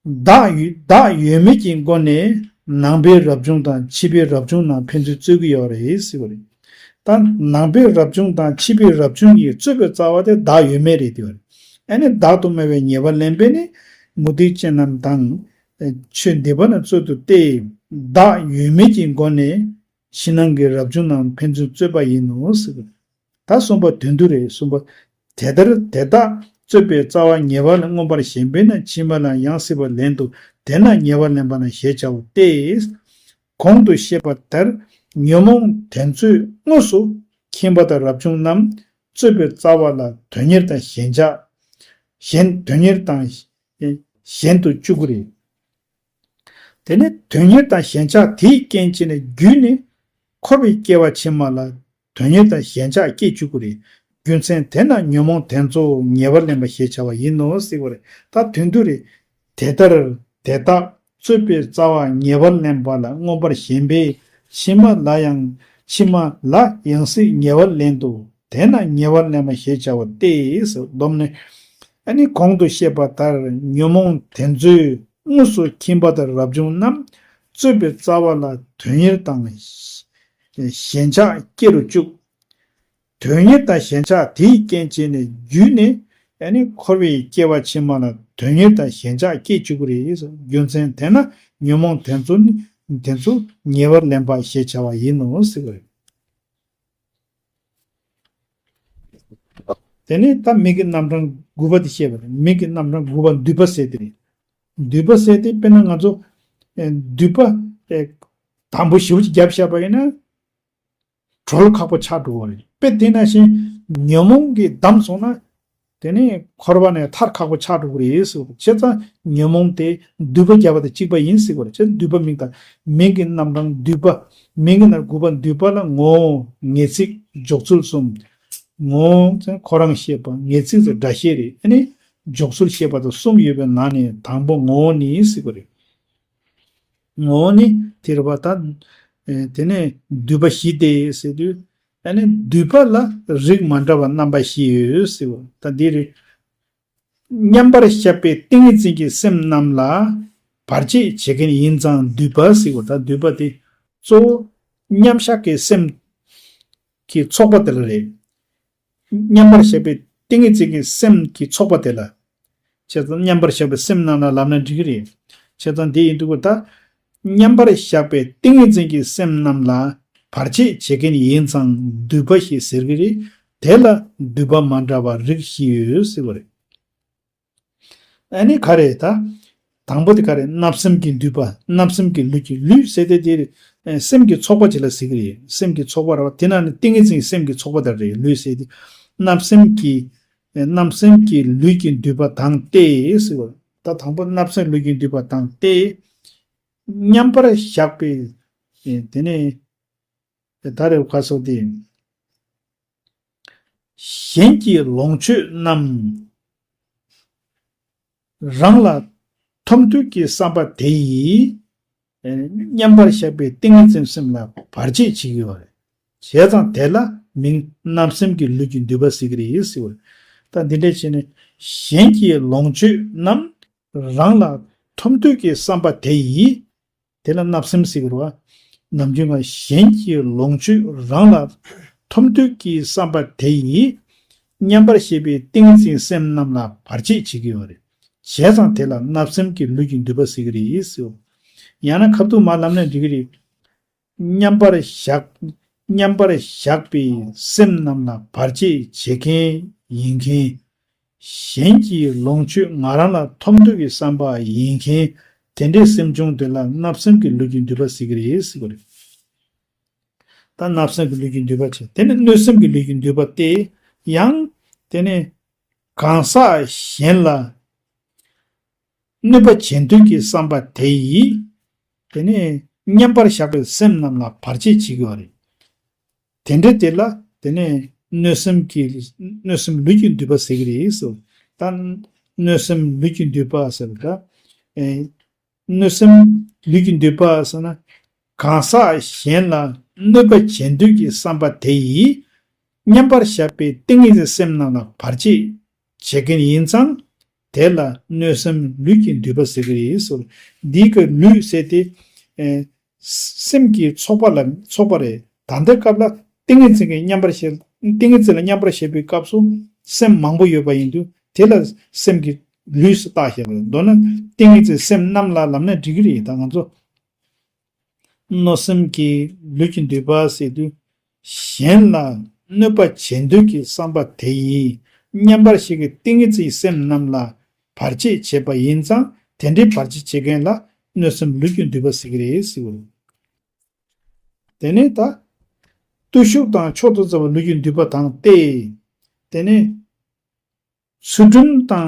བདག་ཡོད་བདག་ཡོད་མེད་ཀྱི་སྒོ་ནས་ནང་པའི་རབ་བྱུང་དང་ཕྱི་པའི་རབ་བྱུང་རྣམས་ཕན་ཚུན་རྩོད་ཀྱི་ཡོད་རེད་ཟེར་བ་རེད། ད་ནང་པའི་རབ་བྱུང་དང་ཕྱི་པའི་རབ་བྱུང་གི་རྩོད་པའི་རྩ་བ་དེ་བདག་ཡོད་མེད་རེད་དེ་བ་རེད། ཨ་ནི་བདག་ཏུ་སྨྲ་བའི་ཉེ་བར་ལེན་པས་ནི་མུ་སྟེགས་ཅན་རྣམས་དང་ཆོས་འདི་པ་རྣམས་རྩོད་དོ་སྟེ། བདག་ཡོད་མེད་ཀྱི་སྒོ་ནས་ཕྱི་ནང་གི་རབ་བྱུང་རྣམས་ཕན་ཚུན་རྩོད་པ་ཡིན་ནོ་ཟེར་བ་རེད། ད་གསུམ་པ་དོན་བསྡུ་རེད། གསུམ་པ། དེ་ལྟར་དེ་དག་རྩོད་པའི་རྩ་བ་ཉེ་བར་མངོན་པར་ཞེན་པས་ན་ཕྱི་མ་ལ་ཡང་སྲིད་པ་ལན་དུ་དེ་ན་ཉེ་བར་ལེན་པ་ན་ཞེས་བྱའོ་སྟེ། གོང་དུ་བཤད་པ་ལྟར་ཉོན་མོངས་དེ་ཚོས་དངོས་སུ་ཁྱིམ་པ་དང་རབ་བྱུང་རྣམས་རྩོད་པའི་རྩ་བ་ལ་དོན་གཉེར་དང་ཞེན་ཆགས། ཞེན་དོན་གཉེར་དང་ཞེན་དུ་བཅུག་གི་རེད། དེ་ནས་དོན་གཉེར་དང་ཞེན་ཆགས་དེའི་རྐྱེན་བྱས་ནས་བརྒྱུད་ནས་འཁོར་བའི་སྐྱེ་བ་ཕྱི་མ་ལ་དོན་གཉེར་དང་ཞེན་ཆགས་སྐྱེ་བཅུག་གི་རེད། རྒྱུ་མཚན་དེས་ན་ཉོན་མོངས་དེ་ཚོ་ཉེ་བར་ལེན་པ་ཞེས་བྱ་བ་ཡིན་ནོ་ཟེར་བ་རེད། ད་དོན་བསྡུ་རེད། དེ་ལྟར་དེ་དག་རྩོད་པའི་རྩ་བ་ཉེ་བར་ལེན་པ་ལ་མངོན་པར་ཞེན་པས་ཕྱི་མ་ལ་ཡང་ཕྱི་མ་ལ་ཡང་སྲིད་ཉེ་བར་ལེན་དུ་དེས་ན་ཉེ་བར་ལེན་པ་ཞེས་བྱ་བ་སྟེ་ཟེར་སྡོམ་ནས། ཨ་ནི་གོང་དུ་བཤད་པ་ལྟར་ཉོན་མོངས་དེ་ཚོས་དངོས་སུ་ཁྱིམ་པ་དང་རབ་བྱུང་རྣམས་རྩོད་པའི་རྩ་བ་ལ་དོན་གཉེར་དང་ཞེན་ཆགས་སྐྱེ་རུ་བཅུག་དོན་གཉེར་དང་ཞེན་ཆགས་དེའི་རྐྱེན་བྱས་ནས་བརྒྱུད་ནས་ཨ་ནི་འཁོར་བའི་སྐྱེ་བ་ཕྱི་མ་ལ་དོན་གཉེར་དང་ཞེན་ཆགས་སྐྱེ་བཅུག་གི་རེད། རྒྱུ་མཚན་དེས་ན་ཉོན་མོངས་དེ་ཚོ་ནི་དེ་ཚོ་ཉེ་བར་ལེན་པ་ཞེས་བྱ་བ་ཡིན་ནོ་ཟེར་བ་རེད། དེ་ནས་ད་མིག་གི་རྣམ་གྲངས་དགུ་པ་དེ་བཤད་པ་རེད། མིག་གི་རྣམ་གྲངས་དགུ་པ་མདུད་པ་ཟེར་དེ་རེད། མདུད་པ་ཟེར་དེ་དཔེར་ན་ང་ཚོ་ཨེ་མདུད་པ་ཨེ་དམ་པོ་ཞེ་པོ་ཅིག་བརྒྱབ་བཞག་པ་ཡིན་ན་གྲོལ་ཁག་པོ་ཆགས་འགྲོ་བ་རེད། དཔེ་དེ་ནང་བཞིན་ཉོན་མོངས་ཀྱིས་བསྡམས་སོང་ན་དེ་ནས་འཁོར་བ་ནས་ཐར་ཁག་པོ་ཆགས་འགྲོ་གི་རེད་ཟེར་བ་རེད། བྱས་ཙང་ཉོན་མོངས་དེ་མདུད་པ་བརྒྱབ་པ་དང་གཅིག་པ་ཡིན་ཟེར་བ་རེད། བྱས་མདུད་པ་མིག་དང་མིག་གི་རྣམ་གྲངས་མདུད་པ། མིག་གི་ནང་དགུ་པ་མདུད་པ་ལ་ངོ་བོ་ངེས་ཚིག་འཇོག་ཚུལ་གསུམ། ངོ་བོ་ཁོ་རང་ཤེས་པ། ངེས་ཚིག་སྒྲ་ཤེས་རེད། ཨ་ནི་ འཇོག་ཚུལ་བཤད་པ་དང་གསུམ་ཡོད་པའི་ནང་ནས་དང་པོ་ངོ་བོ་ཉིད་ཟེར་གྱི་རེད། ངོ་བོ་ཉིད་དེ་རེད་པ། ད་དེ་ནས་འདུས་པ་བཞི་སྟེ་ཟེར་དུས། ཨ་ནི་འདུས་པ་ལ་རིགས་མ་འདྲ་བ་རྣམ་པ་བཞི་ཡོད་ཟེར་བ། ད་འདི་རེད། མཉམ་པར་བཞག་པའི་ཏིང་ངེ་འཛིན་གྱི་སེམས་རྣམས་ལ་བར་ཆད་བྱེད་མཁན་ཡིན་ཙང་འདུས་པ་ཟེར་བ། ད་འདུས་པ་དེ་གཙོ་བོ་མཉམ་བཞག་གི་སེམས་ཀྱི་ཚོགས་པ་དེ་ལ་རེད། མཉམ་པར་བཞག་པའི་ཏིང་ངེ་འཛིན་གྱི་སེམས་ཀྱི་ཚོགས་པ་དེ་ལ། བྱས་ཙང་མཉམ་པར་བཞག་པའི་སེམས་རྣམས་ལ་ལབ་ན་འགྲིག་གི་རེད། བྱས་ཙང་དེ་ཡིན་དུས་ད། མཉམ་པར་བཞག་པའི་ཏིང་ངེ་འཛིན་གྱི་སེམས་རྣམས་ལ་བར་ཆད་བྱེད་མཁན་ཡིན་ཙང་འདུས་པ་ཞེས་ཟེར་གྱི་རེད། དེ་ལ་འདུས་པ་མ་འདྲ་བ་རིགས་བཞི་ཡོད་ཟེར་བ་རེད། ཨ་ནི་ག་རེ་ད། དང་པོ་དེ་ག་རེ། བརྣབ་སེམས་ཀྱི་འདུས་པ། བརྣབ་སེམས་ཀྱི་ལུས་ཀྱི། ལུས་ཟེར་དེ་དེ་རེད། ཨ། སེམས་ཀྱི་ཚོགས་པ་ཅིག་ལ་ཟེར་གྱི་རེད། སེམས་ཀྱི་ཚོགས་པ་རེད་པ། དེ་ནང་ནས་ཏིང་ངེ་འཛིན་གྱི་སེམས་ཀྱི་ཚོགས་པ་དེ་རེད། ལུས་ཟེར་དེ། བརྣབ་སེམས་ཀྱི། ཨ། བརྣབ་སེམས་ཀྱི་ལུས་ཀྱི་འདུས་པ་དང་སྟེ་ཟེར་བ། ད་དང་པོ་བརྣབ་སེམས་ལུས་ཀྱི་འདུས་པ་དང་སྟེ། མཉམ་པར་བཞག་པའི། ཨ། དེ་ནས། ད་རེས་ཁ་སོགས་ཏེ། གཞན་གྱི་ལོངས་སྤྱོད་རྣམས་རང་ལ་ཐོབ་འདོད་ཀྱི་བསམ་པ་དེ་ཡིས། མཉམ་པར་བཞག་པའི་ཏིང་ངེ་འཛིན་སེམས་ལ་བར་ཆད་བྱེད་ཀྱི་ཡོད་རེད། བྱས་ཙང་དེ་ལ་མིང་བརྣབ་སེམས་ཀྱི་ལུས་ཀྱི་འདུས་པ་ཟེར་གྱི་རེད་ཟེར་བ། ད་འདི་འདྲ་བྱས་ནས་གཞན་གྱི་ལོངས་སྤྱོད་རྣམས་རང་ལ་ཐོབ་འདོད་ཀྱི་བསམ་པ་དེ་ཡིས། དེ་ལ་བརྣབ་སེམས་ཟེར་གྱི་རེད་པ། ནམ་རྒྱུན་ང་གཞན་གྱི་ལོངས་སྤྱོད་རང་ལ་ཐོབ་འདོད་ཀྱི་བསམ་པ་དེ་ཡིས། མཉམ་པར་བཞག་པའི་ཏིང་ངེ་འཛིན་སེམས་རྣམས་ལ་བར་ཆད་བྱེད་ཀྱི་ཡོད་རེད། བྱས་ཙང་དེ་ལ་བརྣབ་སེམས་ཀྱི་ལུས་ཀྱི་འདུས་པ་ཟེར་གྱི་རེད་ཟེར། ཡང་ན་ཁ་ཐུག་མར་ལབ་ན་འགྲིག་གི་རེད། མཉམ་པར་བཞག་མཉམ་པར་བཞག་པའི་སེམས་རྣམས་ལ་བར་ཆད་བྱེད་མཁན་ཡིན་མཁན། གཞན་གྱི་ལོངས་སྤྱོད་ང་རང་ལ་ཐོབ་འདོད་ཀྱི་བསམ་པ་ཡིན་མཁན། དེ་འདྲའི་སེམས་བྱུང་དེ་ལ་བརྣབ་སེམས་ཀྱི་ལུས་ཀྱི་འདུས་པ་ཟེར་གྱི་རེད་ཟེར་གྱི་རེད། ད་བརྣབ་སེམས་ཀྱི་ལུས་ཀྱི་འདུས་པ་བྱས། དེ་ནས་གནོད་སེམས་ཀྱི་ལུས་ཀྱི་འདུས་པ་སྟེ། ཡང་། དེ་ནས་གང་ཟག་གཞན་ལ་གནོད་པ་བྱེད་འདོད་ཀྱི་བསམ་པ་དེ་ཡིས། དེ་ནས་མཉམ་པར་བཞག་པའི་སེམས་རྣམས་ལ་བར་ཆད་བྱེད་ཀྱི་ཡོད་རེད། དེ་འདྲ་དེ་ལ་དེ་ནས་གནོད་སེམས་ཀྱི། གནོད་སེམས་ལུས་ཀྱི་འདུས་པ་ཟེར་གྱི་རེད་ཟེར། ད་གནོད་སེམས་ལུས་ཀྱི་འདུས་པ་ཟེར་ད། ཨེ། གནོད་སེམས་ལུས་ཀྱི་འདུས་པ་ཟེར་ན། གང་ཟག་གཞན་ལ་གནོད་པ་བྱེད་འདོད་ཀྱི་བསམ་པ་དེ་ཡིས། མཉམ་པར་བཞག་པའི་ཏིང་ངེ་འཛིན་སེམས་རྣམས་ལ་བར་ཆད་བྱེད་མཁན་ཡིན་ཙང་། དེ་ལ་གནོད་སེམས་ལུས་ཀྱི་འདུས་པ་ཟེར་གྱི་རེད་ཟེར། འདི་གི་ལུས་ཟེར་དེ། ཨེ། སེམས་ཀྱི་ཚོགས་པ་ལ་ཚོགས་པ་རེད། ད་ལྟའི་སྐབས་ལ་ཏིང་ངེ་འཛིན་གྱི་མཉམ་པར་བཞག་ཏིང་ངེ་འཛིན་ལ་མཉམ་པར་བཞག་པའི་སྐབས་སུ་སེམས་མང་པོ་ཡོད་པ་ཡིན་དུས། དེ་ལ་སེམས་ཀྱི་ལུས་སུ་བཏགས་བཞག་པ་རེད། མདོར་ན་ཏིང་ངེ་འཛིན་སེམས་རྣམས་ལ་ལབ་ན་འགྲིག་གི་རེད། ད་ང་ཚོ་གནོད་སེམས་ཀྱི་ལུས་ཀྱི་འདུས་པ་ཟེར་དུས། གཞན་ལ་གནོད་པ་བྱེད་འདོད་ཀྱི་བསམ་པ་དེ་ཡིས། མཉམ་པར་བཞག་གི་ཏིང་ངེ་འཛིན་སེམས་རྣམས་ལ་བར་ཆད་བྱེད་པ་ཡིན་ཙང་། དེ་འདྲའི་བར་ཆད་བྱེད་མཁན་ལ་གནོད་སེམས་ལུས་ཀྱི་འདུས་པ་ཟེར་གྱི་རེད་ཟེར་བ། དེ་ནས་ད། བརྟུལ་ཞུགས་དང་མཆོག་ཏུ་བརྩེ་བ་ལུས་ཀྱི་འདུས་པ་དང་སྟེ། དེ་ནས། ཚུལ་ཁྲིམས་དང་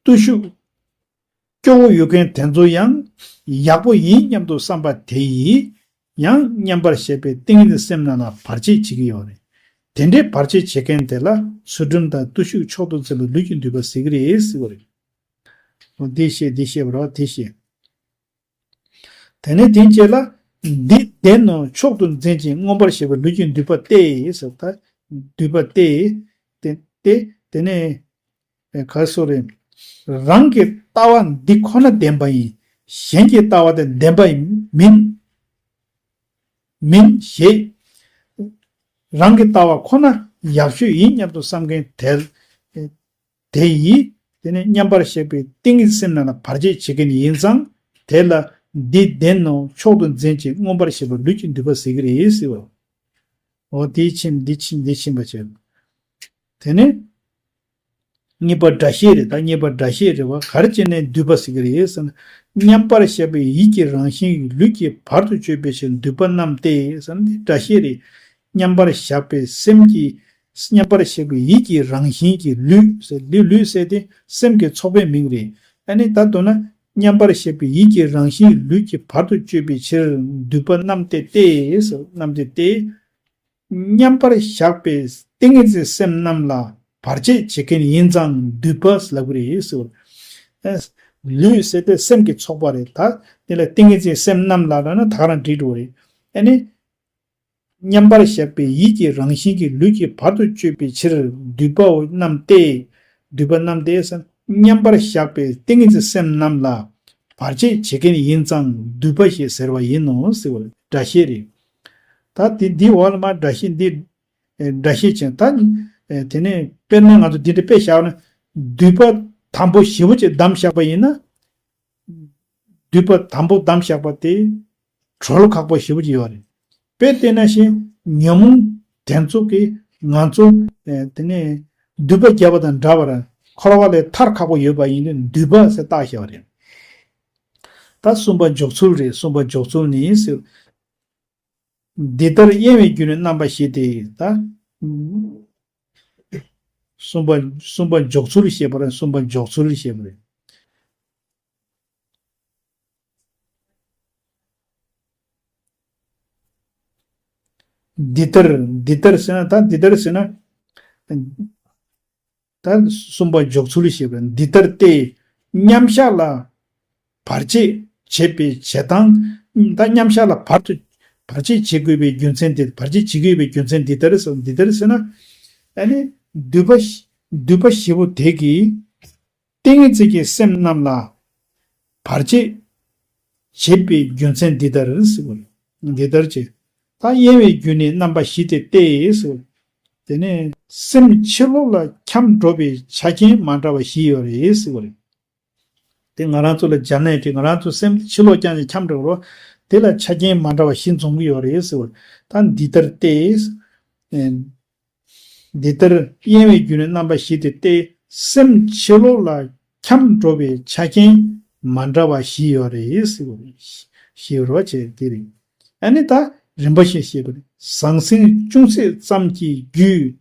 བརྟུལ་ཞུགས་སྐྱོ་བོ་ཡོད་མཁན་དེ་ཚོ་ཡང་ཡག་པོ་ཡིན་སྙམ་དུ་བསམ་པ་དེ་ཡིས། ཡང་མཉམ་པར་བཞག་པའི་ཏིང་ངེ་འཛིན་སེམས་རྣམས་ལ་བར་ཆད་བྱེད་ཀྱི་ཡོད་རེད། དེ་འདྲའི་བར་ཆད་བྱེད་མཁན་དེ་ལ་ཚུལ་ཁྲིམས་དང་བརྟུལ་ཞུགས་མཆོག་ཏུ་བརྩེ་བའི་ལུས་ཀྱི་འདུས་པ་ཟེར་གྱི་རེད་ཟེར་བ་རེད། འོ་དེ་བཤད་དེ་བཤད་པ་རེད་བ། དེ་བཤད། དེ་ནས་དེའི་རྗེས་ལ། འདི་བདེན་ནོ་མཆོག་ཏུ་འཛིན་ཅིང་མངོན་པར་ཤེས་པའི་ལུས་ཀྱི་འདུས་པ་སྟེ་ཟེར། ད་འདུས་པ་སྟེ། དེ་དེ་དེ་ནས་ག་སོ་རེད། རང་གི་ལྟ་བ་འདི་ཁོ་ན་བདེན་པ་ཡིན། གཞན་གྱི་ལྟ་བ་དེ་བདེན་པ་མིན། མིན་ཞེས། རང་གི་ལྟ་བ་ཁོ་ན་ཡག་ཤོས་ཡིན་སྙམ་དུ་བསམ་མཁན་དེ། དེ་ཡིས་དེ་ནི་མཉམ་པར་བཞག་པའི་ཏིང་ངེ་འཛིན་སེམས་རྣམས་ལ་བར་ཆད་བྱེད་མཁན་ཡིན་ཙང་། དེ་ལ་འདི་བདེན་ནོ་མཆོག་ཏུ་འཛིན་ཅིང་མངོན་པར་ཤེས་པའི་ལུས་ཀྱི་འདུས་པ་ཟེར་གྱི་རེད་ཟེར་བ། འོ་དེ་ཕྱིན་འདི་ཕྱིན་འདི་ཕྱིན་པ་བྱས། དེ་ནི་གཉིས་པ་སྒྲ་བཤད་རེད། ད་གཉིས་པ་སྒྲ་བཤད་རེད་བ། ག་རེ་བྱས་ནས་འདུས་པ་ཟེར་གྱི་རེད་ཟེར་ན། མཉམ་པར་བཞག་པའི་ཡིད་ཀྱི་རང་བཞིན་གྱི་ལུས་ཀྱི་བར་དུ་གཅོད་པའི་ཕྱིར་འདུས་པ་རྣམས་ཏེ་ཟེར་ན་འདི་སྒྲ་བཤད་རེད། མཉམ་པར་བཞག་པའི་སེམས་ཀྱི། མཉམ་པར་བཞག་པའི་ཡིད་ཀྱི་རང་བཞིན་གྱི་ལུས་ཟེར། འདི་ལུས་ཟེར་དེ་སེམས་ཀྱི་ཚོགས་པའི་མིང་རེད། ཨ་ནི་ད་མདོར་ན་མཉམ་པར་བཞག་པའི་ཡིད་ཀྱི་རང་བཞིན་ལུས་ཀྱི་བར་དུ་གཅོད་པའི་ཕྱིར་འདུས་པ་རྣམས་ཏེ་སྟེ་ཟེར། རྣམས་ཏེ་སྟེ། མཉམ་པར་བཞག་པའི་ཏིང་ངེ་འཛིན་སེམས་རྣམས་ལ་ བར་ཆད་བྱེད་མཁན་ཡིན་ཙང་འདུས་པ་ལབ་ཀྱི་རེད་ཟེར་བ་རེད། ལུས་ཟེར་ཏེ་སེམས་ཀྱི་ཚོགས་པ་རེད། ད་དེ་ལ་ཏིང་ངེ་འཛིན་སེམས་རྣམས་ལ་ལབ་ན་ད་ག་རང་འགྲིག་འགྲོ་རེད། ཨ་ནི། མཉམ་པར་བཞག་པའི་ཡིད་ཀྱི་རང་བཞིན་གྱིས་ལུས་ཀྱི་བར་དུ་གཅོད་པའི་ཕྱིར་འདུས་པའོ་རྣམས་ཏེ། འདུས་པ་རྣམས་ཏེ་ཟེར། མཉམ་པར་བཞག་པའི་ཏིང་ངེ་འཛིན་སེམས་རྣམས་ལ་བར་ཆད་བྱེད་མཁན་ཡིན་ཙང་འདུས་པ་ཞེས་ཟེར་བ་ཡིན་ནོ་ཟེར་བ་སྒྲ་བཤད་རེད། ད་དེ་འདི་འོག་ལ་མ་སྒྲ་བཤད་འདི་སྒྲ་བཤད་ཅན་ད་དེ་ནས་དཔེར་ན་ང་ཚོ་འདི་འདྲ་དཔེ་བཞག་ན་འདུས་པ་དང་པོ་བཞི་པོ་ཅིག་བསྡམས་བཞག་པ་ཡིན་ན། འདུས་པ་དང་པོ་བསྡམས་བཞག་པ་དེ་གྲོལ་ཁག་པོ་ཞེ་པོ་ཅིག་ཡོད་རེད། དཔེ་བལྟས་ན་ཞིག་ཉོན་མོངས་དེ་ཚོ་གིས་ང་ཚོ་ཨེ་དེ་ནས་འདུས་པ་བརྒྱབ་པ་དང་འདྲ་བར་འཁོར་བ་ལས་ཐར་ཁག་པོ་ཡོད་པ་ཡིན་དུས་འདུས་པ་ཟེར་བཏགས་བཞག་པ་རེད། ད་གསུམ་པ་འཇོག་ཚུལ་རེད། གསུམ་པ་འཇོག་ཚུལ་ནི་ཟེར། འདི་ལྟར་གཡེང་བའི་རྒྱུ་ནི་རྣམ་པ་བཞི་སྟེ། ད་གསུམ་པ་གསུམ་པ་འཇོག་ཚུལ་ཞེས་པ་རེད། གསུམ་པ་འཇོག་ཚུལ་ཞེས་པ་རེད། འདི་ལྟར་འདི་ལྟར་ཟེར་ན་ད་འདི་ལྟར་ཟེར་ན། ད་གསུམ་པ་འཇོག་ཚུལ་ཞེས་པ་འདི་ལྟར་ཏེ། མཉམ་བཞག་ལ་བར་ཆད་བྱེད་པའི་བྱེད་སྟངས། ད་མཉམ་བཞག་ལ་བར་དུ་བར་ཆད་བྱེད་དགོས་པའི་རྒྱུ་མཚན་དེ་བར་ཆད་བྱེད་དགོས་པའི་རྒྱུ་མཚན་འདི་ལྟར་ཟེར། འདི་ལྟར་ཟེར་ན། ཨ་ནི་འདུས་པ་འདུས་པ་བཞི་པོ་དེ་གིས། ཏིང་ངེ་འཛིན་གྱི་སེམས་རྣམས་ལ་བར་ཆད་བྱེད་པའི་རྒྱུ་མཚན་འདི་ལྟར་ཟེར་བ་རེད། འདི་ལྟར་བྱེད། ད་གཡེང་བའི་རྒྱུ་ནི་རྣམ་པ་བཞི་སྟེ་སྟེ་ཟེར་བ་རེད། དེ་ནས་སེམས་ཕྱི་ལོགས་ལ་འཁྱམས་འགྲོ་བའི་ཆ་རྐྱེན་མ་འདྲ་བ་བཞི་ཡོད་རེད་ཟེར་བ་རེད། དེ་ང་རང་ཚོ་ལ་སྦྱར་ནས་དེ་ང་རང་ཚོ་སེམས་ཕྱི་ལོགས་རྐྱང་ཞིག་འཁྱམས་འགྲོ་རོགས། དེ་ལ་ཆ་རྐྱེན་མ་འདྲ་བ་བཞི་འཛོམས་ཀྱི་ཡོད་རེད་ཟེར་བ་རེད། ད་འདི་ལྟར་སྟེ། འདི་ལྟར་གཡེང་བའི་རྒྱུ་ནི་རྣམ་པ་བཞི་སྟེ་སྟེ། སེམས་ཕྱི་ལོགས་ལ་འཁྱམས་འགྲོ་བའི་ཆ་རྐྱེན་མ་འདྲ་བ་བཞི་ཡོད་རེད་ཟེར་བ་རེད། ཞེས་རོ་བྱས་དེ་རེད། ཨ་ནི་ད་རིམ་པ་བཞིན་བཤད་པ་རེད། ཟང་ཟིང་ཅུང་ཟད་ཙམ་གྱི་རྒྱུས་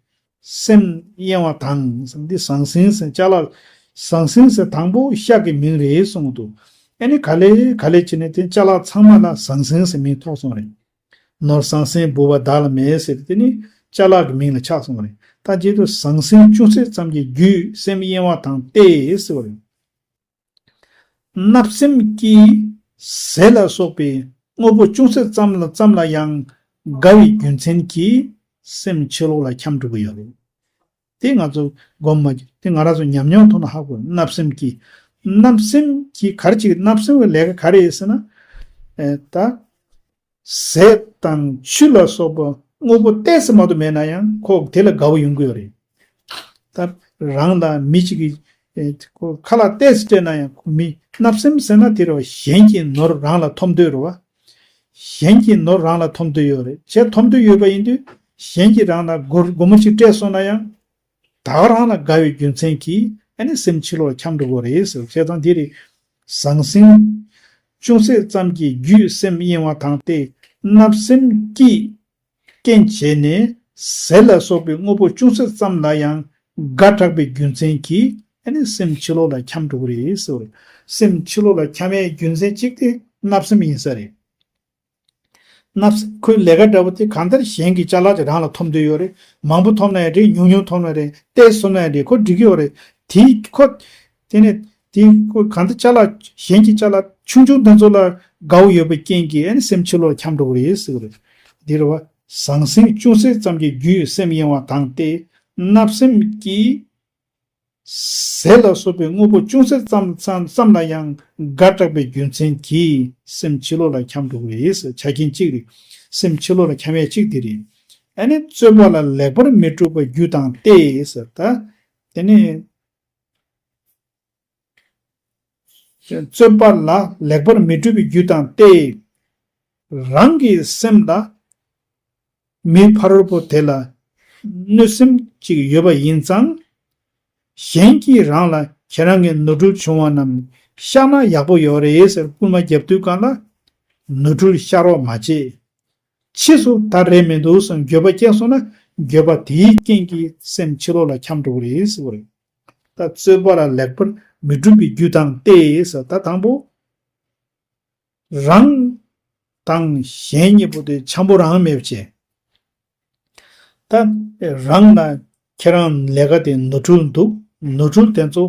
སེམས་གཡེང་བ་དང་། འདི་ཟང་ཟིང་ཟེར་ཅ་ལག་ཟང་ཟིང་ཟེར་དང་པོ་ཤག་གི་མིང་རེད་གསུངས་འདུག་ཨ་ནི་ག་ལེ་ག་ལེ་བྱས་ནས་དེ་ཅ་ལག་ཚང་མ་ལ་ཟང་ཟིང་ཟེར་མིང་ཐོགས་སོང་རེད། ནོར་ཟང་ཟིང་བུ་བ་བདག་ལ་མེད་ཟེར་དེ་ནི་ཅ་ལག་གི་མིང་ལ་ཆགས་སོང་བ་རེད། ད་རྗེས་སུ་ཟང་ཟིང་ཅུང་ཟད་ཙམ་གྱི་རྒྱུས་སེམས་གཡེང་བ་དང་སྟེ་ཟེར་བ་རེད། བརྣབ་སེམས་ཀྱིས་ཟས་ལ་སོགས་པའི་དངོས་པོ་ཅུང་ཟད་ཙམ་ལ་ཙམ་ལ་ཡང་དགའ་བའི་རྒྱུ་མཚན་གྱིས་སེམས་ཕྱི་ལོགས་ལ་འཁྱམས་འགྲོ་གི་ཡོད་རེད། དེ་ང་ཚོ་སྒོམ་མ་དེ་ང་རང་ཚོ་ཉམས་མྱོང་ཐོག་ནས་ཧ་གོ། བརྣབ་སེམས་ཀྱིས་བརྣབ་སེམས་ཀྱིས་ག་རེ་བྱེད་ཀྱི་བརྣབ་སེམས་ཀྱི་ལས་ཀ་ག་རེ་ཡིན་ཟེར་ན། ཨེ་ད། ཟས་དང་ཆུ་ལ་སོགས་པ་དངོས་པོ་ཏོག་ཙམ་མ་གཏོགས་མེད་ན་ཡང་ཁོ་དེ་ལ་དགའ་བོ་ཡོང་གི་ཡོད་རེད། ད་རང་དང་མི་གཅིག་གིས་ཨེ་ཁོ་ཁ་ལག་ཏོག་ཙམ་སྤྲད་ན་ཡང་མི་བརྣབ་སེམས་ཟེར་ན་དེ་རེད་བ། གཞན་གྱི་ནོར་རང་ལ་ཐོབ་འདོད་རེད་བ། གཞན་གྱི་ནོར་རང་ལ་ཐོབ་འདོད་ཡོད་རེད། བྱས་ཐོབ་འདོད་ཡོད་པ་ཡིན་དུས་གཞན་གྱིས་རང་ལ་སྒོར་སྒོར་མོ་གཅིག་སྤྲད་སོང་ན་ཡང་། ད་ག་རང་ལ་དགའ་བའི་རྒྱུ་མཚན་གྱིས་ཨ་ནི་སེམས་ཕྱི་ལོགས་ལ་འཁྱམས་འགྲོ་གི་རེད་ཟེར། བྱས་ཙང་འདི་རེད། ཟང་ཟིང་ཅུང་ཟད་ཙམ་གྱི་རྒྱུས་སེམས་གཡེང་བ་དང་སྟེ། བརྣབ་སེམས་ཀྱིས་རྐྱེན་བྱས་ནས་ཟས་ལ་སོགས་པའི་དངོས་པོ་ཅུང་ཟད་ཙམ་ལ་ཡང་དགའ་དྲགས་པའི་རྒྱུ་མཚན་གྱིས་ཨ་ནི་སེམས་ཕྱི་ལོགས་ལ་འཁྱམས་འགྲོ་གི་རེད་ཟེར། སེམས་ཕྱི་ལོགས་ལ་འཁྱམས་པའི་རྒྱུ་མཚན་གཅིག་དེ་བརྣབ་སེམས་ཡིན་ས་རེད། བརྣབ་སེམས་ཁོའི་ལས་ཀ་འདྲ་པོ་དེ་གང་ལྟར་གཞན་གྱི་ཅ་ལག་ཅིག་རང་ལ་ཐོབ་འདོད་ཡོད་རེད། མང་པོ་ཐོབ་ན་ཡང་རེད། ཉུང་ཉུང་ཐོབ་ན་རེད། ཏོག་ཙམ་ཐོབ་ན་ཡང་རེད། ཁོ་འགྲིག་གི་ཡོད་རེད། དེ་ཁོ་དེ་ནས་དེ་ཁོ་གང་ལྟར་ཅ་ལག་གཞན་གྱི་ཅ་ལག་ཆུང་ཆུང་དེ་ཚོ་ལ་དགའ་བོ་ཡོད་པའི་རྐྱེན་གྱིས་ཨ་ནི་སེམས་ཕྱི་ལོགས་འཁྱམས་འགྲོ་གི་རེད་ཟེར་གི་རེད། འདི་རེད་བ། ཟང་ཟིང་ཅུང་ཟད་ཙམ་གྱི་རྒྱུས་སེམས་གཡེང་བ་དང་སྟེ། བརྣབ་སེམས་ཀྱིས། ཟས་ལ་སོགས་པའི་དངོས་པོ་ཅུང་ཟད་ཙམ་ཙམ་ཙམ་ལ་ཡང་དགའ་དྲགས་པའི་རྒྱུ་མཚན་གྱིས་སེམས་ཕྱི་ལོགས་ལ་འཁྱམས་འགྲོ་གི་རེད་ཟེར། ཆ་རྐྱེན་གཅིག་རེད། སེམས་ཕྱི་ལོགས་ལ་འཁྱམས་ཡས་གཅིག་དེ་རེད། ཨ་ནི་རྩོད་པ་ལ་ལེགས་པར་མི་འགྲུབ་པའི་རྒྱུ་དང་སྟེ་ཟེར། ད་དེ་ནི་རྩོད་པ་ལ་ལེགས་པར་མི་འགྲུབ་པའི་རྒྱུ་དང་སྟེ། རང་གི་སེམས་ལ་མི་ཕ་རོལ་པོ་དེ་ལ་གནོད་སེམས་ཅིག་ཡོད་པ་ཡིན་ཙང་། གཞན་གྱིས་རང་ལ་ཁྱེད་རང་གི་ནོར་འཁྲུལ་བྱུང་བ་རྣམས་བཤགས་ན་ཡག་པོ་ཡོད་རེད་ཟེར་སྐུལ་མ་བརྒྱབ་དུས་སྒང་ལ། ནོར་འཁྲུལ་བཤགས་རོགས་མ་བྱེད། ཕྱིས་སུ་ད་རེད་མི་འདུག་ཟེར་འགྱོད་པ་སྐྱེས་སོང་ན་འགྱོད་པ་དེའི་རྐྱེན་གྱིས་སེམས་ཕྱི་ལོགས་ལ་འཁྱམས་འགྲོ་གི་རེད་ཟེར་བ་རེད། ད་རྩོད་པ་ལ་ལེགས་པར་མི་འགྲུབ་པའི་རྒྱུ་དང་སྟེ་ཟེར། ད་དང་པོ། རང་དང་གཞན་གཉིས་པོ་དེ་འཆམ་པོ་རང་མེད་པ་བྱས། ད་རང་ལ་ ཁྱེད་རང་ལས་ཀ་དེ་ནོར་འཁྲུལ་འདུག་ནོར་འཁྲུལ་དེ་ཚོ་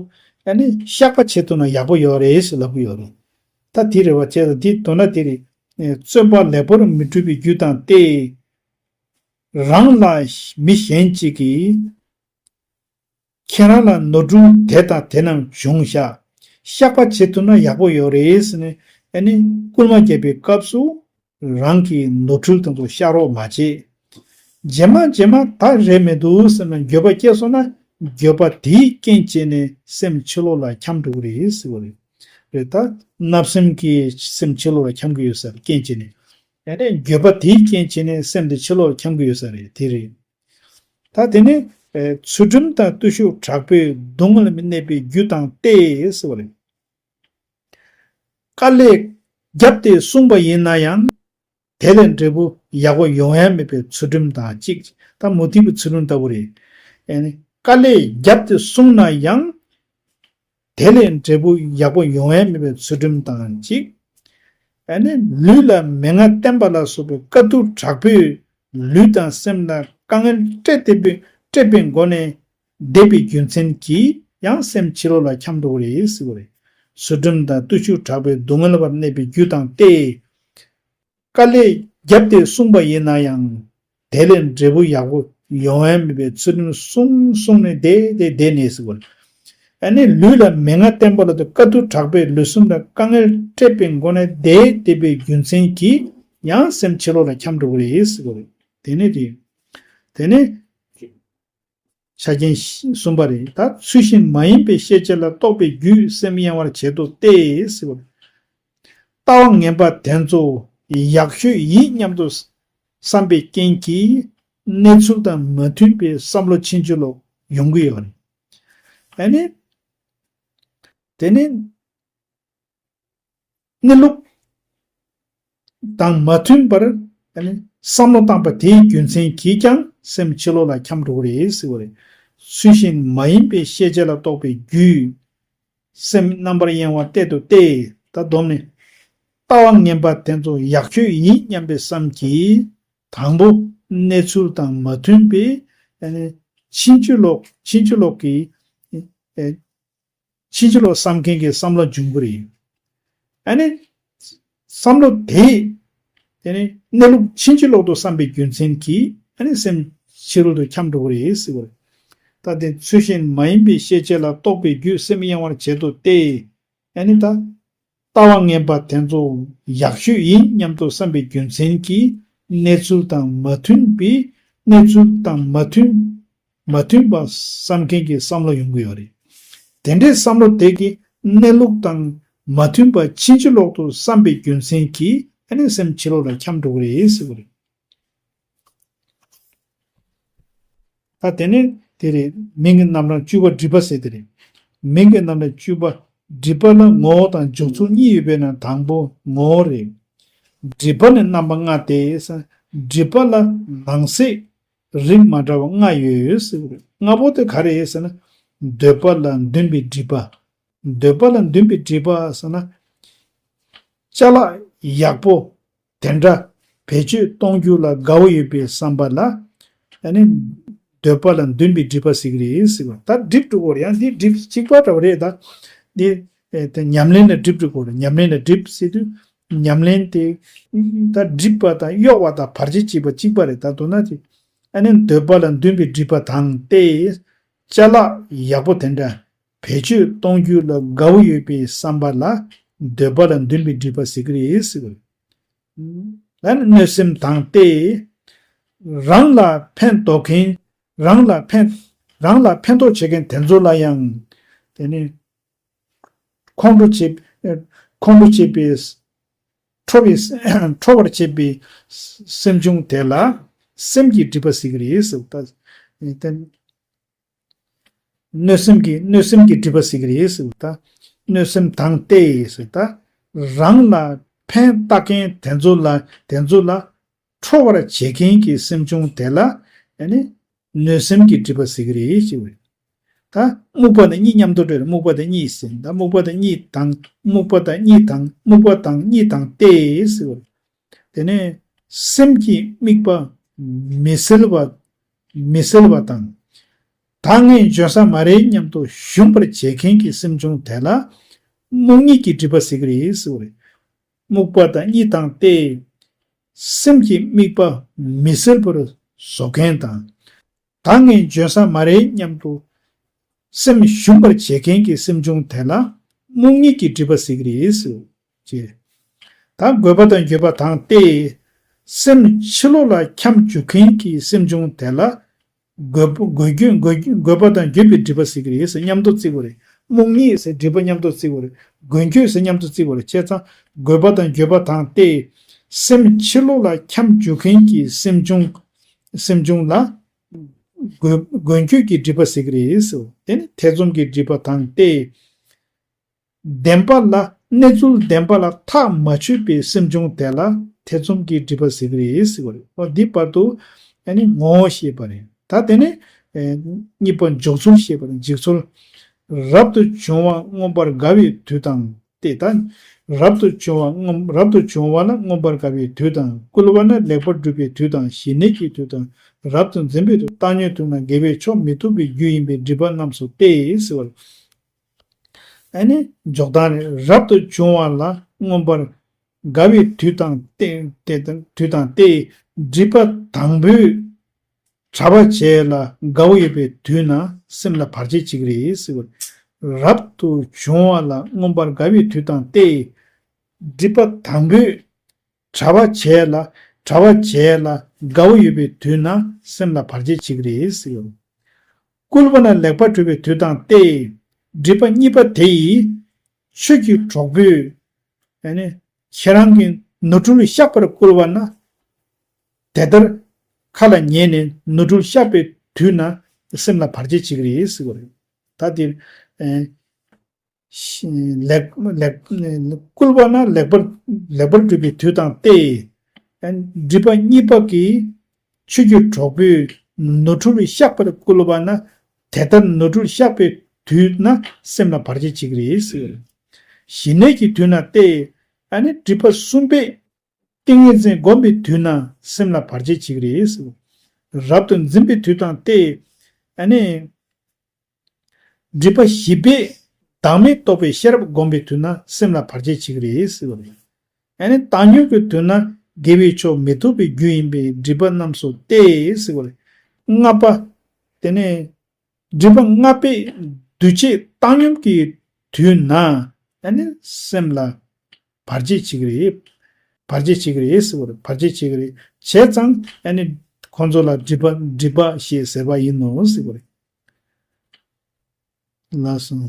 ཨ་ནི་བཤགས་པ་བྱེད་ཐུབ་ན་ཡག་པོ་ཡོད་རེད་ཟེར་ལབ་གི་ཡོད་རེད། ད་དེ་རེད་བ། བྱས་ཙང་འདི་མདོར་ན་དེ་རེད། ཨེ། བརྩོན་པ་ལེགས་པར་མི་འཁྲུལ་བའི་རྒྱུ་དང་སྟེ། རང་ལ་མི་གཞན་གཅིག་གིས། ཁྱེད་རང་ལ་ནོར་འཁྲུལ་དེ་དང་དེ་རྣམས་བྱུང་ཤག་བཤགས་པ་བྱེད་ཐུབ་ན་ཡག་པོ་ཡོད་རེད་ཟེར་ནས། ཨ་ནི་སྐུལ་མ་བརྒྱབ་པའི་སྐབས་སུ་རང་གི་ནོར་འཁྲུལ་དེ་ཚོ་བཤགས་རོགས་མ་བྱེད། རྗེས་མ་རྗེས་མ་ད་རེད་མི་འདུག་ཟེར་ན་འགྱོད་པ་སྐྱེས་སོང་ན། འགྱོད་པ་དེའི་རྐྱེན་བྱས་ནས་སེམས་ཕྱི་ལོགས་ལ་འཁྱམས་འགྲོ་གི་རེད་ཟེར་བ་རེད། རེད་ད། བརྣབ་སེམས་ཀྱིས་སེམས་ཕྱི་ལོགས་ལ་འཁྱམས་ཀྱི་ཡོད་ས་རེད། རྐྱེན་བྱས་ནས། ཡང་ན་འགྱོད་པ་དེའི་རྐྱེན་བྱས་ནས་སེམས་དེ་ཕྱི་ལོགས་ལ་འཁྱམས་ཀྱི་ཡོད་ས་རེད། དེ་རེད། ད་དེ་ནི། ཨེ། ཚུལ་ཁྲིམས་དང་བརྟུལ་ཞུགས་དྲག་པོས་སྡུག་བསྔལ་མི་གནས་པའི་རྒྱུ་དང་སྟེ་ཟེར་བ་རེད། དཀའ་ལས་བརྒྱབ་སྟེ་བསྲུངས་པ་ཡིན་ན་ཡང་། དེ་ལས་འབྲས་བུ་ཡག་པོ་ཡོང་ཡ་མེད་པའི་ཚུལ་ཁྲིམས་དང་གཅིག་ད་མུ་སྟེགས་པའི་ཚུལ་ཁྲིམས་ལྟ་བུ་རེད། ཨེ་ནི་དཀའ་ལས་བརྒྱབ་སྟེ་བསྲུངས་ན་ཡང་། དེ་ལས་འབྲས་བུ་ཡག་པོ་ཡོང་ཡ་མེད་པའི་ཚུལ་ཁྲིམས་དང་གཅིག་ཨ་ནི་ལུས་ལ་མན་ངག་བསྟན་པ་ལ་སོགས་པའི་དཀའ་ཐུབ་དྲག་པོས་ལུས་དང་སེམས་ལ་དཀའ་ངལ་སྤྲད་དེ་པའི་སྤྲད་པའི་སྒོ་ནས་བསྡད་པའི་རྒྱུ་མཚན་གྱིས་ཡང་སེམས་ཕྱི་ལོགས་ལ་འཁྱམས་འགྲོ་གི་རེད་ཟེར་བ་རེད། ཚུལ་ཁྲིམས་དང་བརྟུལ་ཞུགས་དྲག་པོས་སྡུག་བསྔལ་བར་གནས་པའི་རྒྱུ་དང་སྟེ། དཀའ་ལས་བརྒྱབ་སྟེ་བསྲུངས་པ་ཡིན་ན་ཡང་། དེ་ལས་འབྲས་བུ་ཡག་པོ་ཡོང་ཡ་མེད་པའི་ཚུལ་ཁྲིམས་བསྲུངས་བསྲུངས་ནས་བསྡད་དེ་བསྡད་ནས་ཟེར་བ། ཨ་ནི་ལུས་ལ་མན་ངག་བསྟན་པ་ལ་དུ་དཀའ་ཐུབ་དྲག་པོས་ལུས་སེམས་ལ་དཀའ་ངལ་སྤྲད་པའི་སྒོ་ནས་བསྡད་བསྡད་པའི་རྒྱུ་མཚན་གྱིས་ཡང་སེམས་ཕྱི་ལོགས་ལ་འཁྱམས་འགྲོ་གི་རེད་ཟེར་བ་རེད། དེ་ནས་དེ། དེ་ནས། ཆ་རྐྱེན་གསུམ་པ་རེད། ད་ཚུལ་བཞིན་མ་ཡིན་པའི་ཤེས་བྱེད་ལ་རྟོག་པའི་རྒྱུས་སེམས་གཡེང་བར་བྱེད་དོ་སྟེ་ཟེར་བ། ལྟ་བ་ངན་པ་དེ་ཚོ་ཡག་ཤོས་ཡིན་སྙམ་དུ་བསམ་པའི་རྐྱེན་གྱིས་གནས་ཚུལ་དང་མ་མཐུན་པའི་བསམ་བློ་ཕྱིན་ཅི་ལོག་ཡོང་གི་ཡོད་རེད། ཨ་ནི། དེ་ནི། གནས་ལུགས་དང་མ་མཐུན་པར་བསམ་བློ་བཏང་པ་དེའི་རྒྱུ་མཚན་གྱིས་ཀྱང་སེམས་ཕྱི་ལོགས་ལ་འཁྱམས་འགྲོ་གི་རེད་ཟེར་བ་རེད། ཚུལ་བཞིན་མ་ཡིན་པའི་ཤེས་བྱེད་ལ་རྟོག་པའི་རྒྱུས། སེམས་རྣམ་པར་གཡེང་བ་གཏད་དོ་སྟེ། ད་སྡོམ་ནི། ལྟ་བ་ངན་པ་དེ་ཚོ་ཡག་ཤོས་ཡིན་སྙམ་པའི་བསམ་གྱིས། དང་པོ་གནས་ཚུལ་དང་མ་མཐུན་པའི་ཕྱིན་ཅི་ལོག་ཕྱིན་ཅི་ལོག་གི་ཕྱིན་ཅི་ལོག་བསམ་མཁན་གྱི་བསམ་བློ་འབྱུང་གི་རེད། ཨ་ནི། བསམ་བློ་དེས། དེ་ནི་གནས་ལུགས་ཕྱིན་ཅི་ལོག་ཏུ་བསམ་པའི་རྒྱུ་མཚན་གྱིས་ཨ་ནི་སེམས་ཕྱི་རོལ་དུ་འཁྱམས་འགྲོ་གི་རེད་ཟེར་བ་རེད། ད་དེ་ཚུལ་བཞིན་མ་ཡིན་པའི་ཤེས་བྱེད་ལ་རྟོག་པའི་རྒྱུས་སེམས་གཡེང་བར་བྱེད་དོ་སྟེ། ཨ་ནི་ད། ལྟ་བ་ངན་པ་དེ་ཚོ་ཡག་ཤོས་ཡིན་སྙམ་དུ་བསམ་པའི་རྒྱུ་མཚན་གྱིས་གནས་ཚུལ་དང་མ་མཐུན་པའི་གནས་ཚུལ་དང་མ་མཐུན་མ་མཐུན་པ་བསམ་མཁན་གྱི་བསམ་བློ་ཡོང་གི་ཡོད་རེད། དེ་འདྲའི་བསམ་བློ་དེ་གིས་གནས་ལུགས་དང་མ་མཐུན་པ་ཕྱིན་ཅི་ལོག་ཏུ་བསམ་པའི་རྒྱུ་མཚན་གྱིས་ཨ་ནི་སེམས་ཕྱི་ལོགས་ལ་འཁྱམས་འགྲོ་གི་རེད་ཟེར་བ་རེད། ད་དེ་ནས་དེ་རེད། མིང་གི་རྣམ་གྲངས་བཅུ་པ་སྒྲིབ་པ་ཟེར་དེ་རེད། མིང་གི་རྣམ་གྲངས་བཅུ་པ་སྒྲིབ་པ་ལ་ངོ་བོ་དང་འཇོག་ཚུལ་གཉིས་ཡོད་པའི་ནང་དང་པོ་ངོ་བོ་རེད། སྒྲིབ་པ་ནི་རྣམ་པ་ལྔ་སྟེ། སྒྲིབ་པ་ལ་ནང་གསེས་རིགས་མ་འདྲ་བ་ལྔ་ཡོད་ཟེར་བ་རེད། ལྔ་པོ་དེ་ག་རེ་རེད་ཟེར་ན། འདོད་པ་ལ་འདུན་པའི་སྒྲིབ་པ། འདོད་པ་ལ་འདུན་པའི་སྒྲིབ་པ་ཟེར་ན། ཅ་ལག་ཡག་པོ་དེ་འདྲ་བེད་སྤྱོད་གཏོང་རྒྱུ་ལ་དགའ་བོ་ཡོད་པའི་བསམ་པ་ལ། ཨ་ནི། འདོད་པ་ལ་འདུན་པའི་སྒྲིབ་པ་ཟེར་གི་རེད་ཟེར་བ། ད་སྒྲིབ་འགྲོ་གི་རེད། ཡང་འདི་སྒྲིབ་གཅིག་པ་འདྲ་བ་རེད་ད། འདི། ཨེ། དེ་ཉམས་ལེན་ལ་སྒྲིབ་འགྲོ་གི་རེད། ཉམས་ལེན་ལ་སྒྲིབ་ཟེར་དུས། ཉམས་ལེན་དེ། ད་སྒྲིབ་པ་དང་གཡོག་པ་དང་བར་ཆད་བྱེད་པ་གཅིག་པ་རེད། ད་མདོར་ན་དེ། ཨ་ནི་འདོད་པ་ལ་འདུན་པའི་སྒྲིབ་པ་དང་སྟེ། ཅ་ལག་ཡག་པོ་དེ་འདྲ་བེད་སྤྱོད་གཏོང་རྒྱུ་ལ་དགའ་བོ་ཡོད་པའི་བསམ་པ་ལ་འདོད་པ་ལ་འདུན་པའི་སྒྲིབ་པ་ཟེར་གི་རེད་ཟེར་གི་རེད། ཨ་ནི་གནོད་སེམས་དང་སྟེ། རང་ལ་ཕན་འདོགས་མཁན། རང་ལ་ཕན། རང་ལ་ཕན་ཐོགས་བྱེད་མཁན་དེ་ཚོ་ལ་ཡང་། དེ་ནི། ཁོང་ཁྲོ་བྱེད། ཁོང་ཁྲོ་བྱེད་པའི། ཁྲོ་བའི། ཁྲོ་བར་བྱེད་པའི་སེམས་བྱུང་དེ་ལ་སེམས་ཀྱི་སྒྲིབ་པ་ཟེར་གྱི་རེད་ཟེར། ད་གནོད་སེམས་ཀྱི། གནོད་སེམས་ཀྱི་སྒྲིབ་པ་ཟེར་གྱི་རེད་ཟེར། ད་གནོད་སེམས་དང་སྟེ་ཟེར། ད་རང་ལ་ཕན་བཏགས་མཁན་དེ་ཚོ་ལ། དེ་ཚོ་ལ་ཁྲོ་བར་བྱེད་མཁན་གྱི་སེམས་བྱུང་དེ་ལ་ཨ་ནི་གནོད་སེམས་ཀྱི་སྒྲིབ་པ་ཟེར་གྱི་རེད་ཅེས་པ་རེད། ད་རྨུགས་པ་དང་གཉིད་མཉམ་དུ་འགྲོ་རེད། རྨུགས་པ་དང་གཉིད་ཟེར། ད་རྨུགས་པ་དང་གཉིད་དང་། རྨུགས་པ་དང་གཉིད་དང་། རྨུགས་པ་དང་གཉིད་དང་སྟེ་ཟེར་བ་རེད། དེ་ནས་སེམས་ཀྱི་དམིགས་པ་མི་གསལ་བ། མི་གསལ་བ་དང་ ད་ངས་འཇོན་ས་མ་རེད་སྙམ་དུ་ཞུམ་པར་བྱེད་མཁན་གྱི་སེམས་བྱུང་དེ་ལ་རྨུགས་ཉིད་ཀྱི་སྒྲིབ་པ་ཟེར་གྱི་རེད་ཟེར་བ་རེད། རྨུགས་པ་དང་གཉིད་དང་སྟེ། སེམས་ཀྱི་དམིགས་པ་མི་གསལ་པོར་བཟོ་མཁན་དང་། ད་ངས་འཇོན་ས་མ་རེད་སྙམ་དུ་སེམས་ཞུམ་པར་བྱེད་མཁན་གྱི་སེམས་བྱུང་དེ་ལ་རྨུགས་ཉིད་ཀྱི་སྒྲིབ་པ་ཟེར་གྱི་རེད་ཟེར། ཅེས། ད་རྒོད་པ་དང་འགྱོད་པ་དང་སྟེ། སེམས་ཕྱི་ལོགས་ལ་འཁྱམས་འཇུག་མཁན་གྱི་སེམས་བྱུང་དེ་ལ། རྒོད་པ་རྒོད་འགྱོད་རྒོད་འགྱོད་རྒོད་པ་དང་འགྱོད་པའི་སྒྲིབ་པ་ཟེར་གྱི་རེད་ཟེར་མཉམ་དུ་བརྩི་དགོས་རེད། རྨུགས་ཉིད་ཟེར་སྒྲིབ་པ་མཉམ་དུ་བརྩི་དགོས་རེད། རྒོད་འགྱོད་ཟེར་མཉམ་དུ་བརྩི་དགོས་རེད། བྱས་ཙང་རྒོད་པ་དང་འགྱོད་པ་དང་སྟེ། སེམས་ཕྱི་ལོགས་ལ་འཁྱམས་འཇུག་མཁན་གྱི་སེམས་བྱུང་། སེམས་བྱུང་ལ། རྒོད་རྒོད་འགྱོད་ཀྱི་སྒྲིབ་པ་ཟེར་གྱི་རེད་ཟེར། དེ་ནི་ཐེ་ཚོམ་གྱི་སྒྲིབ་པ་དང་སྟེ། བདེན་པ་ལ་གནས་ཚུལ་བདེན་པ་ལ་ཐག་མ་ཆོད་པའི་སེམས་བྱུང་དེ་ལ་ཐེ་ཚོམ་གྱི་སྒྲིབ་པ་ཟེར་གྱི་རེད་ཟེར་བ་རེད། འོ་འདི་བར་དུ་ཨ་ནི་ངོ་བོ་ཤེས་པ་རེད། ད་དེ་ནས་ཨེ་གཉིས་པ་འཇོག་ཚུལ་ཤེས་པ་རེད། འཇིག་ཚུལ། རབ་ཏུ་བྱུང་བ་མངོན་པར་དགའ་བའི་དུས་དང་སྟེ། ད་རབ་ཏུ་བྱུང་བ་མངོན་རབ་ཏུ་བྱུང་བ་ལ་མངོན་པར་དགའ་བའི་དུས་དང་། བསྐུལ་བ་ན་ལེགས་པར་སྒྲུབ་པའི་དུས་དང་། ཞི་གནས་ཀྱི་དུས་དང་། རབ་ཏུ་འཛིན་པའི་དུས། བཏང་སྙོམས་དུས་ན་དགེ་བའི་ཕྱོགས་མི་ཐུབ་པའི་རྒྱུ་ཡིན་པའི་སྒྲིབ་པ་རྣམས་སོ་སྟེ་ཟེར་བ་རེད། ཨ་ནི་འཇོག་སྟངས་རེད། རབ་ཏུ་བྱུང་བ་ལ་མངོན་པར་དགའ་བའི་དུས་དང་སྟེ། དེ་དང་དུས་དང་སྟེ། སྒྲིབ་པ་དང་པོའི་གྲྭ་པ་བྱས་ལ་དགའ་བོ་ཡོད་པའི་དུས་ན་སེམས་ལ་བར་ཆད་བྱེད་ཀྱི་རེད་ཟེར་བ། རབ་ཏུ་བྱུང་བ་ལ་མངོན་པར་དགའ་བའི་དུས་དང་སྟེ། སྒྲིབ་པ་དང་པོའི་གྲྭ་པ་བྱས་ལ་གྲྭ་པ་བྱས་ལ་དགའ་བོ་ཡོད་པའི་དུས་ན་སེམས་ལ་བར་ཆད་བྱེད་ཀྱི་རེད་ཟེར། བསྐུལ་བ་ན་ལེགས་པར་སྒྲུབ་པའི་དུས་དང་སྟེ། སྒྲིབ་པ་གཉིས་པ་དེ་ཡིས་ཆོས་ཀྱི་གྲོགས་པོས་ཨ་ནི་ཁྱེད་རང་གི་ནོར་འཁྲུལ་བཤགས་པར་བསྐུལ་བ་ན། དེ་ལྟར་ཁ་ལ་ཉན་ནས་ནོར་འཁྲུལ་བཤགས་པའི་དུས་ན་སེམས་ལ་བར་ཆད་བྱེད་ཀྱི་རེད་ཟེར་བ་རེད། ད་དེ་ཨེ་ལེགས་ལེགས་བསྐུལ་བ་ན་ལེགས་པར་ལེགས་པར་སྒྲུབ་པའི་དུས་དང་སྟེ། ཨེ་སྒྲིབ་པ་གཉིས་པ་གིས་ཆོས་ཀྱི་གྲོགས་པོས་ནོར་འཁྲུལ་བཤགས་པར་བསྐུལ་བ་ན། དེ་ལྟར་ནོར་འཁྲུལ་བཤགས་པའི་དུས་ན་སེམས་ལ་བར་ཆད་བྱེད་ཀྱི་རེད་ཟེར། ཞི་གནས་ཀྱི་དུས་ན་སྟེ། ཨ་ནི་སྒྲིབ་པ་གསུམ་པས་ཏིང་ངེ་འཛིན་བསྒོམས་པའི་དུས་ན་སེམས་ལ་བར་ཆད་བྱེད་ཀྱི་རེད་ཟེར། རབ་ཏུ་འཛིན་པའི་དུས་དང་སྟེ། ཨ་ནི་སྒྲིབ་པ་བཞི་པས་བདག་མེད་རྟོགས་པའི་ཤེས་རབ་བསྒོམས་པའི་དུས་ན་སེམས་ལ་བར་ཆད་བྱེད་ཀྱི་རེད་ཟེར་བ་རེད། ཨ་ནི་བཏང་སྙོམས་ཀྱི་དུས་ན་དགེ་བའི་ཕྱོགས་མི་ཐུབ་པའི་རྒྱུ་ཡིན་པའི་སྒྲིབ་པ་རྣམས་སོ་སྟེ་ཟེར་བ་རེད། ལྔ་པ། དེ་ནས་སྒྲིབ་པ་ལྔ་པས་འདུ་བྱེད་བཏང་སྙོམས་ཀྱི་དུས་ན་ཨ་ནི་སེམས་ལ་བར་ཆད་བྱེད་ཀྱི་རེད། བར་ཆད་བྱེད་ཀྱི་རེད་ཟེར་བ་རེད། བར་ཆད་བྱེད་ཀྱི་རེད། བྱས་ཙང་ཨ་ནི་ཁོང་ཚོ་ལ་སྒྲིབ་པ་སྒྲིབ་པ་ཞེས་ཟེར་བ་ཡིན་ནོ་ཟེར་བ་རེད། ལགས་སོ།